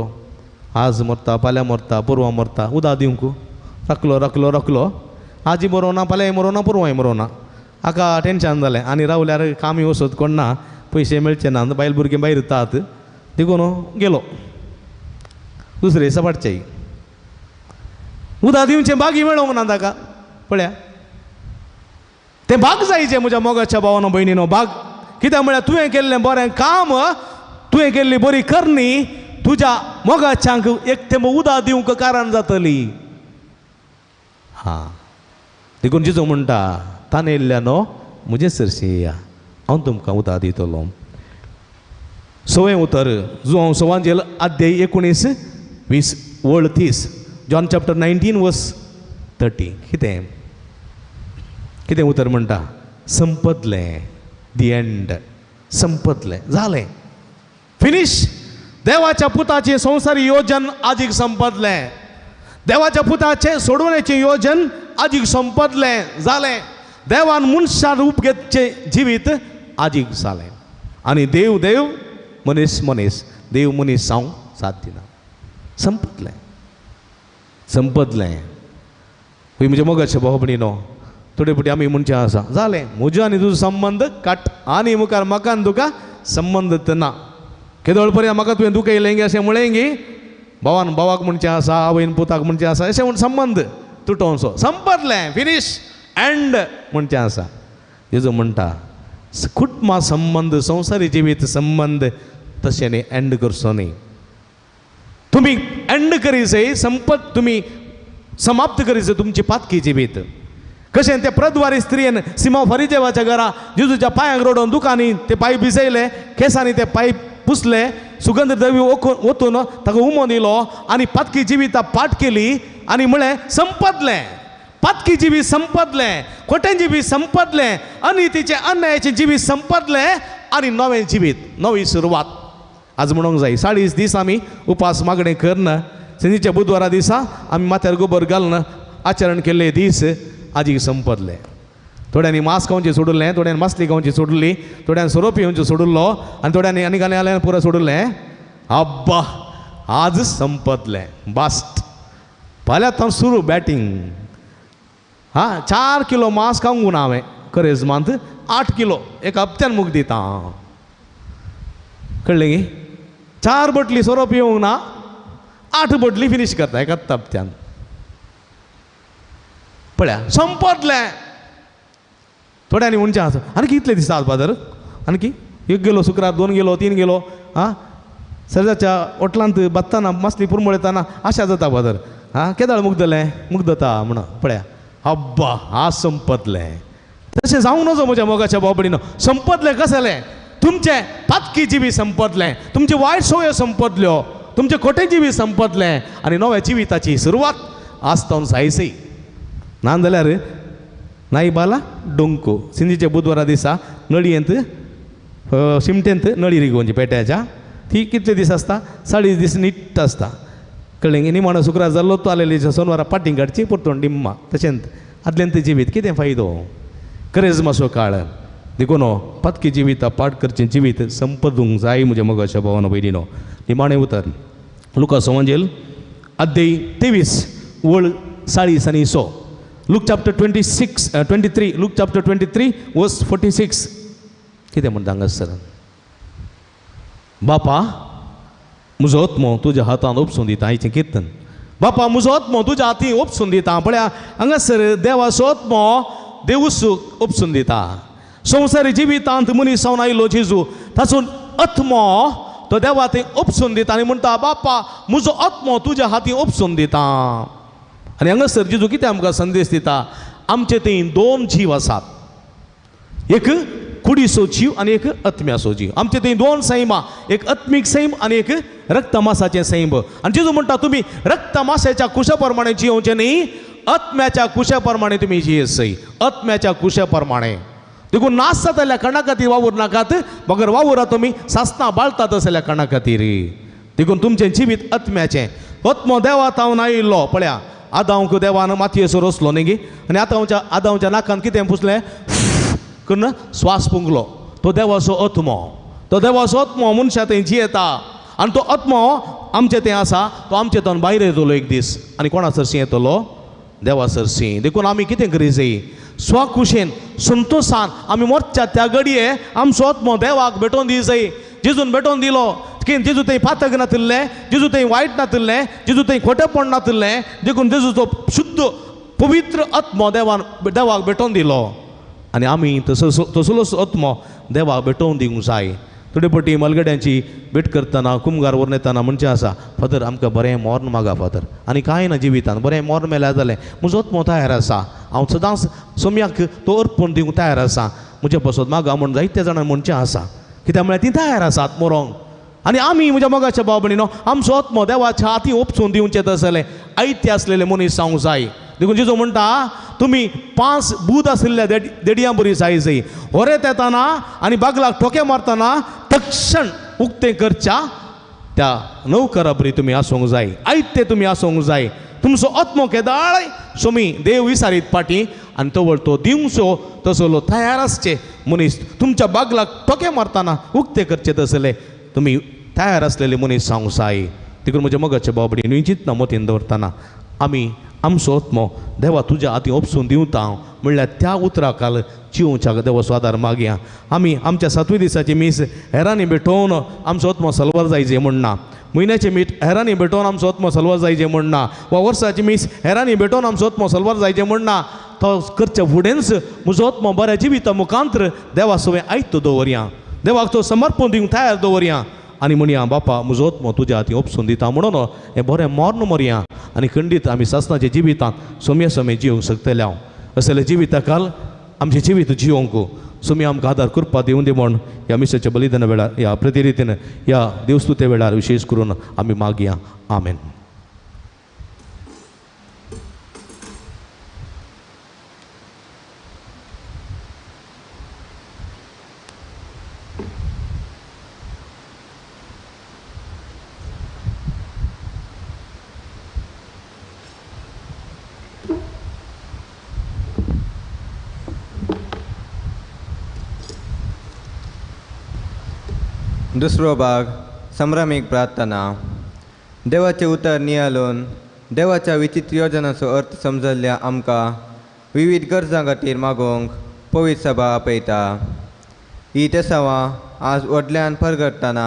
आज मरता फाल्यां मरता परवां मरता, उदक दिवंक राखलो राखलो राखलो, आजी मरोना फाल्यांय मरोना परवांय मरोना. हाका टेंशन जालें आनी रावल्यार कामय वचत कोण ना, पयशे मेळचे ना, बायल भुरगीं भायर उरतात, देखून गेलो दुसरे दिसा फाटचे. उदक दिवचें बागी मेळोंक ना ताका. पळया तें भाग जायचें म्हज्या मोगाच्या भावानो भयणीनो, भाग कित्याक म्हळ्यार तुवें केल्लें बरें काम, तुवें केल्ली बरी करणी तुज्या मोगाच्यांक एक तेंप उदक दिवंक कारण जातली. हां देखून जेजू म्हणटा तानेल्ल्या न्हू म्हजे सरशी येया, हांव तुमकां उदक दितलो. सवें उतर जुआंव सवांजेल अध्याय 19 20 वळ 30, जॉन चॅप्टर 19 वर्स 30. कितें कितें उतर म्हणटा? संपतलें, दी एंड, संपतलें, जालें, फिनीश. देवाच्या पुताचें संवसारी योजन आजीक संपतलें, देवाच्या पुताचें सोडवण्याचें योजन आजीक संपतलें, जालें. देवान मनशान रूप घेतचें जिवीत आजीक जालें. आनी देव देव मनीस मनीस, देव मनीस जावंक साथ दिना. संपतलें संपतलें. हय म्हज्या मोगाचे भाव भयणीनो, थोडे फावटी आमी म्हणचें आसा जालें म्हजो आनी तुजो संबंद काट, आनी मुखार म्हाका आनी तुका संबंद ना. केदोळ पर्यंत म्हाका तुवें दुखयलें गे अशें म्हळें गे, भावान भावाक म्हणचें आसा, आवयन पुताक म्हणचें आसा, अशें म्हूण संबंद तुटोवचो. संपतलें, फिनीश एंड म्हणचें आसा. जेजू म्हणटा कुटुंबा संबंद, संवसारी जिवीत संबंद तशें न्ही एंड करचो न्ही. तुमी एंड करीसय संपत, तुमी समाप्त करीसय तुमची पातकी जिवीत. कशें ते प्रद्वारी स्त्रियेन सिमा फरिजेवाच्या घरा जेजूच्या पांयांक रडोवन दुकांनी ते पांय भिजयले, केंसांनी ते पांय पुसले, सुगंध द्रव्य ओतून ताका उमो दिलो आनी पातकी जिविता पाठ केली आनी म्हळें संपतलें, पातकी जिवीत संपतलें, खोटें जिवीत संपतलें, अनितीचें अन्यायाचें जिवीत संपतलें आनी नवें जिवीत, नवी सुरवात. आज म्हणूंक जाय 40 दीस आमी उपास मागणें करन सनीच्या बुधवारा दिसा आमी माथ्यार गोबर घालून आचरण केल्ले दीस आजी संपतले. थोड्यांनी मांस खावचें सोडलें, थोड्यांनी मासली खावची सोडली, थोड्यांनी सोरो पिवचें सोडलो आनी थोड्यांनी आनी आनी आनी पुरो सोडलें. अब्बा आज संपतलें, बास्ट. फाल्यां आतां सुरू बॅटींग. हां 4 किलो मांस खावंक ना हांवें करेजमांत, 8 किलो एक हप्त्यान मुख दिता. कळ्ळें गी? 4 बोटली सोरो पिवंक ना, 8 बोटली फिनीश करता एका हप्त्यान. पळया संपतलें. थोड्यांनी म्हणचें आसा आनी कितले दिसता आज फादर, आनी 1 गेलो शुक्रार, 2 गेलो, 3 गेलो. आं सरजाच्या ओटलांत बात्ताना मासली पुरमळ येताना आशा जाता फादर, आं केदाळ मुगदलें मुगदता म्हणून. पळया अब्बा आज संपतलें. तशें जावं नजो म्हज्या मोगाच्या बाबडीनो. संपतलें कसलें? तुमचें पातकी जिवीत संपतलें, तुमचे वायट सवयो संपतल्यो, तुमचें खोटें जिवीत संपतलें आनी नव्या जिविताची सुरवात आज तावन जायसय. ना जाल्यार नाई बाला डोंको सिंधीच्या बुधवारा दिसा नळयेंत शिमटेंत नळी रिगोवची पेट्याच्या, ती कितले दीस आसता? 40 दीस नीट आसता. कळ्ळें न्ही? निमाणो शुक्रार जाल्लो तो आलेली सोनवारा पाटींग काडची परतून डिम्मा. तशेंच आदल्यान तें जिवीत कितें फायदो? करेजमाचो काळ. देखून पातकी जिविता पाठ करचें जिवीत संपदूंक जाय म्हज्या मोगाच्या भावानो भयणीनो. निमाणें उतर लुकास वंजेल अध्याय 23 वळ 40 आनी 100. Luke chapter 23, Luke chapter 23 verse 46. कितें म्हणटा हांगासर? बापा म्हजो आत्मो तुज्या हातान ओपसून दिता. आयचें किर्तन. बापा म्हजो आत्मो तुज्या हातीन ओपसून दिता. पळया हांगासर देवाचो आत्मो देवूच ओपसून दिता. संवसारी जिवितांत मनीस जावन आयलो जेजू, ताचो आत्मो तो देवा थंय ओपसून दिता आनी म्हणटा बापा म्हजो आत्मो तुज्या हातीन ओपसून दिता. आनी हांगासर जेजू कितें आमकां संदेश दिता? आमचे थंय 2 जीव आसात, एक कुडीचो जीव आनी एक आत्म्याचो जीव. आमचे थंय 2 सैमां, एक आत्मीक सैम आनी एक रक्तमासाचें सैम. आनी जेजू म्हणटा तुमी रक्तमासाच्या कुशा प्रमाणे जियोवचें न्ही, आत्म्याच्या कुशा प्रमाणे तुमी जियेसय, आत्म्याच्या कुशा प्रमाणे. देखून नाश जातल्या कणा खातीर वावूर नाकात, बगर वावुरा तुमी सासनां बाळतात असल्या कणा खातीर. देखून तुमचें जिवीत आत्म्याचें. आत्मो देवा तावन आयिल्लो. पळया आदांक देवान मातयेचो रचलो न्ही गी, आनी आतांच्या आदांच्या नाकान कितें पुसलें करून स्वास पुंगलो. तो देवाचो आत्मो, तो देवाचो आत्मो मनशा थंय जियेता आनी तो आत्मो आमचे थंय आसा, तो आमचे थंय भायर येतलो एक दीस. आनी कोणा सरशीं येतलो? देवा सरशीं. देखून आमी कितें करी जाय? स्वखुशेन संतोशान आमी मोरच्या त्या घडये आमचो आत्मो देवाक भेटोवन दी जाय. जेजून भेटोवन दिलो की जेजू थंय पातक नातिल्लें, जेजू थंय वायट नातिल्लें, जेजू थंय खोटेपण नातिल्लें. देखून जेजूचो शुद्ध पवित्र आत्मो देवान देवाक भेटोवन दिलो आनी आमी तसो तसलोच आत्मो देवाक भेटोवन दिवंक जाय. थोडे पटी मलगड्यांची भेट करतना कुमगार व्हरून येतना म्हणचें आसा फादर आमकां बरें मोर्न मागा फादर, आनी कांय ना जिवितान बरें मोर्न मेल्यार जालें, म्हजो आत्मो तयार आसा, हांव सदांच सोम्याक तो अर्पण दिवंक तयार आसा, म्हजे पासत मागा म्हूण जायते जाणां म्हणचें आसा. कित्याक म्हळ्यार तीं तयार आसात मरोंक. आनी आमी म्हज्या मोगाच्या भाव भयणीनो आमचो आत्मो देवाच्या हाती ओपसून दिवचें तसलें आयते आसलेले मनीस जावंक जाय. देखून जेजू म्हणटा तुमी 5 बूद आशिल्ल्या देडयां बरी जाय जाय. होरेत येताना आनी बागलाक ठोके मारतना तक्षण उक्तें करच्या त्या नौकरा बरी तुमी आसूंक जाय, आयते तुमी आसूंक जाय. तुमचो आत्मो केदाळ सोमी देव विसारीत पाटी आनी तवळ तो दिवचो तसलो तयार आसचे मनीस तुमच्या बागलाक ठोके मारतना उक्ते करचे तसले तुमी तयार आसलेले मनीस जावंक जाय. देखून म्हज्या मोगाच्या बाबडी न्हय चिंतना मतीन दवरतना आमी आमचो आत्मो देवा तुज्या हातीं ओपसून दिवता म्हणल्यार त्या उतराकाल जिवच्या देवाचो आदार मागया. आमी आमच्या सातवी दिसाची मीस हेरांनी भेटोवन आमचो आत्मो सलवार जायचे म्हण ना, म्हयन्याचें मीठ हेरांनी भेटोवन आमचो आत्मो सलवार जायचे म्हण ना, वा वर्साची मीस हेरांनी भेटोवन आमचो आत्मो सलवार जायचे म्हण ना. तो करच्या फुडेंच म्हजो आत्मो बऱ्या जिविता मुखांत्र देवा सवें आयतो दवरया, देवाक तो समर्पण दिवंक तयार दवरया आनी म्हणया बापा म्हजो आत्मो तुज्या हातीं ओपसून दिता म्हणून हें बरें मर्ण मरया आनी खंडीत आमी सासणाच्या जिवितांत सोम्या सोमे जिवंक शकतले. हांव असले जिविता काल आमचें जिवीत जिवंक सोमी आमकां आदार करपा दिवं दी म्हण ह्या मिसाच्या बलिदाना वेळार ह्या प्रतिरितीन ह्या देवस्तुते वेळार विशेश करून आमी मागया. आमेन. दुसरो भाग संभ्रमीक प्रार्थना. देवाचें उतर नियाळून देवाच्या विचित्र योजनाचो अर्थ समजल्ल्या आमकां विविध गरजां खातीर मागोवंक पवित्र सभा आपयता. ही तेसांवां आज व्हडल्यान परगटतना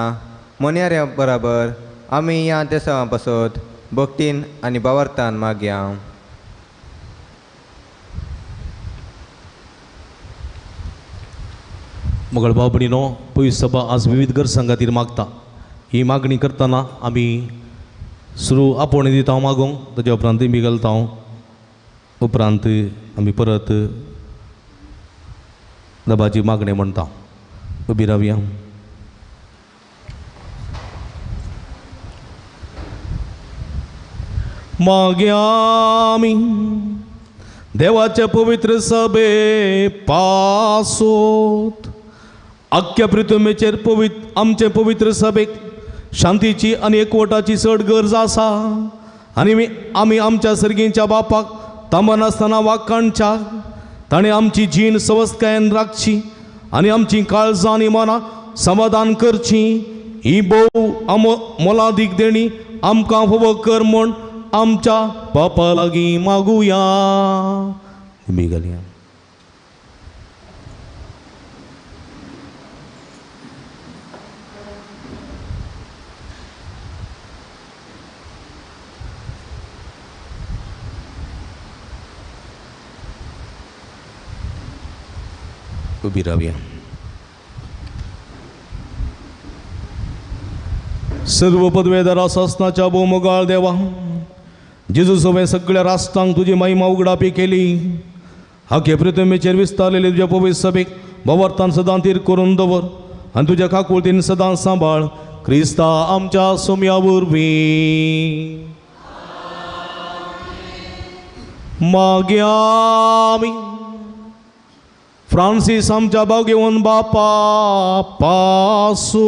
मोन्याऱ्या बराबर आमी ह्या तेसांवां पासत भक्तीन आनी भावार्थान मागया. मगळ भाव भयणीनो, पवित्र सभा आज विविध गरजां खातीर मागता. ही मागणी करतना आमी सुरू आपोवणें दिता मागूंक, ताच्या उपरांत बी घालता, उपरांत आमी परत दबाची मागणें म्हणटा. उबी रावया. मागया आमी देवाचे पवित्र सभे पासोत आख्या पृथ्वीचेर पवित्र आमचे पवित्र सभेक शांतीची आनी एकवटाची चड गरज आसा आनी आमी आमच्या सर्गींच्या बापाक थांबनासतना वाखाणच्या. ताणें आमची जीण सवस्तकायेन राखची आनी आमची काळजां आनी मनां समाधान करची. ही भोव मोलादीक देणी आमकां फावो कर म्हूण आमच्या बापा लागीं मागुया. उबी घालया. उबी रावया. सर्व पदवेदारा सासनाच्या भोवमोगाळ देवा, जेजू सवें सगळ्या राष्ट्रांक तुजी महिमा उगडापी केली. आखे पृथ्वीचेर विस्तारलेली तुज्या पवित्र सभेक भावार्थान सदां तीर करून दवर आनी तुज्या काकुळतीन सदां सांबाळ. क्रिस्ता आमच्या सोम्या वरवीं. मागया आमी फ्रांसीस आमच्या भाग्यवंत बापा पासो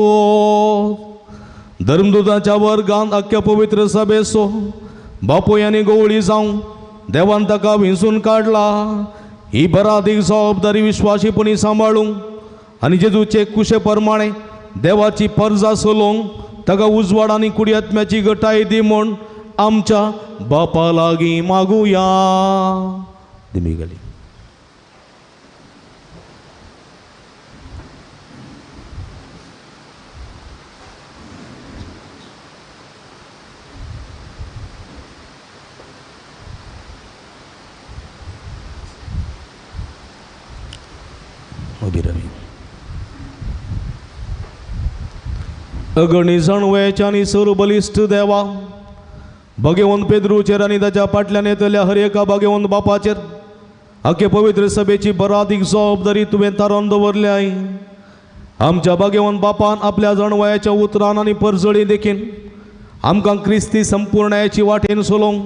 धर्मदूताच्या वर्गांत आख्या पवित्र सभेचो बापूय आनी गवळी जावं देवान ताका विंचून काडला. ही बरादीक जबाबदारी विश्वासीपणी सांबाळूंक आनी जेजूचे कुशे प्रमाणे देवाची परजा चलोवंक ताका उजवाड आनी कुडयात्म्याची गटाय दी म्हूण आमच्या बापा लागीं मागुया. दिमी घाली. अगणी जाणवयाच्या आनी सर्व बलिश्ट देवा, भगेवंत पेद्रूचेर आनी ताच्या फाटल्यान येतल्या हर एका भगेवंत बापाचेर आखे पवित्र सभेची बरादीक जबाबदारी तुवें थारोवन दवरल्या. आमच्या भगेवंत बापान आपल्या जाणवयाच्या उतरान आनी परजळी देखीन आमकां क्रिस्ती संपूर्णायाची वाटेन चलोवंक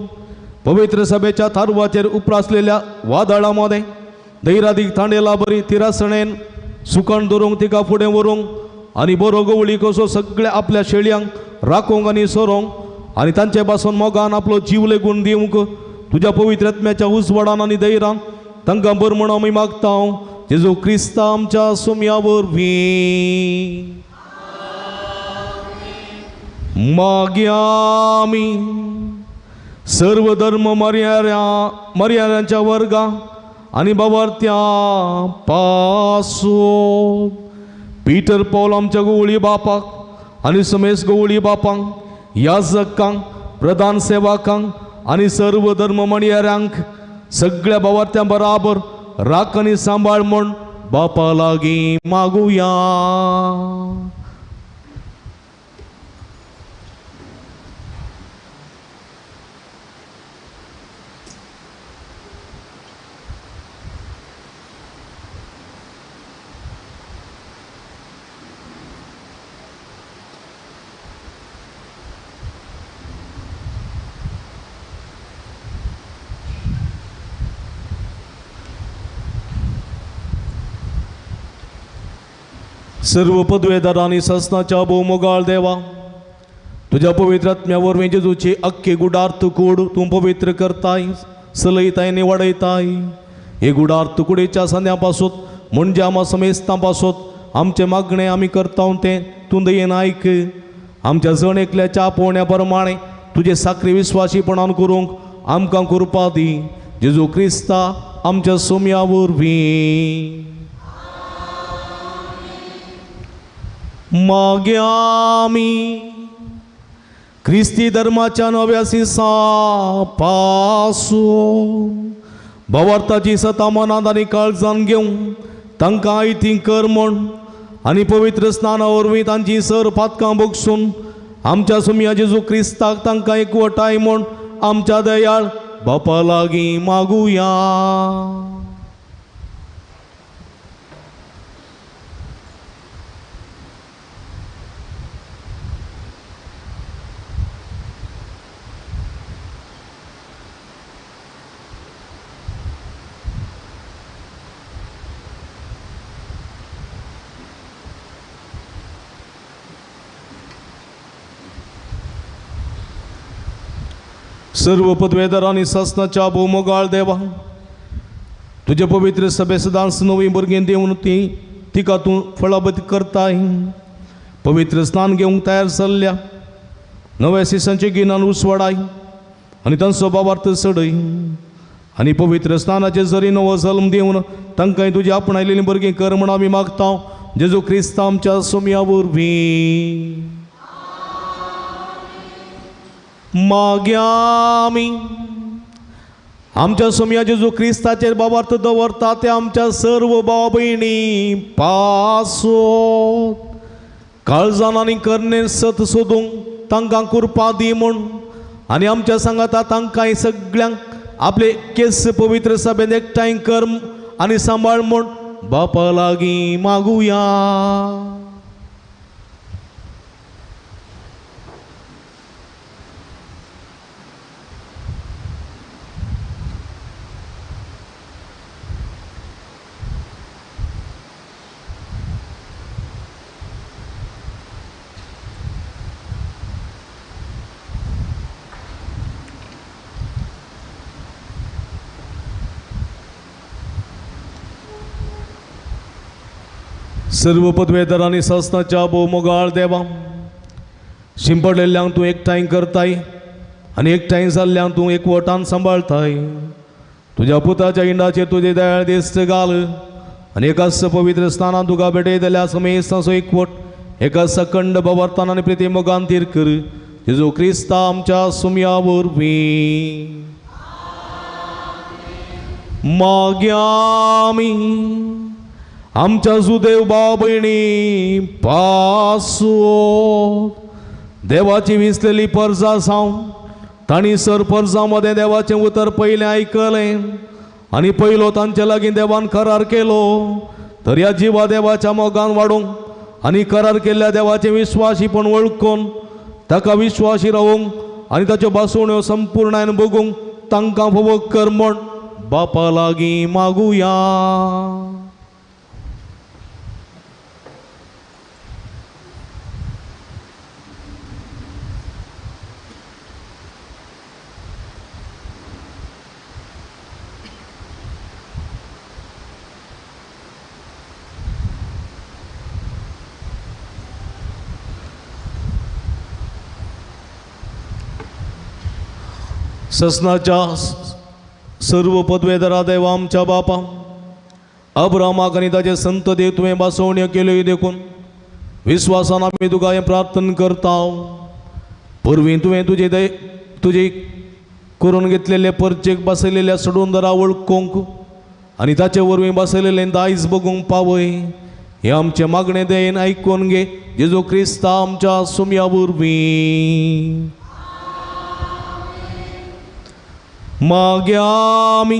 पवित्र सभेच्या थारवाचेर उप्रासलेल्या वादळां मदें धैरादीक थांडेला बरी तिरासणेन सुकण दवरूंक तिका फुडें व्हरूंक आनी बरो गवळी कसो सगळ्या आपल्या शेळयांक राखूंक आनी सोरोवंक आनी तांचे पासून मोगान आपलो जीव लेगून दिवंक तुज्या पवित्र आत्म्याच्या उजवाडान आनी धैरान तांकां बर म्हूण आमी मागता. जेजू क्रिस्ता आमच्या सोम्या वरवीं. मागीर आमी सर्व धर्म मर्याद्यांच्या वर्गा आनी बाबार्थ्या पासून पीटर पॉल आमच्या गवळी बापाक आनी समेश गवळी बापांक याजकांक प्रधान सेवकांक आनी सर्व धर्म मर्याद्यांक सगळ्या बाबार्थ्यां बराबर राख आनी सांबाळ म्हूण बापा लागीं मागुया. सर्व पदवेदार आनी ससनाच्या भोवमोगाळ देवा, तुज्या पवित्र आत्म्या वरवीं जेजूची अख्खी गुडार्थ कूड तूं पवित्र करताय, सलयताय आनी वाडयताय. हे गुडार्थ कुडीच्या सांद्या पासून म्हणजे आमा समेस्तां पासून आमचें मागणें आमी करता तें तूं दयेन आयक. आमच्या जण एकल्याच्या पोवण्या प्रमाणें तुजें साखरी विस्वासीपणान करूंक आमकां कृपा दी. जेजू क्रिस्ता आमच्या सोम्या वरवीं. मागीर आमी क्रिस्ती धर्माच्या नव्या सिसा पासून भावार्थाची सता मनांत आनी काळजान घेवन तांकां आयती कर म्हूण आनी पवित्र स्नाना वरवीं तांची सर पातकां बगसून आमच्या सुमया जेजू क्रिस्ताक तांकां एकवटाय म्हूण आमच्या दयाळ बापा लागीं मागुया. सर्व पदवेदार आनी सासनाच्या भोवमोगाळ देवा, तुजे पवित्र सभे सदांच नवीं भुरगीं दिवन ती तिका तूं फळाबत करताय. पवित्र स्नान घेवंक तयार जाल्ल्या नव्या सिसांचे गिन्यान उसवाडाय आनी तांचो भावार्थ चडय आनी पवित्र स्नानाचे जरी नवो जल्म दिवन तांकां तुजी आपणायलेलीं भुरगीं कर म्हूण आमी मागता. जेजू क्रिस्ता आमच्या सोम्या वरवीं. मागीर आमी आमच्या सोम्या जेजू क्रिस्ताचेर भावार्थ दवरता ते आमच्या सर्व भाव भयणी पासून काळजान आनी करणे सत सोदूंक तांकां कृपा दी म्हूण आनी आमच्या सांगाता तांकां सगळ्यांक आपले केस पवित्र सभेंत एकठांय कर आनी सांबाळ म्हूण बापा लागीं मागुया. सर्व पदवेदार आनी सासनाच्या भोवमोगाळ देवा, शिंपडलेल्यांक तूं एकठांय करताय आनी एकठांय जाल्ल्यांक तूं एकवटान सांबाळताय. तुज्या पुताच्या इंडाचेर तुजे दयाळ दिश्ट घाल आनी एकाच पवित्र स्नानान तुका भेटयतल्या समेस्तांचो एकवट एकाच अखंड भावार्थान आनी प्रिती मोगान थीर कर. जेजू क्रिस्ता आमच्या सुम्या वरवीं. मागीर आमी आमच्या सुदेव भाव भयणी पासून देवाची विसलेली परजा जावन तांणी सर परजा मदें देवाचें उतर पयलें आयकलें आनी पयलो तांचे लागीं देवान करार केलो. तर ह्या जिवा देवाच्या मोगान वाडूंक आनी करार केल्ल्या देवाचें विस्वासीपण वळखून ताका विश्वासी रावूंक आनी ताच्यो भासवण्यो संपूर्णायन भोगूंक तांकां फोवो कर म्हूण बापा लागीं मागुया. ससनाच्या सर्व पदवेदारा देवा आमच्या बापा अब्रामाक आनी ताचे संततेक तुवें बासवण्यो केल्यो देखून विस्वासान आमी तुका हें प्रार्थना करता. पूर्वी तुवें तुजे तुजे करून घेतलेले परचेक बसयलेल्या सोडून वळखूंक आनी ताचे वरवीं बसयलेलें दायज बगूंक पावय. हें आमचें मागणें दयेन आयकून घे जेजू क्रिस्ता आमच्या सुम्या वरवीं. मागीर आमी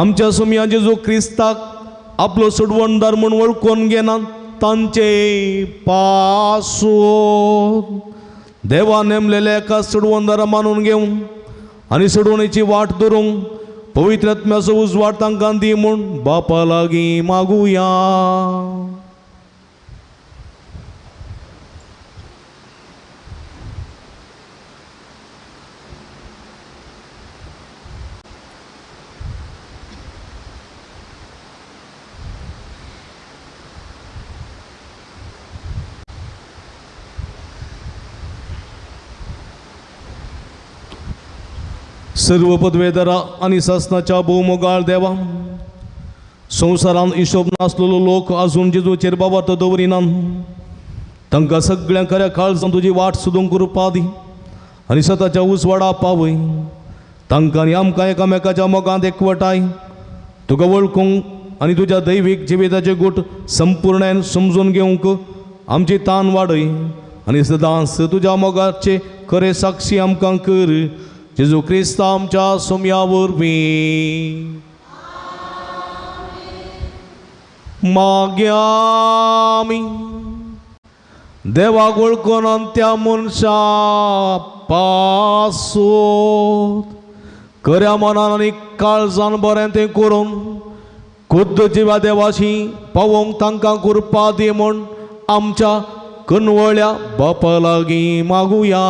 आमच्या सुम्या जेजू क्रिस्ताक आपलो सोडवणदार म्हूण वळखून घेना तांचे पासून देवा नेमलेल्या एका सोडवणदारा मानून घेवन आनी सोडवणेची वाट धरूंक पवित्र आत्म्याचो उजवाड तांकां दी म्हूण बापा लागीं मागुया. सर्व पदवेदारा आनी सासनाच्या भोवमोगाळ देवा, संवसारान हिशोब नासलेलो लोक आजून जेजूचेर बाबार्थ दवरिनात. तांकां सगळ्यां खऱ्या काळजान तुजी वाट सोदूंक कृपा दी आनी सताच्या उजवाडा पावय. तांकां आनी आमकां एकामेकाच्या मोगांत एकवटाय तुका वळखूंक आनी तुज्या दैवीक जिविताचे गूट संपूर्णान समजून घेवंक आमची तान वाडय आनी सदांच तुज्या मोगाचे खरे साक्षी आमकां कर. जेजू क्रिस्ता आमच्या सोम्या वरवीं. मागीर आमी देवाक वळखून त्या मनशा पासून खऱ्या मनान आनी काळजान बरें तें करून खुद्द जिवा देवाशी पावोवंक तांकां कृपा दी म्हूण आमच्या कनवळ्या बापा लागीं मागुया.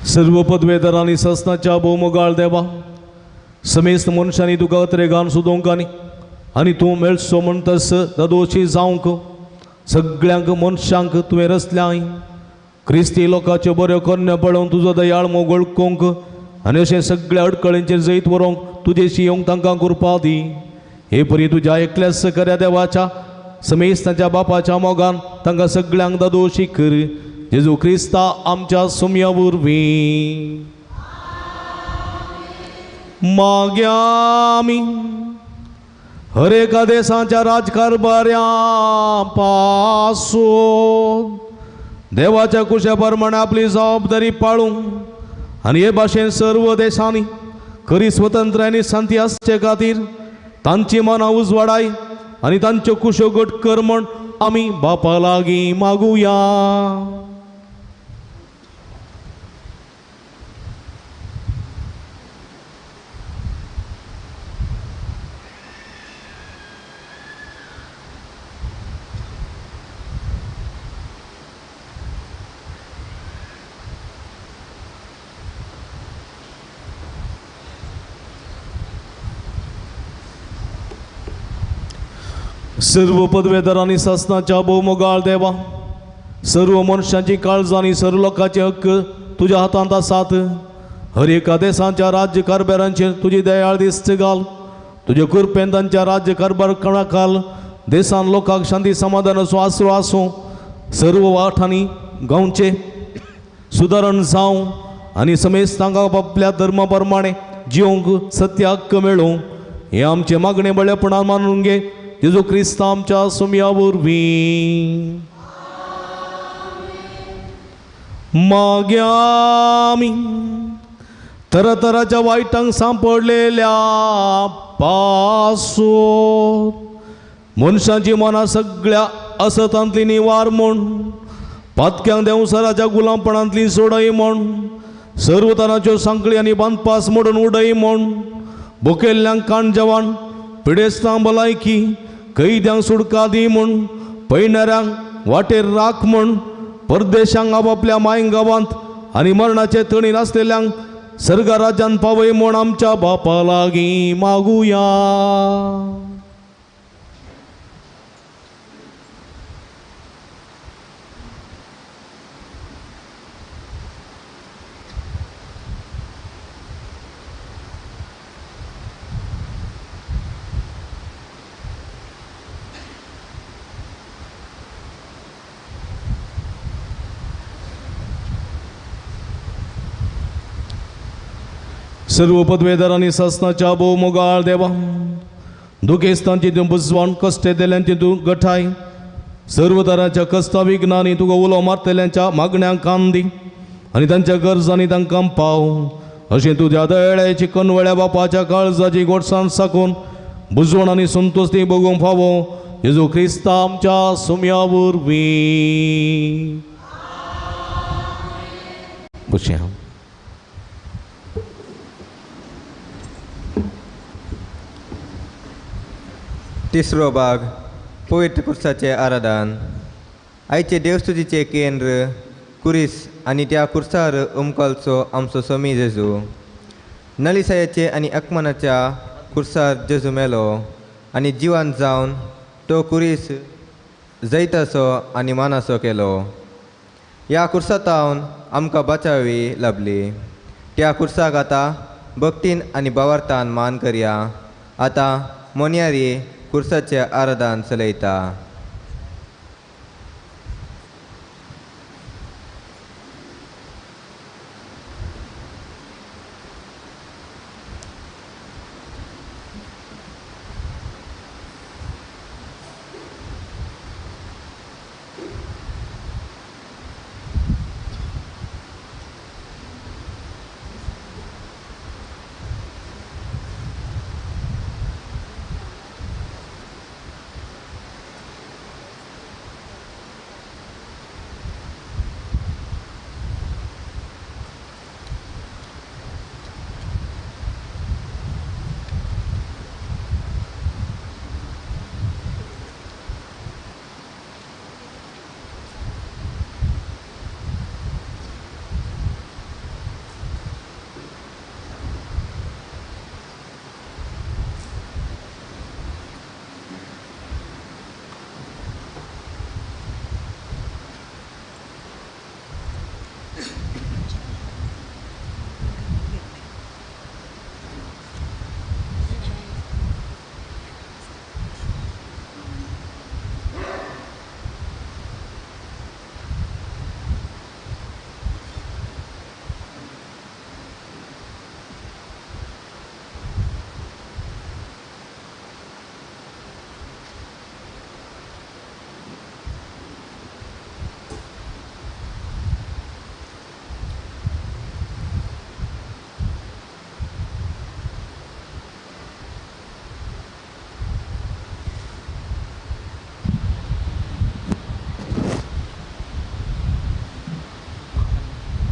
सर्व पदवेदार आनी ससनाच्या भोवमोगाळ देवा, समेस्त मनशांनी तुका अत्रेगान सोदूंक आनी आनी तूं मेळचो म्हणटस दादोशी जावंक सगळ्यांक मनशांक तुवें रचल्याय. क्रिस्ती लोकांच्यो बऱ्यो करण्यो पळोवन तुजो दयाळ मोग वळखूंक आनी अशें सगळ्या अडकळींचेर जैत व्हरूंक तुजेशी येवंक तांकां कृपा दी. हे परी तुज्या एकल्याच खऱ्या देवाच्या समेस्ताच्या बापाच्या मोगान तांकां सगळ्यांक दादोशी कर. जेजू क्रिस्ता आमच्या सुम्या वरवीं. मागीर आमी हर एका देशाच्या राजकारभाऱ्यां पासून देवाच्या कुशा प्रमाणे आपली जबाबदारी पाळूंक आनी हे भाशेन सर्व देशांनी खरी स्वतंत्र आनी शांती आसचे खातीर तांची मनां उजवाडाय आनी तांच्यो कुशो घट कर म्हूण आमी बापा लागीं मागुया. सर्व पदवेदार आनी सासनाच्या भोवमोगाळ देवा, सर्व मनशांची काळजां आनी सर्व लोकांचे हक्क तुज्या हातांत आसात. हर एका देशाच्या राज्य कारभारांचेर तुजी दयाळ दिस्त घाल. तुजे कृपेन तांच्या राज्य कारभार घाल. देशान लोकांक शांती समाधानाचो आसरो आसूं. सर्व वाठांनी गांवचे सुदारण जावं आनी समेस्तांक आपल्या धर्मा प्रमाणे जिवंक सत्य हक्क मेळूं. हें आमचें मागणें बळेपणान मानून घे जेजू क्रिस्ता आमच्या सुम्या वरवीं. मागीर आमी तरातराच्या वायटांक सांपडलेल्या पासून मनशांची मनां सगळ्या असतांतली निवार म्हूण पातक्यांक देंवसराच्या गुलामपणांतली सोडय म्हूण सर्व तरांच्यो सांकळी आनी बांदपास मोडून उडय म्हूण भुकेल्ल्यांक काण जेवण, पिडेस्तांक भलायकी, कैद्यांक सुटका दी म्हूण, पयणाऱ्यांक वाटेर राख म्हूण, परदेशांक आपापल्या माय गांवांत आनी मरणाचे तणीर आसलेल्यांक सर्ग राज्यान पावय म्हूण आमच्या बापा लागीं मागुया. सर्व पदवेदार आनी सासनाच्या भोव मोगाळ देवा, दुखेस्तांची तूं बुजवण, कश्टे दिल्यांची तूं गठाय, सर्व तरांच्या कश्टा विघ्नांनी तुका उलो मारतल्यांच्या मागण्यांक कान दी आनी तांच्या गरजांनी तांकां पाव. अशें तुज्या दयाळ्याची कनवळ्या बापाच्या काळजाची गोडसाण साकून बुजवण आनी संतोश ती बगूंक फावो जेजू क्रिस्ता आमच्या सुम्या वरवीं. बशया. तिसरो भाग पवित्र कुर्साचें आराधन. आयचे देवस्तुतीचें केंद्र कुरीस आनी त्या कुर्सार उमकालचो आमचो स्वामी जेजू. नलिसायाचे आनी अकमनाच्या कुर्सार जेजू मेलो आनी जिवान जावन तो कुरीस जैताचो आनी मानाचो केलो. ह्या कुर्सातावन आमकां बाचावी लाबली. त्या कुर्साक आतां भक्तीन आनी भावार्थान मान करया. आतां मोन्यारी कुर्साचें आराधन चलयता.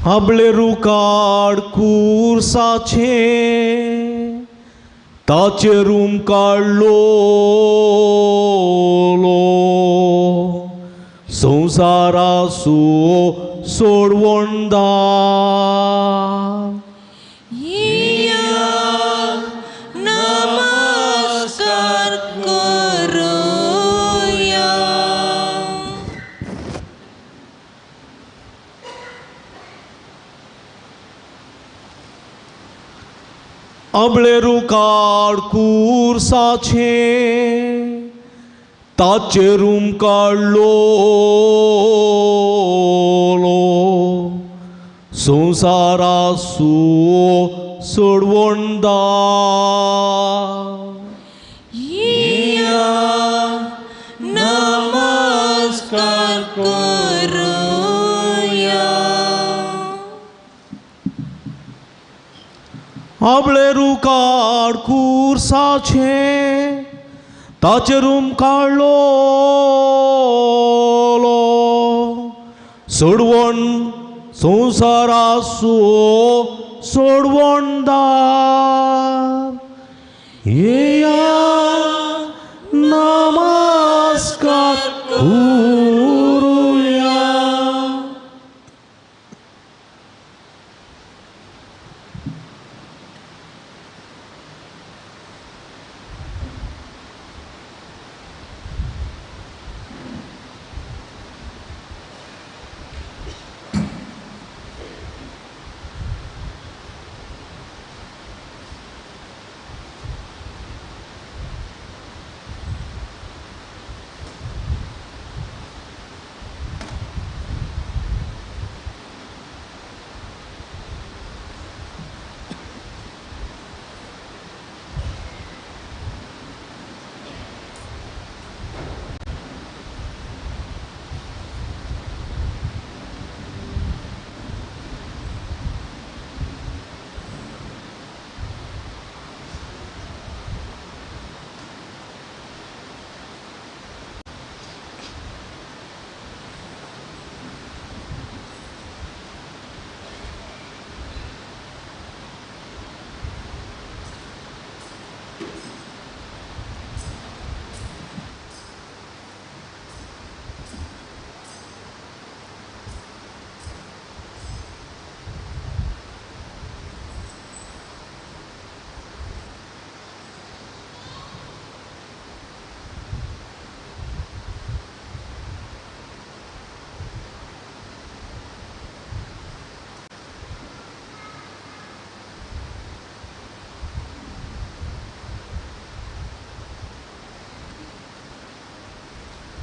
आबळे रुकाड कुर्साचें ताचेर रूम काडलो संवसारासो सोडवणदार. नमस्कार करूया. आबळे रुकाड कुर्साचें ताचेर रूम काडलो संवसारासो सोडवणदार. नमस्कार करूया. आबळे रुकाड कुर्साचें ताचेर रूम काडलो सोडवण संवसारासो सोडवणदार. येया नमस्कार करुया.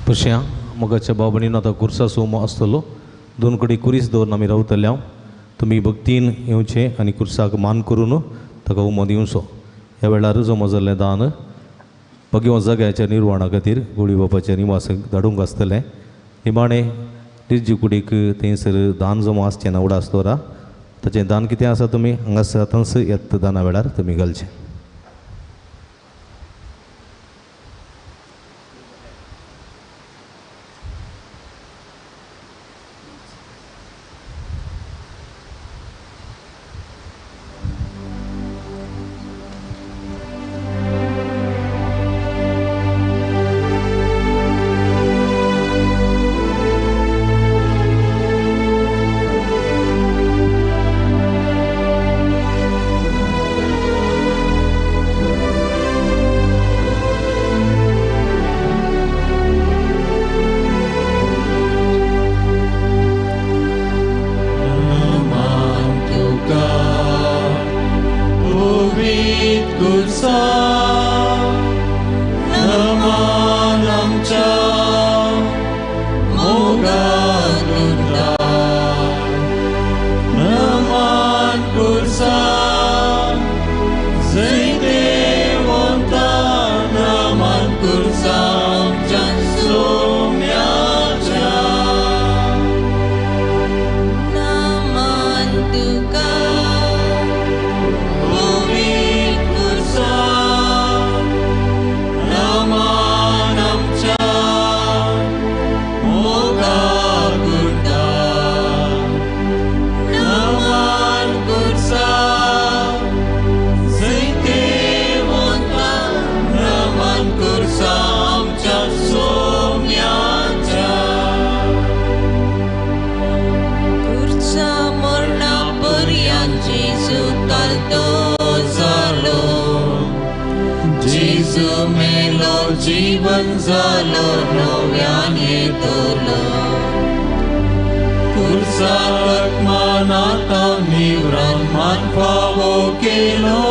पश्या मोगाच्या भाव भयणीनो, आतां खुर्सा सोमो आसतलो. दोन कडेन कुरीस दवरून आमी रावतले. हांव तुमी भक्तीन येवचें आनी खुर्साक मान करून ताका उमो दिवचो. ह्या वेळार जमो जाल्लें दान भगवंत जाग्याच्या निर्वाणा खातीर गोळी बापाच्या निवासाक धाडूंक आसतलें. निमाणें निर्जी कुडीक थंयसर दान जमो आसचें ना उडास दवरा. ताचें दान कितें आसा तुमी हांगासर आतांच येता दाना वेळार तुमी घालचें. जीवन जालो नव्यान येतलो खुर्साक मानाता निवरान मान फावो केलो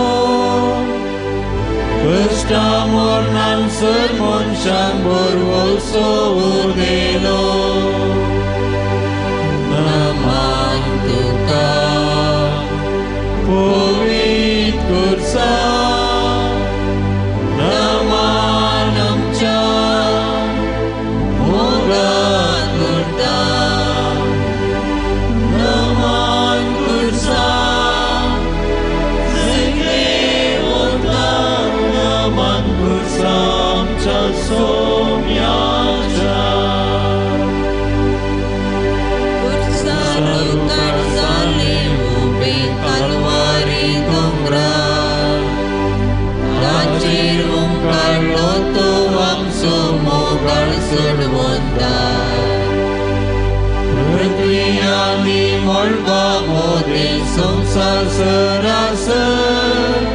कश्टा मरणान सर मनशांक बरवसो उदेलो. नमान तुका पवित्र खुर्सा, नमान आमच्या मोगान उरता. नमान खुर्सा जैतेवंता, नमान खुर्सा आमच्या सोम्याच्या. सोडवंता पृथ्वी आनी मळबा मोदें संवसार सरासर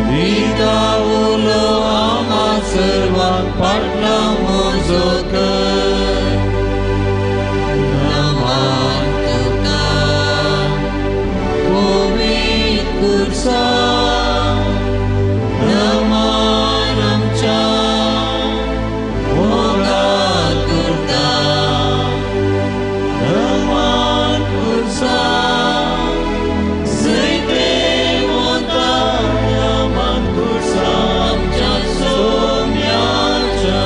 दिता उलो आमा सर्वांक पाटलो म्हजो कर नमन तुका पवित्र खुर्सा नमन आमच्या मोगाक करता नमन खुर्सा जैते वता नमन खुर्सा आमच्या सोम्याच्या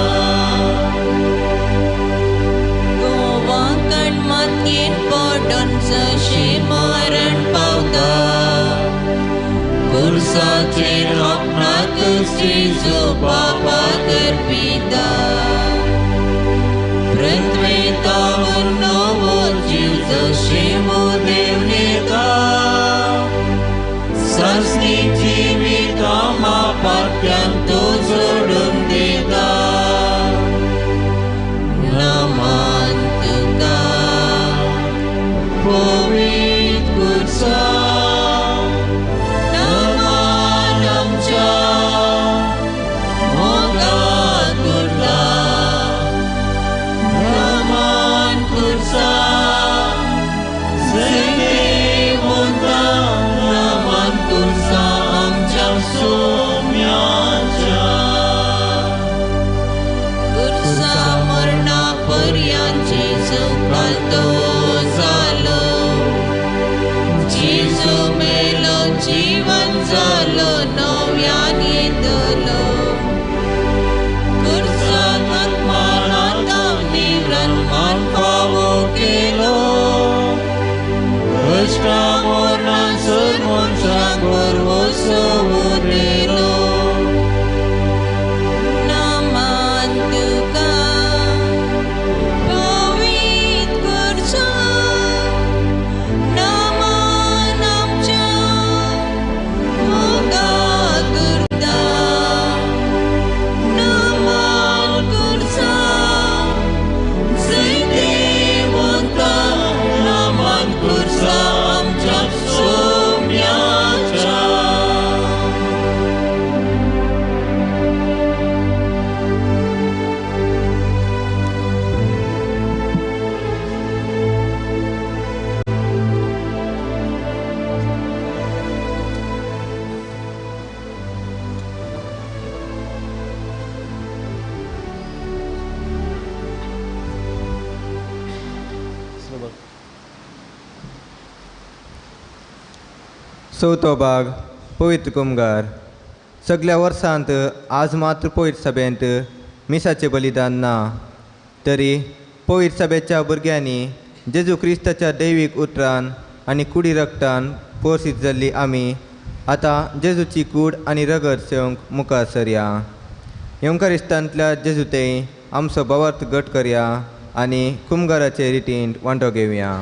गोवाकण मातयेन पडोन जशें मरण पावता खुर्साचेर आपणाक जेजू बापाक अर्पिता पृथ्वेतावन नवो जीव जशें देवनेता सासणी जिवीत आमा पात्यांक तो जोडून दिता नमन तुका पवित्र खुर्सा नमन आमच्या मोगाक उरता नमन खुर्सा जैते वता नमन खुर्सा आमच्या सोम्याच्या खुर्सा मरणा पर्यंत जेजू पालतो जालो जेजू मेलो जीवन जालो नव्यान येतलो खुर्साक मरणांत निवृत्त मान फावो केलो कश्टा मरणा सर मनशांक भरवसो उरयलो नमन तुका पवित्र खुर्सा नमन आमच्या मोगाक उरता नमन खुर्सा जैते वता नमन खुर्सा आमच्या सोम्याच्या. चवथो भाग पवित्र कुमगार. सगल्या वर्सांत आज मात्र पवित्र सभेंत मिसाचें बलिदान ना तरी पवित्र सभेच्या भुरग्यांनी जेजू क्रिस्ताच्या दैवीक उतरान आनी कुडी रगतान पोरसीत जाल्ली आमी आतां जेजूची कूड आनी रगत सेवंक मुखार सरया. येवकारिस्तांतल्या जेजूतय आमचो भावार्थ घट करया आनी कुमगाराचे रितीन वांटो घेवया.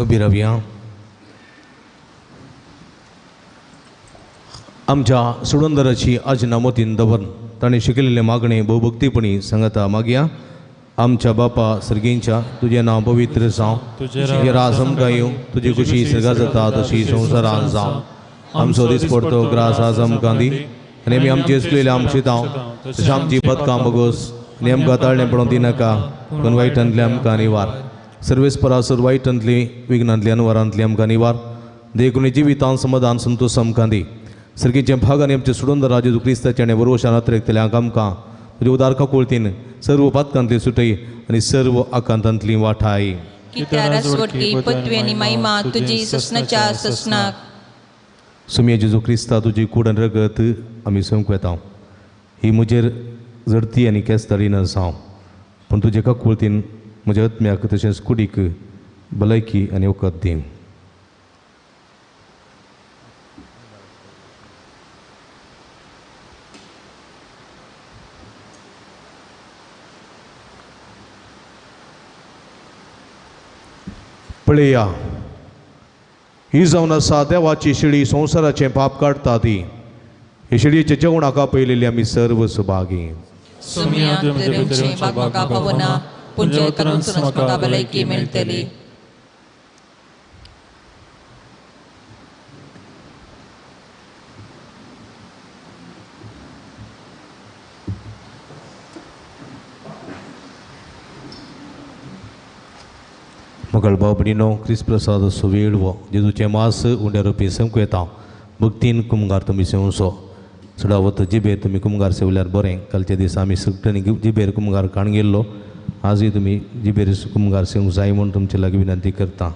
उबी रावया. आमच्या सुडंदराची आजना मोतीन दवरून ताणें शिकयलेलें मागणें भोवभक्तीपणी सांगता मागया. आमच्या बापा सर्गींच्या, तुजें नांव पवित्र जावं, तुजें राज आमकां येवं, तुजी खुशी सर्गां जाता तशी संवसारांत जावं. आमचो दिसपडतो ग्रास आज आमकां दी आनी आमी आमचे चुकलेले आमचे तांव तशें आमची पदकां बगोस आनी आमकां ताळणें पडोवंक दिनाका, पूण वायटांतलें आमकां निवार. सर्वेस्परासर वायटांतली विघ्नांतली अनवरांतली आमकां निवार. देखून जिवितान समाधान संतोश आमकां दी. सर्गीचें भाग आनी आमचे सुडंदर जेजू क्रिस्ताचें आनी बरोवशान अत्रेकतल्यांक आमकां तुज्या उदार काकुळतीन सर्व पातकांतली सुटय आनी सर्व आकांतांतली वाठाय. सुमये जेजू क्रिस्ता तुजी कूड आनी रगत आमी संक वेता. ही म्हजेर जडती आनी केस दारी न जावं, पूण तुजे काकुळतीन म्हज्या आत्म्याक तशेंच कुडीक भलायकी आनी वखद दी. पळया, ही जावन आसा देवाची शिडी, संवसाराचें पाप काडटा ती. हे शिडयेच्या जेवणाक आपयलेली आमी सर्व सुभागी. मगळ भाव भयणीनो, क्रिस्त प्रसाद सुवेळ वो जेजूचें मास उंड्या रुपी संक येता. भक्तीन कुमगार तुमी सेवचो. चडावत जिबेर तुमी कुमगार सेवल्यार बरें. कालच्या दिसा आमी सगळ्यांनी जिबेर कुमगार काण गेल्लो. आजूय तुमी जिबेर कुमगार सेवंक जाय म्हूण तुमचे लागीं विनंती करता.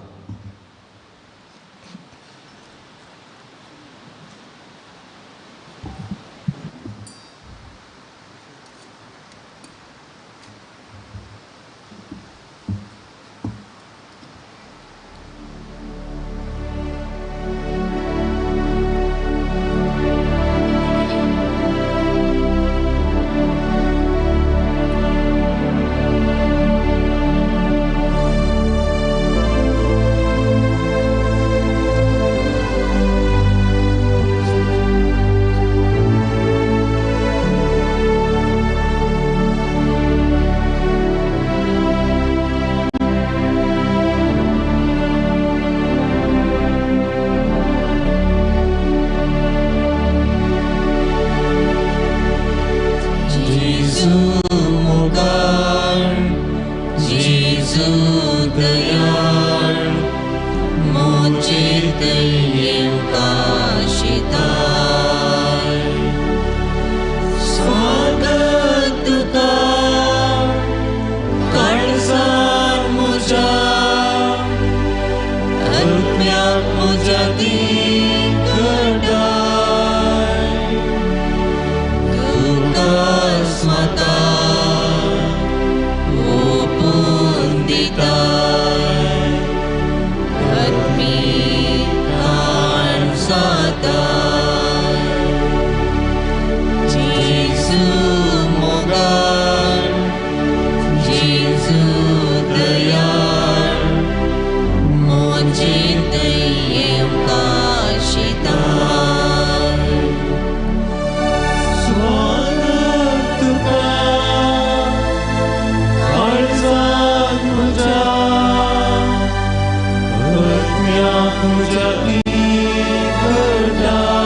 तुझ्या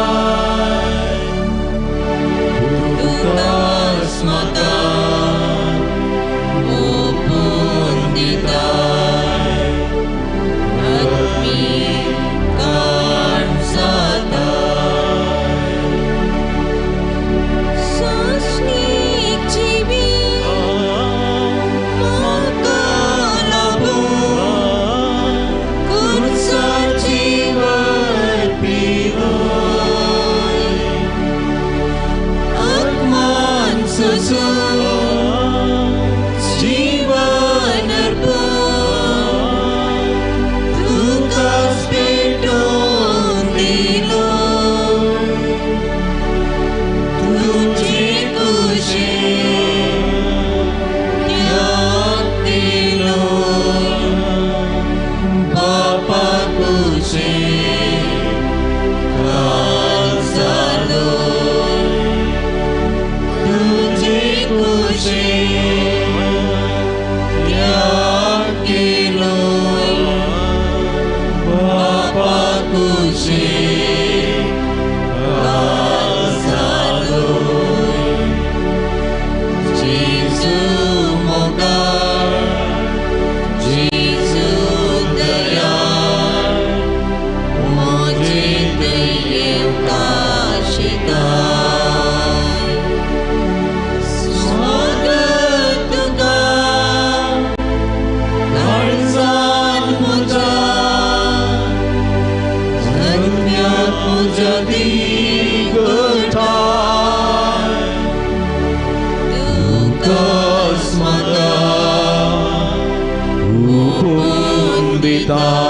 दिता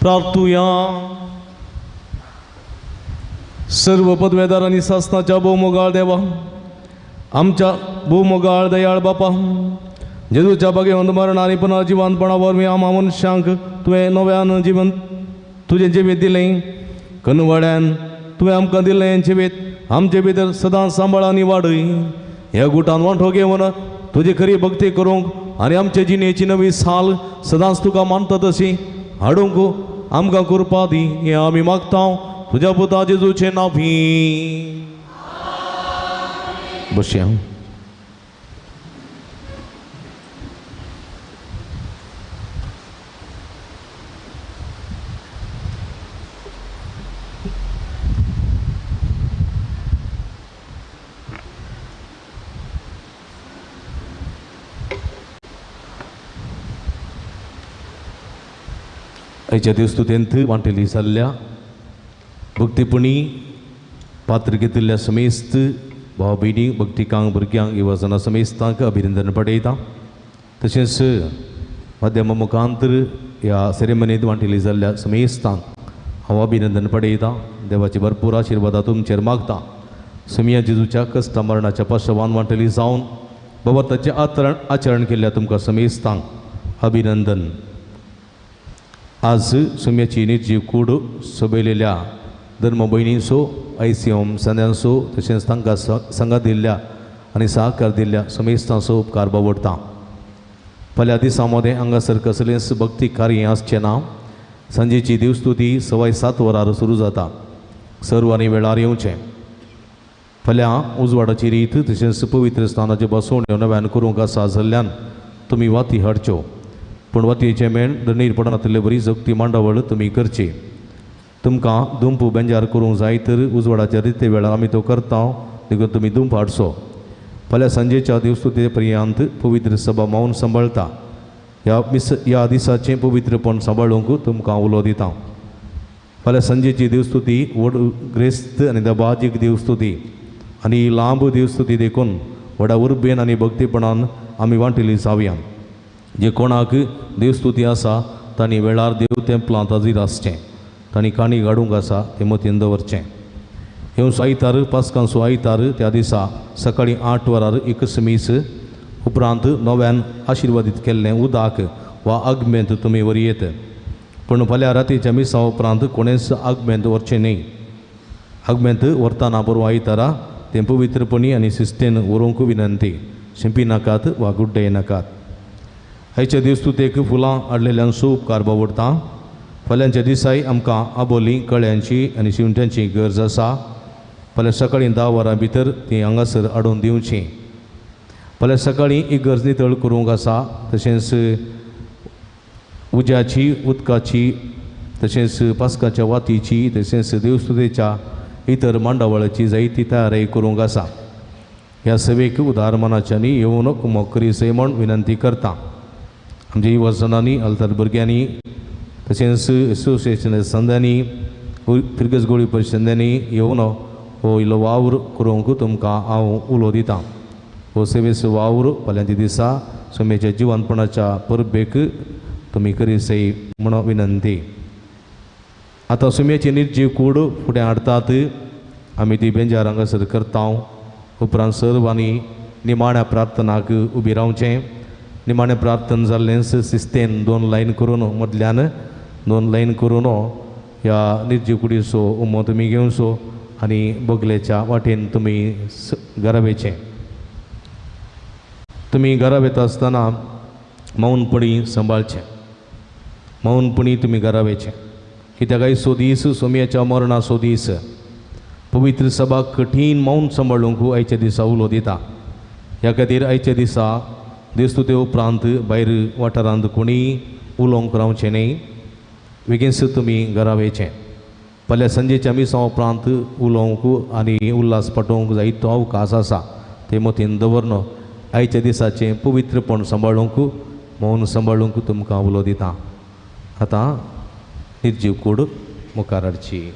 प्रार्थुया. सर्व पदवेदार आनी सासनाच्या भोवमोगाळ देवा, आमच्या भोवमोगाळ दयाळ बापा, जेजूच्या भाग्यवंत मरण आनी पुनर्जिवंतपणा वरवीं आमा मनशांक तुवें नव्यान जिवन तुजें जिवीत दिलें. कनवाड्यान तुवें आमकां दिलें जिवीत आमचे भितर सदांच सांबाळ आनी वाडय. ह्या गुटान वांटो घेवन तुजी खरी भक्ती करूंक आनी आमचे जिणेची नवी साल सदांच तुका मानता तशी हाडूंक आमकां कृपा दी, हें आमी मागता तुज्या पुता जेजूचें नांवी. बसया. आयच्या देवस्तुतेंत वांटेली जाल्ल्या भक्तीपणी पात्र घेतिल्ल्या समेस्त भाव भयणी भक्तिकांक भुरग्यांक युवजना समेस्तांक अभिनंदन पडयता. तशेंच माध्यमा मुखांतर ह्या सेरेमनींत वांटेली जाल्ल्या समेस्तांक हांव अभिनंदन पडयता. देवाची भरपूर आशिर्वादा तुमचेर मागता. समिया जेजूच्या कश्टा मरणाच्या पाशवान वांटेली जावन बाबा ताचें आचरण केल्ल्या तुमकां समेस्तांक अभिनंदन. आज सुम्याची निर्जीव कूड सोबयलेल्या धर्म भयणींचो आयसीएम संद्यांचो तशेंच तांकां संगात दिल्ल्या आनी सहकार दिल्ल्या समेस्तांचो उपकार बावडटा. फाल्यां दिसा मदें हांगासर कसलेंच भक्ती कार्य आसचें ना. सांजेची देवस्तुती 7:15 वरार सुरू जाता. सर्वांनी वेळार येवचें. फाल्यां उजवाडाची रीत तशेंच पवित्र स्थानाचे बसवण्यो नव्यान करूंक आसा जाल्ल्यान तुमी वाती हाडच्यो, पूण वातयेचें मेण दंडीर पडनातिल्ले बरी जगती मांडावळ तुमी करची. तुमकां दुंप बेंजार करूंक जाय तर उजवाडाच्या रिते वेळार आमी तो करता, देखून तुमी दुंप हाडचो. फाल्यां सांजेच्या देवस्तुते पर्यंत पवित्र सभा मौन सांबाळटा. ह्या दिसाचें पवित्रपण सांबाळूंक तुमकां उलो दिता. फाल्यां सांजेची देवस्तुती व्हड ग्रेस्त आनी दबाजीक देवस्तुती आनी लांब देवस्तुती देखून व्हडा उर्बेन आनी भक्तीपणान आमी वांटिल्ली जावया. जे कोणाक देवस्तुती आसा तांणी वेळार देव तेंपलांत हाजीर आसचें. तांणी काणी घाडूंक आसा तें मतीन दवरचें. येवचो आयतार पास्कांचो आयतार त्या दिसा सकाळीं 8 वरार एकच मीस उपरांत नव्यान आशिर्वादीत केल्लें उदक वा आगमेंत तुमी व्हरयेत, पूण फाल्यां रातीच्या मिसा उपरांत कोणेंच आगमेंत व्हरचें न्हय. आगमेंत व्हरतना बरो आयतारा तें पवित्रपणी आनी शिस्तेन व्हरूंक विनंती. शिंपी नाकात वा गुड्डे नाकात. आयच्या देवस्तुतेक फुलां हाडलेल्यांचो उपकार बावडटा. फाल्यांच्या दिसाय आमकां आबोली कळ्यांची आनी शिवट्यांची गरज आसा. फाल्यां सकाळीं 10 वरां भितर ती हांगासर हाडून दिवची. फाल्यां सकाळीं इगर्ज नितळ करूंक आसा, तशेंच उज्याची उदकाची तशेंच पास्काच्या वातीची तशेंच देवस्तुतेच्या इतर मांडावळाची जायती तयारी करूंक आसा. ह्या सभेक उदार मनाच्यांनी येवन कुमक करीसय म्हूण विनंती करता. आमच्या युवजनांनी आल्तार भुरग्यांनी तशेंच एसोसिएशन संद्यांनी फिरगज गोळी परिशदांनी येवन हो इल्लो वावर करूंक तुमकां हांव उलो दितां. हो सेवेचो वावर फाल्यांच्या दिसा सुमेच्या जिवनपणाच्या परबेक तुमी करीसय म्हूण विनंती. आतां सुम्याची निर्जीव कूड फुडें हाडटात. आमी ती बेंजार हांगासर करता. उपरांत सर्वांनी निमाण्या प्रार्थनाक उबी रावचें. निमाणें प्रार्थना जाल्लेंच सिस्तेन 2 लायन करून मदल्यान 2 लायन करून ह्या निर्जीव कुडीचो उमो तुमी घेवचो आनी बगलेच्या वाटेन तुमी घरा वयचें. तुमी घरा वता आसतना मौनपणी सांबाळचें. मौनपणी तुमी घरा वयचें, कित्याक आयचो दीस सोमयाच्या मरणाचो दीस. पवित्र सभा कठीण मौन सांबाळूंक आयच्या दिसा उलो दिता. ह्या खातीर आयच्या दिसा देवस्तुते उपरांत भायर वाठारांत कोणीय उलोवंक रावचें न्हय. बेगीनच तुमी घरा वयचें. फाल्यां सांजेच्या मिसा उपरांत उलोवंक आनी उल्हास पाठोवंक जायतो अवकाश आसा तें मतीन दवरन आयच्या दिसाचें पवित्रपण सांबाळूंक मौन सांबाळूंक तुमकां उलो दिता. आतां निर्जीव कूड मुखार हाडची.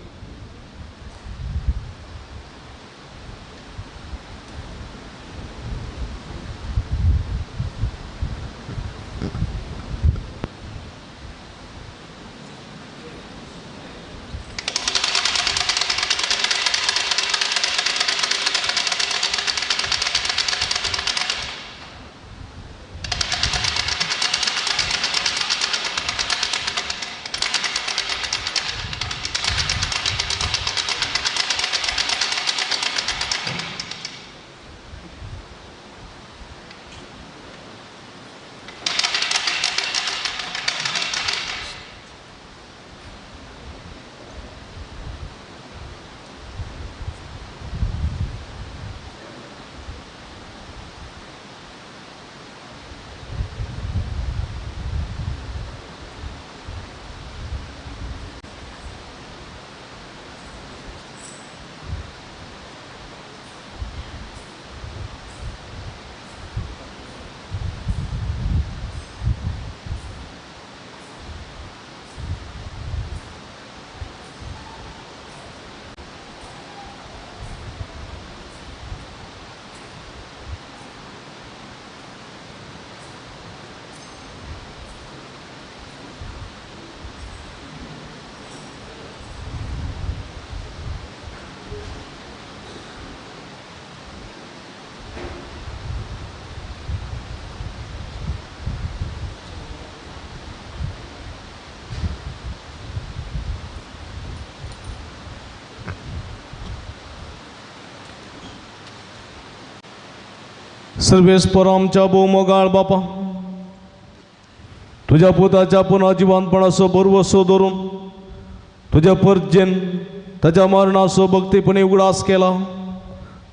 सर्वेस्पर आमच्या भोवमोगाळ बापा, तुज्या पुताच्या पुनर्जिवंतपणाचो भरवसो धरून तुज्या परजेन ताच्या मरणाचो भक्तीपणी उगडास केला,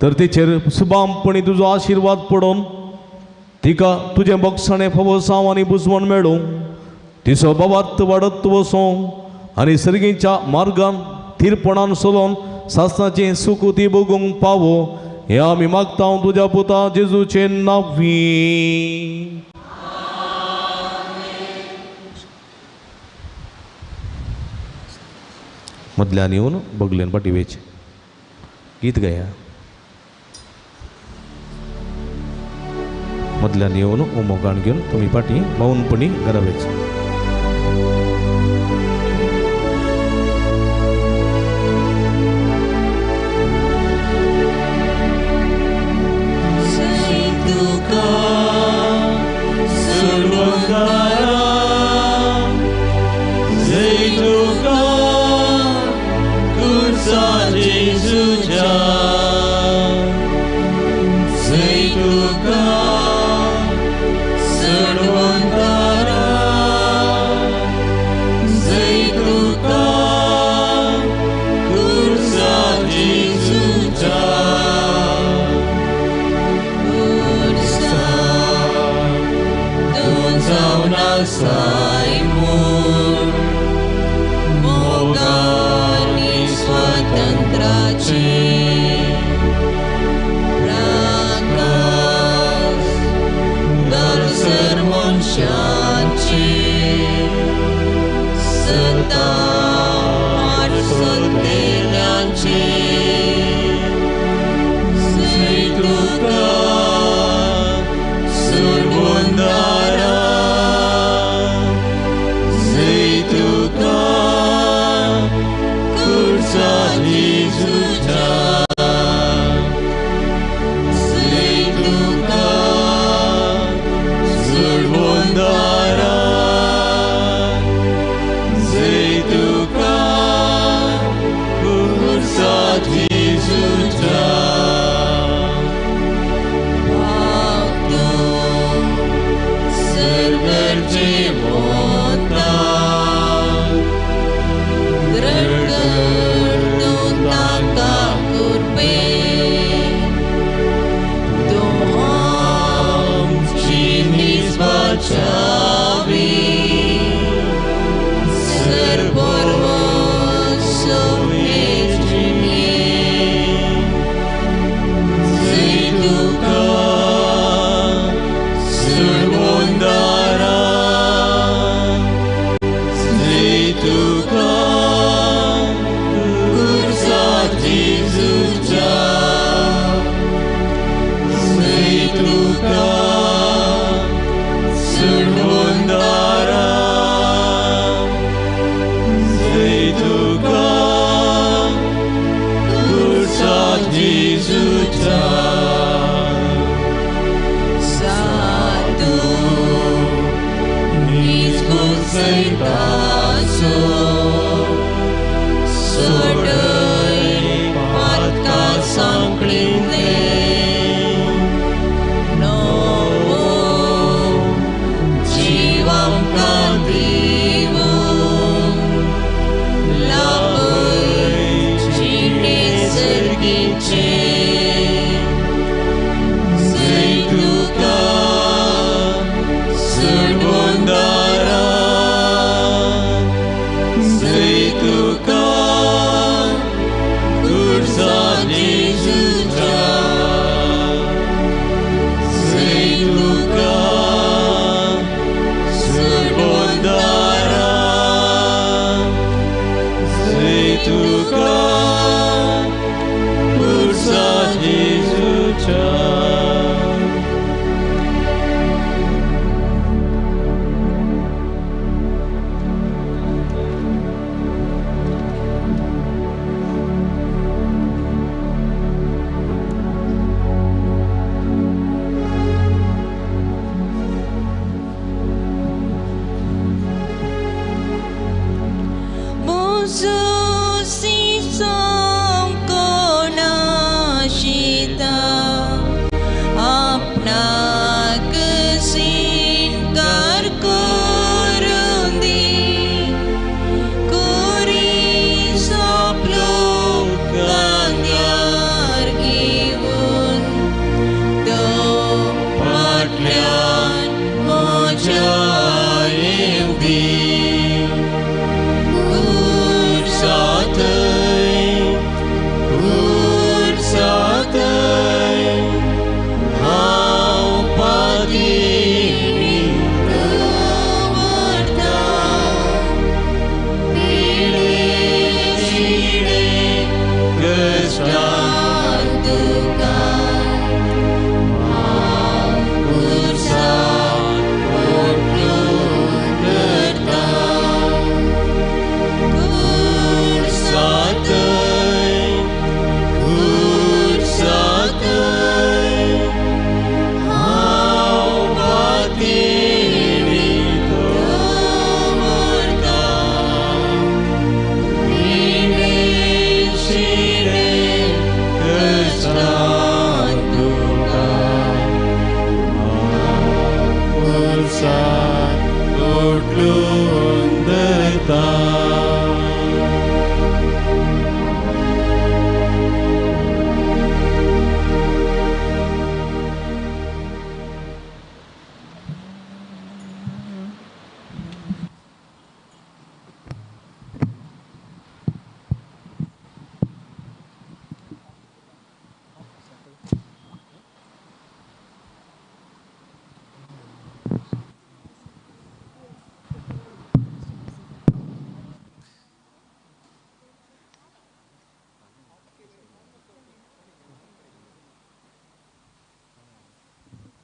तर तिचेर सुबामपणी तुजो आशिर्वाद पडोवन तिका तुजें बक्षणें फावोसांव आनी बुजवण मेळूं, तिचो बाबात वाडत वसों आनी सर्गीच्या मार्गान थीरपणान चलोवन सासणाचें सुख ती भोगूंक पावो, हें आमी मागता तुज्या पुता जेजूचे नांवी. मदल्यान येवन बगलेन फाटी वेचें गीत गाया. मदल्यान येवन उमो गाण घेवन तुमी फाटीं मौनपणी घरा वेचें.